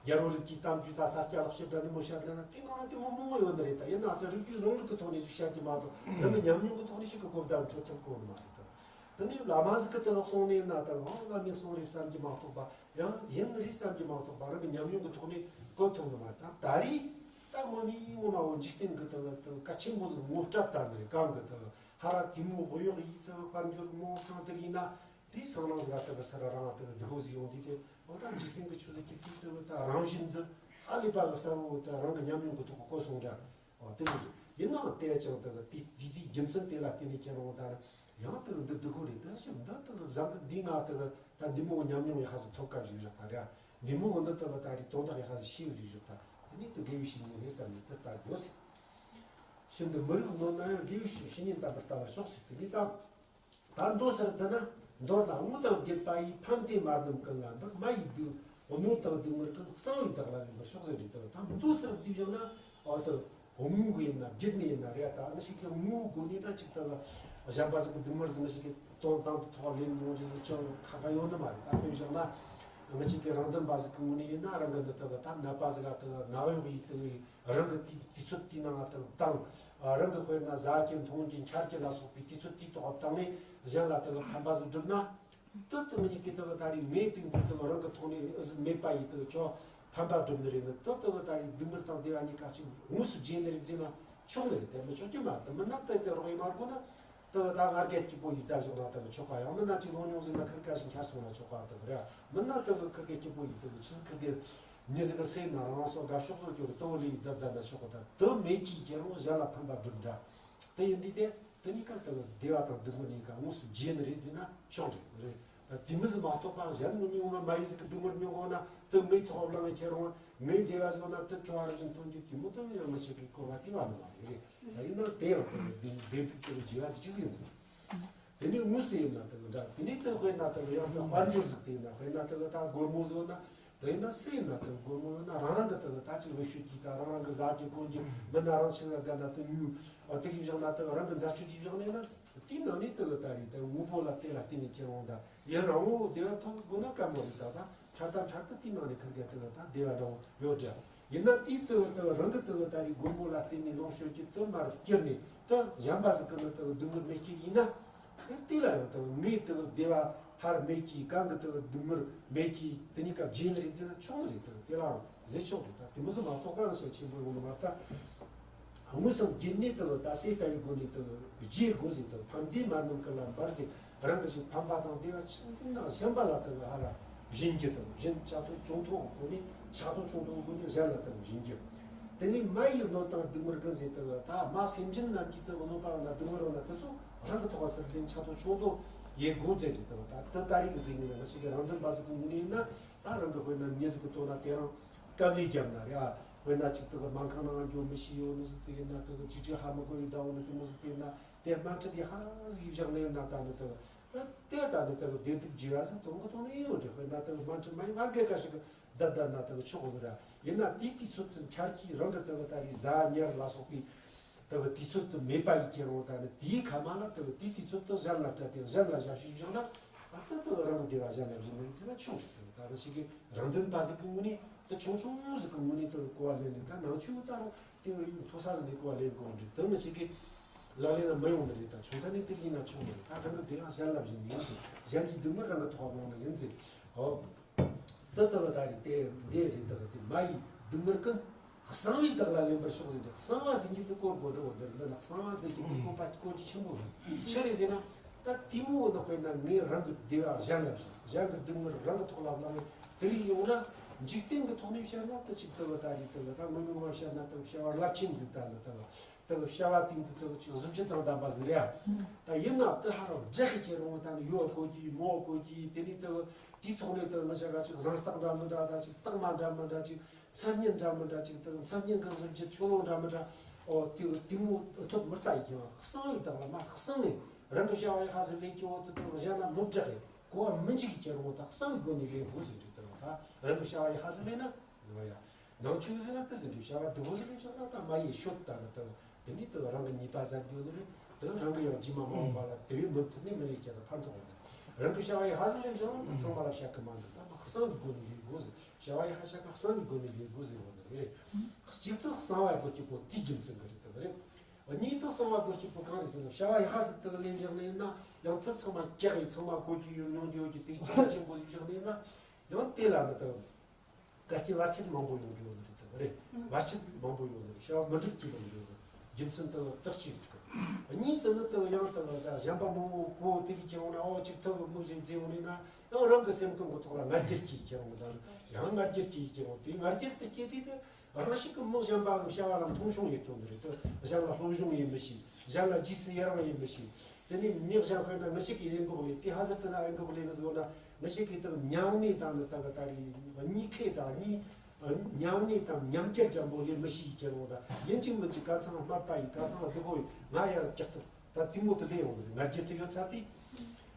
རྒྱལ་བོ་རིགས་ཀྱི་གཏམ་རྒྱུད་དང་ས་སྐྱ་ལེགས་བཤད་འདྲ་ནི་མོ་བཤད་ན་དེ་ནང་ན་དེ་མོ་མང་བོ་ཡོད་ནི་རེད། ད་ཡིན་ན་ད་རིག་པའི་གཞུང་ལུགས་ཀྱི་ཐོག་ནས་བཤད་ཀྱི་མ་གཏོགས་འདི་ནི་ཉམས་མྱོང་གི་ཐོག་ནས་ཞིག་གི་གོ་བརྡ་འཕྲོད་ཐུབ་གོ་ནི་མ་རེད། ད་དེ་ནི་བླ་མ་ཟིག་གི་དེ་ལ་སོང་ནས་ཡིན་ན་ད་ཨང་བླ་མས་གསུངས་རེད་བསམ་གྱི་མ་གཏོགས་པ། ཡང་ཡིན་རེད་བསམ་གྱི་མ་གཏོགས་པ་རང་གི་ཉམས་མྱོང་གི་ཐོག་ནས་གོ་ཐུབ་ནི་མ་རེད། ད་ད་རེས་ད་ངོ་མའི་ངོ་མ་འོ་འཇིག་རྟེན་གི་དེ་ལ་དེ་གལ་ཆེན་པོ་ཟིག་ངོ་སྤྲད་ད་ནི་རེད། གང་གི་དེ་ཧ་ར་དེ་མོ་གོ་ཡོག་ཡིན་ཟེར་དཔལ་འབྱོར་མང་ཐང་དེ་ཡིན་ན། དེའི་སང་ལང་ཟིག་ཨ་ཏི་གི་སར་རང་ཨ་ཏི་གི་སྡུག་པོ་ཟིག་ཡོང་དུས་དེ་འོ་ད་འཇིག་རྟེན་གི་ཆོས་ཟིག་གི་དུས་དེ་ད་རང་བཞིན་འདི་ཧ་ལས་པ་གི་གསལ་བོ་ད་རང་གི་ཉམས་མྱོང་གི་ཐོག་གི་གོ་སོང་ར། འོ་དེ་ཟིག་ཡིན་ནའང་དེ་ཅང་ད་གི་དེ་དེ་དེའི་རྒྱུ་མཚན་དེ་ལ་བརྟེན་ནས་ཁྱེད་རང་ད་ནི་ཡང་ད་གི་འདི་སྡུག་པོ་རེད། དེ་ཟིག་འདི་ད་གི་བཟང་གི་འདི་ང་ད་གི་ད་འདི་མོ་གི་ཉམས་མྱོང་ཡག་པ་ཟིག་ཐོབ་སྐབས་ཞིག་རེད། ད་ར་འདི་མོ་གི་འདི་ད་གི་ད་རེས་དོན་དག་ཡག་པ་ཟིག་ཤེས་ཡོད་ཞིག་ཞོག་ད་དེ་ནི་དེ་དགེ་བའི་བཤེས་གཉེན་རེད་བསམ་ནས་དེ་ལྟ་དགོས་ཟེར། ཤིན་ཏུ་མི་རིགས་གནོད་ན་ཡང་དགེ་བའི་བཤེས་གཉེན་དམ་པར་ལྟ་བར་ཤོག་ཟེར། དེ་ནི་ད། ད་མདོ་སར་བསྡུ་ན། མདོར་ན་དངོས་དང་བརྒྱུད་པ་ཡིས། ཕམ་སྟེ་མ་བསྡམས་ཀུན་ལ་འབུལ། མ་ཡིས་སྡུག་གནོད་དང་སྡུག་བསྔལ་ཀུན། གསང་བའི་བདག་ལ་ལེན་པར་ཤོག་ཟེར་རེད། ད་མདོ་སར་བསྡུས་བཞག་ན་ཨ་ད་དངོས་ཡིན་ན་བརྒྱུད་ནས་ཡིན་ན་རེད། ད་ང་ཞིག་གི་དངོས་སྒོ་ནས་ད་ཅིག་ད་གཞན་པ་ཟིག་གི་སྡུག་བསྔལ་ཟིག་ང་ཞིག་གི་དོན་དང་དུ་ཐོག་ལེན་ཡོང་རྒྱུ་ཟིག་ཅང་ཁག་ཁག་ཡོད་ནི་མ་རེད། ད་དཔེ་བཞག་ན། ང་ཅིག་གི་རང་དོན་པ་ཟིག་གི་ངོས་ནས་ཡིན་ན། རང་གི་འདི་དག་ད་ནད་པ་ཟིག་ག་དག་ནད་གཡོག་ཡིན་དག་རང་གི་དུས་དུས་ཚོད་དེའི་ནང་ང་དག་དང་། རང་གི་དཔེར་ན་ཟ་རྒྱུ་འཐུང་རྒྱུ་འཁྱར་རྒྱུ་ལ་སོགས་པའི་དུས་ཚོད་དེའི་ཐོག་བཏང་ནས་གཞན་ལ་དག་ཕན་པ་ཟིག་བསྒྲུབ་ན། དུ་དུ་མི་གཉིས་ཀྱི་དུ་ད་རེས་མེད་དུ་འགྲོ་དུ་རང་གི་ཐོག་ནས་ཨུ་ཟི་མེད་པ་ཡིས་དུ་ཁྱོད་ཕན་པ་སྒྲུབ་ནི་རེད་ནི། དུ་དུ་ད་རེས་སྡུག་བསྔལ་དང་བདེ་བ་གཉིས་ཀ་གཅིག་དངོས་སུ་བརྗེ་ནི་རེད་ཟེར་ན་ཆོག་ནི་རེད། དེ་མི་ཆོག་རྒྱུ་མ་རེད། དུ་མིན་ན་དུ་དེ་རོགས་ཡིན་མ་དགོས་ན། དུ་ད་ང་རྒྱལ་སྐྱིད་པོ་ཡིས་བསྡད་བཞག་ན་དུ་ཆོག་ག་ཡང་མིན་ན་གཅིག་ལོ་ཉུང་ཟིག་ན་ཁིར་ཀ་ཞིག་འཁྱར་སོང་ན་ཆོག་ག་དུ་རེད། མིན་ན་དུ་ཁིར་ཀ་སྐྱིད་པོ་ཡིས་དུ་ཆི་ཟིག་ཁིར་ཀ་མྱི་ཟིག་གི་སེམས་ན་རང་སོ་དགའ་ཕྱོགས་སོ་སྐྱོ་གི་དུ་བོ་ལི་ཡིས་བསྡད་བསྡད་ན་ཆོག་ག་དུ་དུ་མེད་ཀྱིས་ཁྱེད་རང་གཞན་ལ་ཕན་པ་སྒྲུབ་འདྲ་དུ་ཡིན་དུས་དེ། དེ་གཉིས་ཀ་དག་བདེ་བ་དང་སྡུག་བསྔལ་གཉིས་ཀ་དངོས་སུ་བརྗེ་ནི་རེད་ཟེར་ན་ཆོག་རེད་རེད། ད་དེ་མི་ཟིག་མ་གཏོགས་པ་གཞན་མི་ཉུང་བ་མ་ཡིན་ཟིག་གི་སྡུག་བསྔལ་མྱོང་གོ་ན་དུ་མེད་ཐོག་བླངས་ཁྱེར་འོང་མེད་བདེ་བ་ཟིག་ན་དུ་ཁྱོད་ཨ་རུ་བཞིན་ཐོན་རྒྱུ་དེ་མོ་དུ་ཡང་མི་ཆེ་གི་སྐོར་བ་དེ་བ་ནི་མ་རེད་རེད། ད་ཡིན་ན་དེ་ཡང་དུ་བདེ་བདེ་སྡུག་དེ་བརྗེ་བ་ཟིག་ཅི་ཟིག་ཡིན་ནི། དེ་ནས་དངོས་སུ་ཡིན་ན་དུ་འདྲ་དེ་ནས་དུ་དཔེར་ན་དུ་ཡང་དུ་དཔལ་འབྱོར་ཟིག་དེ་ཡིན་ན་དཔེར་ན་དུ་ད་སྒོར་མོ་ཟིག་ན། དེ་ཡིན་ན་སུ་ཡིན་ན་དེ་སྒོར་མོ་ཡོད་ན་རང་རང་གི་དེ་ད་ཅིག་ལས་ཤོད་ཀྱིས་ད་རང་རང་གི་ཟ་རྒྱུ་གོན་རྒྱུ་མི་སྣ་རང་ཆེ་ས་དགའ་ན་དེ་ཉུས་ཨ་དེ་གི་བཞག་ན་དེ་རང་གི་འཛད་སྤྱོད་ཀྱི་བཞག་ནས་ན་དེའི་ནང་ནས་དེ་ད་རེད་དེ་དངོས་པོ་ལ་བལྟས་ལ་བལྟས་ནས་ཁྱེར་འོང་ད་ཡིན་རང་ངོ་བདེ་བ་ཐོབ་དགོས་ན་དཀའ་མོ་རེད། ད་ད་འཕྲལ་ད་འཕྲལ་དུ་དེའི་ནང་ནས་ཁིར་ག་དེ་ད་བདེ་བ་འདྲ་བོ་ཡོད་འདྲ་ཡིན་ན་དེའི་དེ་ད་རང་གི་དེ་ད་རེད་སྒོར་མོ་ལ་བལྟས་ནས་ལོངས་སྤྱོད་ཀྱི་དེ་མར་བསྐྱུར་ནས་དེ་གཞན་པ་ཟིག་གི་ནི་དེ་སྡུག་བསྔལ་མེད་ཀྱི་ཡིན་ན། དེ་ལ་ཡང་དུ་ངའི་དུ་བདེ་བ་ཧར་མེད་ཀྱི་གང་གི་དུ་སྡུག་བསྔལ་མེད་ཀྱི་དེ་གཉིས་ཀ་བརྗེ་ནི་རེད་ཟེར་ན་ཆོག་ནི་རེད། དུ་དེ་ལའང་ཟེར་ཆོག་རེད། ད་དེ་མོ་ཟིག་མ་གཏོགས་གང་ཞིག་ཆེན་པོ་ཡོང་ནི་མ་རེད། ད་དངོས་སུ་བརྒྱུད་ནས་དུ་ད་དེ་ལྟ་བུའི་སྒོ་ནས་དུ་བརྗེ་དགོས་ཟེར་དུ་ཕམ་བདེ་མ་རྣམས་ཀུན་ལ་འབར་ཟེར། རང་གི་ཞིག་ཕམ་པ་དང་བདེ་བ་ཆི་ཟིག་ན་གཞན་པ་ལ་དུ་ཧ་ར་བྱིན་རྒྱུ་དང་བྱིན་ཆགས་སྡང་ཆུང་མཐོང་གི་སྒོ་ནས་ཆགས་སྡང་ཆུང་མཐོང་གི་སྒོ་ནས་གཞན་ལ་དུ་བྱིན་རྒྱུ། དེ་ནས་མ་ཡི་གནོད་དང་སྡུག་བསྔལ་ཀུན་ཟེར་དུ་ད་མ་སེམས་ཅན་རྣམས་ཀྱི་དུ་གནོད་པ་ན་སྡུག་བསྔལ་ན་དེ་ཚོ་རང་གི་ཐོག་ཟེར་ལེན་ཆགས་སྡང་ཆུང་མཐོང་ཡེ་དགོས་ཟེར་གྱི་དུ་ད་དུ་ད་རིག་ཟེར་ནས་ང་ཞིག་གི་རང་དོན་པ་ཟིག་གི་ངོས་ནས་ཡིན་ན་ད་རང་གི་དཔེར་ན་མྱི་ཟིག་གི་དོན་ན་དེ་རང་དཀའ་ལས་བརྒྱབ་ན་རེད་ཨ། དཔེར་ན་ཅིག་དུ་གི་སྨན་ཁང་ནང་འགྱོ་མི་ཤེས་ཡོད་ནི་ཟིག་དེ་ཡིན་ན་དུ་གི་ཅིག་ཅིག་ཧ་མི་གོ་ཡི་ཟླ་བོ་ནི་དེ་མོ་ཟིག་དེ་ཡིན་ན་དེ་སྨན་ཁྲིད་དེ་ཧ་ཟིག་ཡི་བཞག་ནི་ཡིན་ན་ད་ནི་དུ། ད་དེ་ད་ནི་དེ་གི་བདེ་སྡུག་བརྗེ་བ་ཟིན་དོན་གི་དོན་ནི་ཡིན་ཡོད་འདྲ། དཔེར་ན་དེ་གི་སྨན་ཁྲིད་མ་ཡིན་ང་རྒས་ཀ་ཞིག་གི་བསྡད་བསྡད་ན་དེ་གི་ཆོག་གི་ར། ཡིན་ན་དེའི་དུས་ཚོད་དུ་འཁྱར་གྱིས་རང་གི་དེ་གི་ད་རེས་ཟ་ཉལ་ལ་སོགས་པའི་དེ་གི་དུས་ཚོད་དུ་མེད་པ་ཡི་ཁྱེར་འོང་ད་ནི་དེའི་ཁ་མ་ན་དེ་གི་དེའི་དུས་ཚོད་དུ་གཞན་ལ་སྤྲད་དེ་གཞན་ལ་ཞབས་ཞུ་བཞག་ན་ཨ་ད་དེ་གི་རང་གི་བདེ་བ་གཞན་ལ་བྱིན་ནི་དེ་ལ་ཆོག་འདྲ། དེ་གི་ད་རང་ཞིག་གི་རང་དོན་པ་ཟིག་གི་ངོས་ནས་དེ་ཆུང་ཆུང་ཟིག་གི་ངོས་ནས་དེ་གི་གོ་བ་ལེན་ནས་ད་ནང་ཆོས་ད་རུང་དེ་གི་ཡུན་མཐོ་ས་ཟིག་ནས་གོ་བ་ལེན་དགོས་འདྲ། དེ་མི་ཞིག་གི་ལག་ལེན་ལ་མི་ཡོང་ནི་རེད། ད་ཆུང་ས་ནས་དེར་ཡིན་ན་ཆོག་མི་རེད། ད་རང་གི་བདེ་བ་གཞན་ལ་བྱིན་ནི་ཡིན་ཟེར། གཞན་གྱི་སྡུག་བསྔལ་རང་གི་ཐོག་མང་ནི་ཡིན་ཟེར། ཨོ། འདི་ལྟ་བུ་ད་རེད་དེ་འདི་རེད་ལྟ་བུ་དེ་མ་ཡི་སྡུག་བསྔལ་ཀུན། གསང་བའི་བདག་ལ་ལེན་པར་ཤོག་ཟེར་ཏེ་གསང་བ་ཟེར་གྱི་འདི་སྐོར་དགོས་འདུག་འདིར་འདི་ན་གསང་བ་ཟེར་གྱི་འདི་བཀོད་པ་བཀོད་རྒྱུ་ཆེན་པོ་རེད། ཆི་རེད་ཟེར་ན། ད་དེ་མོ་འོ་ན་དཔེར་ན་ངས་རང་གི་བདེ་བ་གཞན་ལ་བྱིན། གཞན་གྱི་སྡུག་བསྔལ་རང་གི་ཐོག་ལ་བླངས་ནས་དེ་རིགས་ཡོང་ན། འཇིག་རྟེན་གྱི་ཐོག་ནས་བཤད་ན་ད་ཅིག་ལྟ་བུ་ད་རེད་ལྟ་བུ་ད་དངོས་མིང་ངོ་བཤད་ན་ལྟ་བུ་བྱ་བ་རླབས་ཆེན་ཟིག་ད་ལ་ལྟ་བུ། དེ་གི་བྱ་བ་དེ་འདི་དེ་གི་ཅིག་གཟི་བརྗིད་དང་ལྡན་པ་ཟིག་རེད་ཨ། ད་ཡིན་ན་དེ་ཧ་ར་བསྒྲགས་ཀྱི་ཁྱེར་འོང་ད་ནི་ཡོད་གོ་གི་མོ་གོ་གི་དེ་ནི་དེ་གི་དེའི་ཐོག་ནས་དེ་གི་ང་ཆ་ག་ཅིག་བཟང་རྟགས་འདྲ་མི་འདྲ་ད་ཅིག་རྟགས་མ་འདྲ་མི་འདྲ་ཅིག་མཚན་སྙན་འདྲ་མི་འདྲ་ཅིག་དེ་གི་མཚན་སྙན་གི་གཟི་བརྗིད་ཆུ་ལོང་འདྲ་མི་འདྲ། ཨོ་དེ་གི་དེ་མོ་ཐོབ་མི་ལྟ་ཡི་ཁྱེར་འོང་གསང་བའི་བདག་ལ་མ་གསང་ནས་རང་གི་བྱ་བ་ཡི་ཧ་ཟི་ལས་ཀྱི་འོག་ཏུ་དེ་གི་གཞན་ལ་མི་བསྒྲགས་ཡི་གོ་བ་མི་འཇིག་གི་ཁྱེར་འོང་ད་གསང་བའི་སྒོ་ནས་ལས་དགོས་ཟེར་དུས་དེ་གི་ད་རང་གི་བྱ་བ་ཡི་ཧ་ཟི་ལས་ན་ཡོད་ཡ། ནང་ཆོས་ཟེར་ན་དེ་ཟིན་བྲིས་བྱ་བ་སྡུག་པོ་ཟིན་བྲིས་བྱ་ན་ད་མ་ཡི་ཤོད་ད་ནི་དེ་དེ་ནི་དེ་རང་གི་ཉེས་པ་ཟད་རྒྱུ་ནི་རེད། དེ་རང་གི་ཡང་རྗེས་མ་མ་འོངས་པ་ལ་དེ་བས་མུ་མཐུད་ནས་མི་ལས་ཀྱང་ཕན་ཐོགས་འོང་། རང་གི་བྱ་བ་ཡི་ཧ་ཟི་ལེན་བྱུང་ན་ད་ཚང་མ་ལ་བཤད་གི་མ་འདུག་ད་མ་གསང་གི་སྒོ་ནས་ལས་དགོས་ཟེར། བྱ་བ་ཡི་ཧ་ཆ་ག་གསང་གི་སྒོ་ནས་ལས་དགོས་ཟེར་བ་ནི་རེད། གཅིག་ཏུ་གསང་བ་དགོས་ཀྱི་པོ་དེའི་རྒྱུ་མཚན་གི་རེད་དེ་རེད། གཉིས་དུ་གསང་བ་དགོས་ཀྱི་པོ་གང་རེད་ཟེར་ན་བྱ་བ་ཡི་ཧ་ཟི་དེ་ལེན་བཞག་ནས་ཡིན་ན་ཡང་དེ་ཚང་མ་ཀྱག་ཡི་ཚང་མ་གོ་རྒྱུ་ཡོད་མྱོང་རྒྱུ་ཡོད་ཀྱི་དེ་རྒྱ་ཆེན་པོ་ཟིག་བཞག་ནས་ཡིན་ན། ཡང་དེ་ལ་ནི་དང་། གལ་ཏེ་བར་ཆད་མང་པོ་ཡོང་རྒྱུ་ཡོད་ནི་རེད་དང་རེད། ཨང་། བར་ཆད་མང་པོ་ཡོང་ནི་རེད། བྱ་བ་མི་འགྲུབ་ཀྱི་ཡོང་རྒྱུ་ཡོད་ནི་རྒྱུ་མཚན་དང་རྟགས་གཅིག་རེད་དང་། གཉིས་དེ་ནི་དང་ཡང་དང་གཞན་པ་མང་པོ་གོ་དེ་གི་ཁྱེར་འོང་ན་ཨོ་གཅིག་ཐུག་གི་མིག་བཞིན་མཛེས་འོང་ནི་ན་ཡང་རང་གི་སེམས་ཁམས་ཀྱི་ཐོག་ལ་ང་རྒྱལ་གྱིས་ཁྱེར་འོང་དང་ཡང་ང་རྒྱལ་གྱིས་ཁྱེར་འོང་དེ་ང་རྒྱལ་དུ་སྐྱེས་དུས་དེ་རང་ཤུགས་ཀྱིས་མིག་གཞན་པ་གི་བྱ་བ་ལ་མཐོང་ཆུང་ཡེ་ཐུབ་ནི་རེད་དང་གཞན་ལ་སློབ་སྦྱོང་ཡེ་མི་ཤེས། གཞན་ལ་རྗེས་སུ་ཡི་རང་ཡེ་མི་ཤེས། དེ་ནས་མྱི་གཞན་དཔེར་ན་མི་ཞིག་གིས་ཡེ་འགོག་ལས་དེ་ཧ་ཟེར་དེ་ན་ཡེ་འགོག་ལས་ནི་ཟེར་བ་ན་མི་ཞིག་གིས་དེ་ཉམས་ནས་དང་ནི་ད་ག་ད་རེས་གཉིས་ཁེ་དང་གཉིས་ཉམས་ནས་དང་ཉམས་རྒྱལ་ཅན་པོ་ལས་མི་ཞིག་ཁྱེར་འོང་ད་ཡིན་གཅིག་མིན་གཅིག་ག་ཚང་སྨད་པ་ཡིས་ག་ཚང་སྡུག་པོ་ཡིས་ང་ཡར་བཀྱག་ཐུབ་ད་དེ་མོ་དེ་ལས་ཡོང་ནི་ང་རྒྱལ་དེ་ཡོད་ཚར་དུས།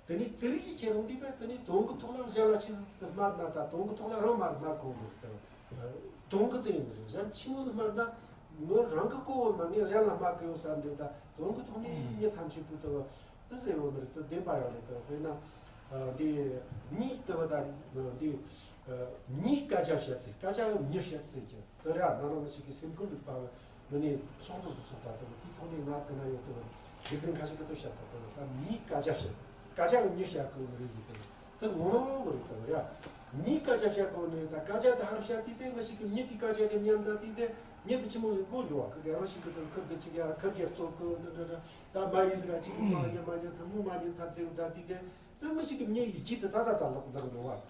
དེ་ནས་དེ་རིགས་ཀྱི་ཁྱེད་རང་འདི་ལྟར་དེ་ནས་དོན་གྱི་ཐོག་ལ་གཞན་ལ་ཆི་ཟིག་ཟིག་སྨད་ན་ད་དོན་གྱི་ཐོག་ལ་རང་མར་སྨད་གོ་མི་རེད་དང་། དོན་གྱི་དེ་ཡིན་རེད། གཞན་ཆི་མོ་ཟིག་སྨད་ན་ངོ་རང་གི་གོ་བོ་ན་ངས་གཞན་ལ་སྨད་གི་ཡོད་བསམ་རེད་ད་དོན་གྱི་ཐོག་ནས་མྱི་ཐམས་ཅད་པོ་དེ་དེ་ཟེར་ཡོད་མི་རེད་དེ་བདེན་པ་ཡོད་རེད་དེ་དཔེར་ན། འདི་གཉིས་དེ་བ་ད་འདི། མིའི་སྐད་ཆ་བཤད་ཚེ་སྐད་ཆ་ཡང་མྱི་བཤད་ཚེ་ཀྱི་དེ་ར་ནང་ནང་ཞིག་གི་སེམས་ཁུར་འདུག་པ་མི་ནས་ཚོགས་འདུ་སོགས་ད་དེ་དེ་ཐོག་ནས་ང་དེ་ན་ཡོད་དེ་དགེ་རྒན་ཁ་ཤས་ཀྱི་དེ་བཤད་ད་དེ་ད་མིའི་སྐད་ཆ་བཤད་སྐད་ཆ་ཡང་མྱི་བཤད་གི་ནི་རེད་ཟེར་དེ་དེ་ངོ་མ་བོ་རེད་དེ་ར་མིའི་སྐད་ཆ་བཤད་གི་ནི་རེད། ད་སྐད་ཆ་དེ་ཧར་བཤད་དུས་དེ་ང་ཞིག་གི་མྱི་དེའི་སྐད་ཆ་དེ་ཉན་ད་དུས་དེ་མྱི་དེ་ཆི་མོ་ཡིན་གོ་འགྱོ་བ་གི་རང་ཞིག་གི་དེ་ཁུར་གི་ཅིག་ཡར་ཁུར་གི་ལྟོ་གི་འདི་འདྲ་འདྲ་ད་མ་ཡིན་ཟིག་ག་ཅིག་མ་ཉན་མ་ཉན་ཐུབ་མོ་མ་ཉན་ཐབས་ཟེར་ད་དུས་དེ། དེ་མི་ཞིག་གི་མྱི་ཡི་རྒྱུད་དུ་ད་ད་ད་ལོག་ལྡང་འགྲོ་བ།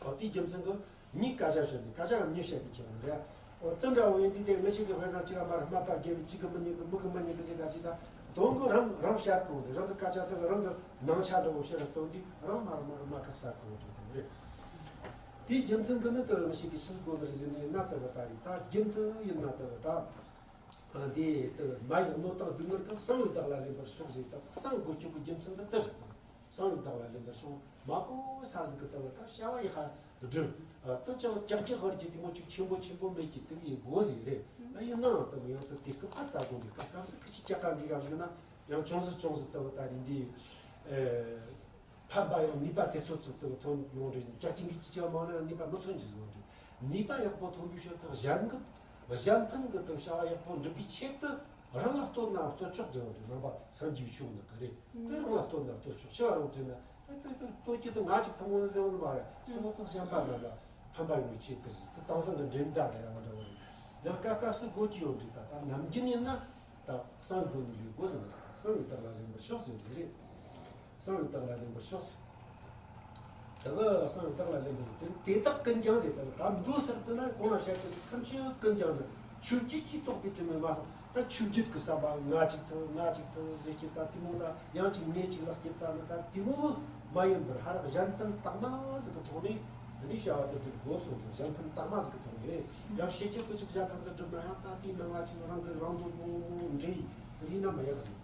འོ་དེའི་རྒྱུ་མཚན་གྱིས་མྱིའི་སྐད་ཆ་བཤད་ནས་སྐད་ཆ་ཡང་མྱི་བཤད་དེ་ཁྱེར་བ་རེད། འོ་དེ་འདྲ་བོ་ཡིན་དུས་དེ་མི་ཞིག་གི་དཔེར་ན་གཅིག་ལ་མར་སྨད་པ་རྒྱལ་བའི་གཅིག་གི་མི་ཉན་གི་མི་གི་མི་ཉན་གི་ཟེར་ད་ཅི་ད་དོན་གྱི་རང་རང་བཤད་དགོས་རེད། རང་གི་སྐད་ཆ་དེ་གི་རང་གི་སྣང་ཆ་འདྲ་བོ་བཤད་ར་སྟོན་དུས་རང་མར་མར་མ་ཁག་ས་དགོས་རེད་དེ་རེད། དེའི་རྒྱུ་མཚན་གྱིས་ནི་དེ་མི་ཞིག་གི་ཕྱི་སྒོ་ནས་ཟེར་ནས་ན་དེ་གི་ད་རེད། ད་རྒྱུན་དུ་ཡིན་ན་དེ་གི་ད། འདི་ལྟར་མ་ཡི་གནོད་དང་སྡུག་བསྔལ་གང་གསང་བའི་བདག་ལ་ལེན་པར་ཤོག་ཟེར། ད་གསང་དགོས་རྒྱུ་གི་རྒྱུ་མཚན་འདི་ལྟར་དང་། གསང་བའི་བདག་ལ་ལེན་པར་ཤོག་མ་གོ་ས་ཟིག་གི་ལྟ་བུ་ད་བྱ་བ་ཡི་ཧ་སྒྲུབ། ད་ཅང་ཀྱག་ཀྱག་ཧར་གྱི་དེ་མོ་ཅིག་ཆེན་པོ་ཆེན་པོ་མེད་ཀྱི་དེ་ཡི་སྒོ་ཟིག་རེད། ད་ཡིན་ནའང་ལྟ་བུ་ཡང་ད་དེ་སྐབས་ཨ་ལྟ་དགོས་ནི་སྐབས་སྐབས་སུ་ཁི་ཆི་ཀྱག་ཀ་འགི་ག་ཞིག་ན་ཡང་ཅུང་ཟད་ཅུང་ཟད་ལྟ་བུ་ད་རིང་འདི། ཕན་པ་ཡང་ནུས་པ་དེ་ཚོ་ཚོ་དང་ཐོན་ཡོང་རེད། ཅག་ཅིང་གི་ཅི་ཅག་མང་ན་ནུས་པ་མི་ཐོན་གྱི་ཟིན་རེད། ནུས་པ་ཡག་པོ་ཐོན་པའི་ཕྱིར་དུ་གཞན་གྱི་གཞན་ཕན་གྱི་དང་བྱ་བ་ཡག་པོ་འགྲུབ་པའི་ཆེད་དུ་རང་ལ་བསྟོད་ན་བསྟོད་ཆོག་ཟེར་བ་རེད། ནང་པ་སངས་རྒྱས་ཆོས་ནི་ག་རེད། དེ་རང་ལ་བསྟོད་ན་བསྟོད་ཆོག་ཆེ་བ་རང་བྱས་ན་དེ་དེ་དེ་བསྟོད་རྒྱུ་དེ་ང་ཅིག་ཐུན་མོང་ཟེར་བ་མ་རེད། སོ་དང་གཞན་པ་རྣམས་ལ་ཕན་པ་ཡོང་བའི་ཆེད་དུ་རེད། དེ་དེང་སང་གི་འགྲེམས་སྟངས་ལ་ཡང་འདྲ་བ་རེད། ཡང་སྐབས་སྐབས་སུ་དགོས་ཀྱི་ཡོད་རེད། ད་ད་ནམ་རྒྱུན་ཡིན་ན། ད་གསང་སྒོ་ནས་ཡོད་དགོས་ཟེར་བ་རེད། གསང་བའི་བདག་ལ་ལེན་པར་ཤོག་ཟེར་གྱི་རེད། གསང་བའི་བདག་ལ་ལེན་པར་ཤོག་ཟེར། ད་ག་གསང་བའི་བདག་ལ་ལེན་པར་དེ་དེ་དག་ཀུན་ཀྱང་ཟེར། ད་ག་ད་མདོ་ཟེར་དུས་ན་གོང་ལ་བཤད་ཀྱི་ཐམས་ཅད་ཀུན་ཀྱང་ནི་ཆོས་བརྒྱད་ཀྱིས་རྟོགས་པའི་དྲི་མས་མ། ད་ཆོས་བརྒྱད་ཀྱི་བསམ་པ་ང་གཅིག་ཐུབ་ང་གཅིག་ཐུབ་ཟེར་གྱི་ད་དེ་མོ་ད་ཡང་གཅིག་ངས་གཅིག་ལ་སྐྱེས་ད་ནི་ད་དེ་མོ་མ་ཡིན་པར་ཧ་རག་གཞན་དོན་དག་མ་ཟིག་གི་ཐོག་ནས་དེ་ནས་བྱ་བ་དེ་སྒྲུབ་དགོས་སོ། གཞན་ཕན་དག་མ་ཟིག་གི་ཐོག་ནས་ཡང་ཤེས་བྱ་ཀུན་ཞིག་གཞན་ཕན་ཟིག་སྒྲུབ་ན་ཡང་ད་དེའི་ནང་ལ་ཅིག་རང་གི་རང་དོན་ཕུང་པོ་འདྲེས་དེ་ཡིན་ན་མ་ཡག་ཟིག་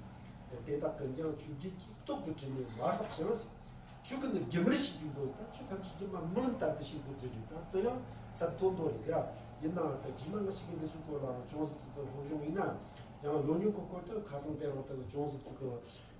དེ་དག་ཀུན་ཀྱང་ཆོས་བརྒྱད་ཀྱིས་རྟོགས་པའི་དྲི་མས་མ་བརླག་ཅིང་། ཆོས་ཀུན་ནི་སྒྱུ་མར་ཤེས་པའི་སྒོ། ད་ཆོས་ཐམས་ཅད་སྒྱུ་མ་རྨི་ལམ་ལྟར་དུ་ཤེས་དགོས་ཚུལ་རེད། ད་དེ་ཡང་ཚད་མཐོན་པོ་རེད་ཡ། ཡིན་ནའང་ད་རྗེས་མ་ང་ཞིག་གིས་འདི་ཚོའི་སྐོར་ལའང་ཅུང་ཟད་ཙི་ཏུ་སློབ་སྦྱོང་ཡིན་ནའང་ཡང་ལོ་ཉུང་གི་སྐོར་དུ་ཁ་སང་དེ་རིང་ད་ཅུང་ཟད་ཙི་ཏུ་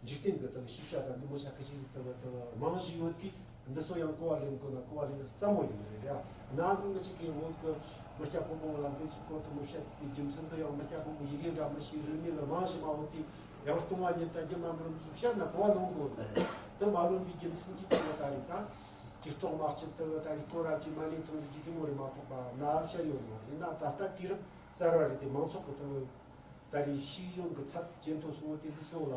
འཇིག་རྟེན་གྱི་ད་ཤེས་བྱ་དང་འདི་མོ་ཆ་ཁ་ཤས་ཟིག་ད་ད་རྨང་གཞི་ཡོད་དུས། འདི་ཚོ་ཡང་གོ་བ་ལེན་དགོས་ན་གོ་བ་ལེན་ན་སླ་མོ་ཡིན་ནི་རེད་ཡ། ན་ཟུག་ང་ཅིག་གིས་བོད་ཀྱི་མི་སྐྱ་ཕོ་མོ་ལ་འདི་ཚོའི་སྐོར་དུ་མོ་བཤད་པའི་རྒྱུ་མཚན་དུ་ཡང་མི་སྐྱ་ཕོ་མོ་ཡི་གེ་འདྲ་མི་ཤེས། རིག་གནས་ལ་རྨང་གཞི་མ་ཡོད་དུས་ཡང་སྟོང་བ་ཉིད་དང་སྒྱུ་མ་རྨི་ལམ་ཚོ་བཤད་ན་གོ་བ་ལོན་དགོས་ནི་རེད། དེ་མ་ལོན་པའི་རྒྱུ་མཚན་གྱིས་དེ་ད་རེད། ད་ཅིག་སྲོག་མ་བཅད་དུ་ད་རེད། སྐོར་ར་ཅིག་མ་ལེན་ཐོན་ཟིག་གི་དེ་མོ་རེད་མ་གཏོགས་པ་ན་བཤད་ཡོད་ནི་མ་རེད། ཡིན་ན་ད་ལྟ་དུས་རབས་གསར་བ་རེད། དེ་མང་ཚོགས་ཀྱི་ད་རེད་ཤེས་ཡོན་གྱི་ཚད་ཇེ་མཐོ་སོང་བ་དེ་འདི་ཚོ་ལ་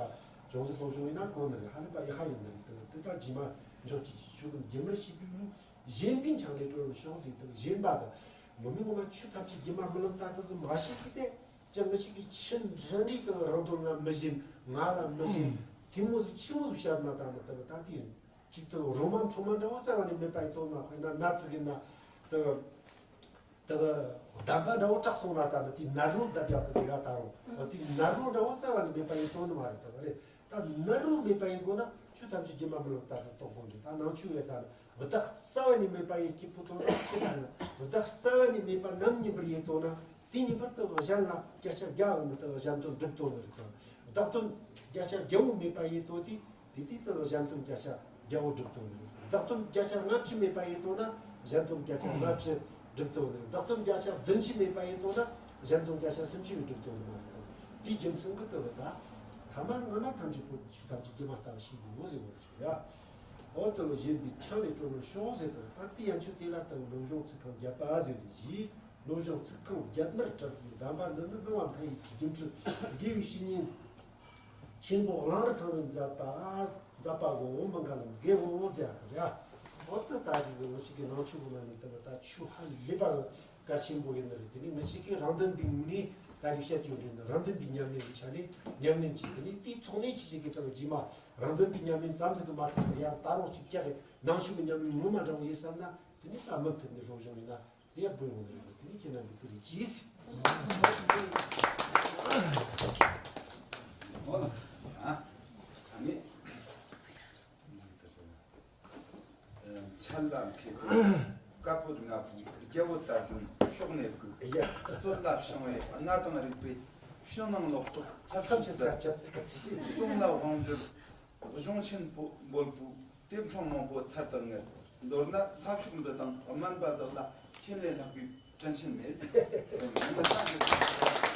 ཅུང་ཟད་སློབ་སྦྱོང་ཡིན་ན་གོ་ནི་རེད། ཧ་ལས་པ་ཡག་ཧ་ཡིན་ནི་རེད། དེ་ད་རྗེས་མ་འཇོག་གི་ཆོས་ཀུན་སྒྱུ་མར་ཤེས་པའི་ལུགས། གཞན་ཕན་ཆང་ལས་གྲོལ་བར་ཤོག་ཟེར་དང་གཞན་པ་དང་། ངོ་མའི་ངོ་མ་ཆོས་ཐམས་ཅད་སྒྱུ་མ་རྨི་ལམ་ལྟར་དུ་ཟིག་མ་ཤེས་ཀི་དེ། ཅང་ང་ཞིག་གིས་ཆི་འདྲ་འདྲའི་དང་རང་དོན་ལ་མི་ཞེན། ང་ལ་མི་ཞེན། དེ་མོ་ཟིག་ཆི་མོ་ཟིག་བཤད་ན་ད་ནི་ད་ད་དེ་ཡིན། གཅིག་ཏུ་རོ་མ་འཕྲོ་མ་འདྲ་བོ་རྩ་བ་ནས་མེད་པ་ཡི་དོན་མ། དཔེར་ན་ནད་ཟིག་ཡིན་ན་ད། ད་གི་གདམས་པ་འདྲ་བོ་གྲགས་སོང་ན་ད་ནི་དེ་ནད་རོ་གདབ་ཡག་གི་ཟེར་ཡ་ད་རུང་། འོ་དེ་ནད་རོ་འདྲ་བོ་རྩ་བ་ནས་མེད་པ་ཡི་དོན་ནི་མ་རེད། ད་གི་རེད། ད་ནད་རོ་མེད་པ་ཡི་སྒོ་ན་ཆོས་ཐམས་ཅད་སྒྱུ་མ་རྨི་ལམ་ལྟར་དུ་རྟོགས་དགོས་རེད། ད་ནང་ཆོས་ཡོད་ད་ནི་བདག་རྩ་བ་ནས་མེད་པ་ཡི་སྐྱེས་བུ་དོན་དག་ཕྱིར་ན། བདག་རྩ་བ་ནས་མེད་པ་ནམ་ཡིན་པར་ཡེ་དོ་ན། དེ་ཉིད་པར་དུ་གཞན་ལ་བརྒྱ་ཆ་བརྒྱ་འོས་ནི་དུ་གཞན་དོན་སྒྲུབ་དོ་ནི་རེད། བདག་དོན་བརྒྱ་ཆ་བརྒྱ་བོ་མེད་པ་ཡེ་དོ་དེ། དེ་དུས་དུ་གཞན་དོན་བརྒྱ་ཆ་བརྒྱ་བོ་སྒྲུབ་དོ་ནི་རེད། བདག་དོན་བརྒྱ་ཆ་ལྔ་བཅུ་མེད་པ་ཡེ་དོ་ན་གཞན་དོན་བརྒྱ་ཆ་ལྔ་བཅུ་སྒྲུབ་དོ་ནི་རེད། བདག་དོན་བརྒྱ་ཆ་བདུན་ཅུ་མེད་པ་ཡེ་དོ་ན་གཞན་དོན་བརྒྱ་ཆ་སུམ་ཅུ་བོ་སྒྲུབ་དོ་ནི་མ་རེད་དོ། དེའི་རྒྱུ་མཚན་གྱིས་དུ་བ་ད་ཐ་མ་ནི་སྔ་མ་ཐམས་ཅད་པོ་ཆོས་ཐམས་ཅད་སྒྱུ་མ་ལྟ་བུ་ཤེས་དགོས་ཟེར་བ་རེད་ཡ། འོ་དུ་བ་གཞན་པའི་ཆང་ལས་གྲོལ་བར་ཤོག་ཟེར་དུ་ད་དེ་ཡན་ཆོད་དེ་ལ་དུ་བ་སློབ་སྦྱོང་ཚིག་རྐང་བརྒྱད་པ་ཟེར་བའི་གཞི། བློ་སྦྱོང་ཚིག་རྐང་བརྒྱད་མར་གྲགས་པའི་གདམས་པ་འདི་ནི་སྣང་བ་མཐའ་ཡས་ཀྱི་སྒྱུ་འཕྲུལ་དགེ་བའི་བཤེས་གཉེན་ཆེན་པོ་གླང་རི་ཐང་པས་མཛད་པ། མཛད་པ་གོ་མི་འགའ་ལ་དགེ་བོ་མཛད་པ་རེད། འོ་ད་ད་རེས་ང་ཞིག་གི་ནང་ཆོས་གོ་ན་ནི་ད་ད་ཆོས་ཧ་ལས་པ་གལ་ཆེན་པོ་ཡིན་ནི་རེད། དེ་ནི་ང་ཞིག་གི་རང་དོན་པའི་ངོས་ནས་ད་རེས་བཤད་ཀྱི་ཡོད་རེད། ནི་རང་དོན་པའི་ཉམས་ལེན་གྱི་ཆ་ནས་ཉམས་ལེན་གྱིས་དེ་ནི་དེའི་ཐོག་ནས་ཁྱེད་ཞིག་གི་ད་རྗེས་མ་རང་དོན་པའི་ཉམས་ལེན་ཙམ་ཟིག་གི་མ་ཚད་པར་ཡར་ད་རུང་ཅིག་ཀྱག་གི་ནང་ཆོས་ཀྱི་ཉམས་ལེན་ངོ་མ་འདྲ་བོ་ཡོད་བསམ་ན་དེ་ནི་ད་མུ་མཐུད་ནས་སློབ་སྦྱོང་ཡིན་ན། ཡག་པོ་ཡོང་གི་རེད། དེ་ནི་ཁྱེད་རྣམས་ཀྱི་དེ་རེད་ཅིས། འོ་ན། ཨ་ནི། མཚན་ལ་མཁས་པའི་བཀའ་པོད་ལྔ་པོའི་རྒྱལ་པོ་དར་ལྡན་ཕྱོགས་ནས་བཀུག་ཡ། རྩོད་ལ་བྱང་བའི་གནའ་དང་རིག་པའི་ཕྱི་ནང་ལོག་རྟོག་ཚར་གཅོད་མཛད། རྩོམ་ལ་དབང་བསྒྱུར་གཞུང་ཆེན་པོ་འབོད་པོའི། ལྟེ་ཕྲེང་མང་པོ་ཚར་དང་ངེར། མདོར་ན་ས་ཕྱོགས་འདི་དང་དམན་པ་དག་ལ་ཁྱེད་ལས་ལྷག་པའི་དྲིན་ཆེན་མེད་ཟེར། ངོ་མ་བཏང་གི་ཟེར།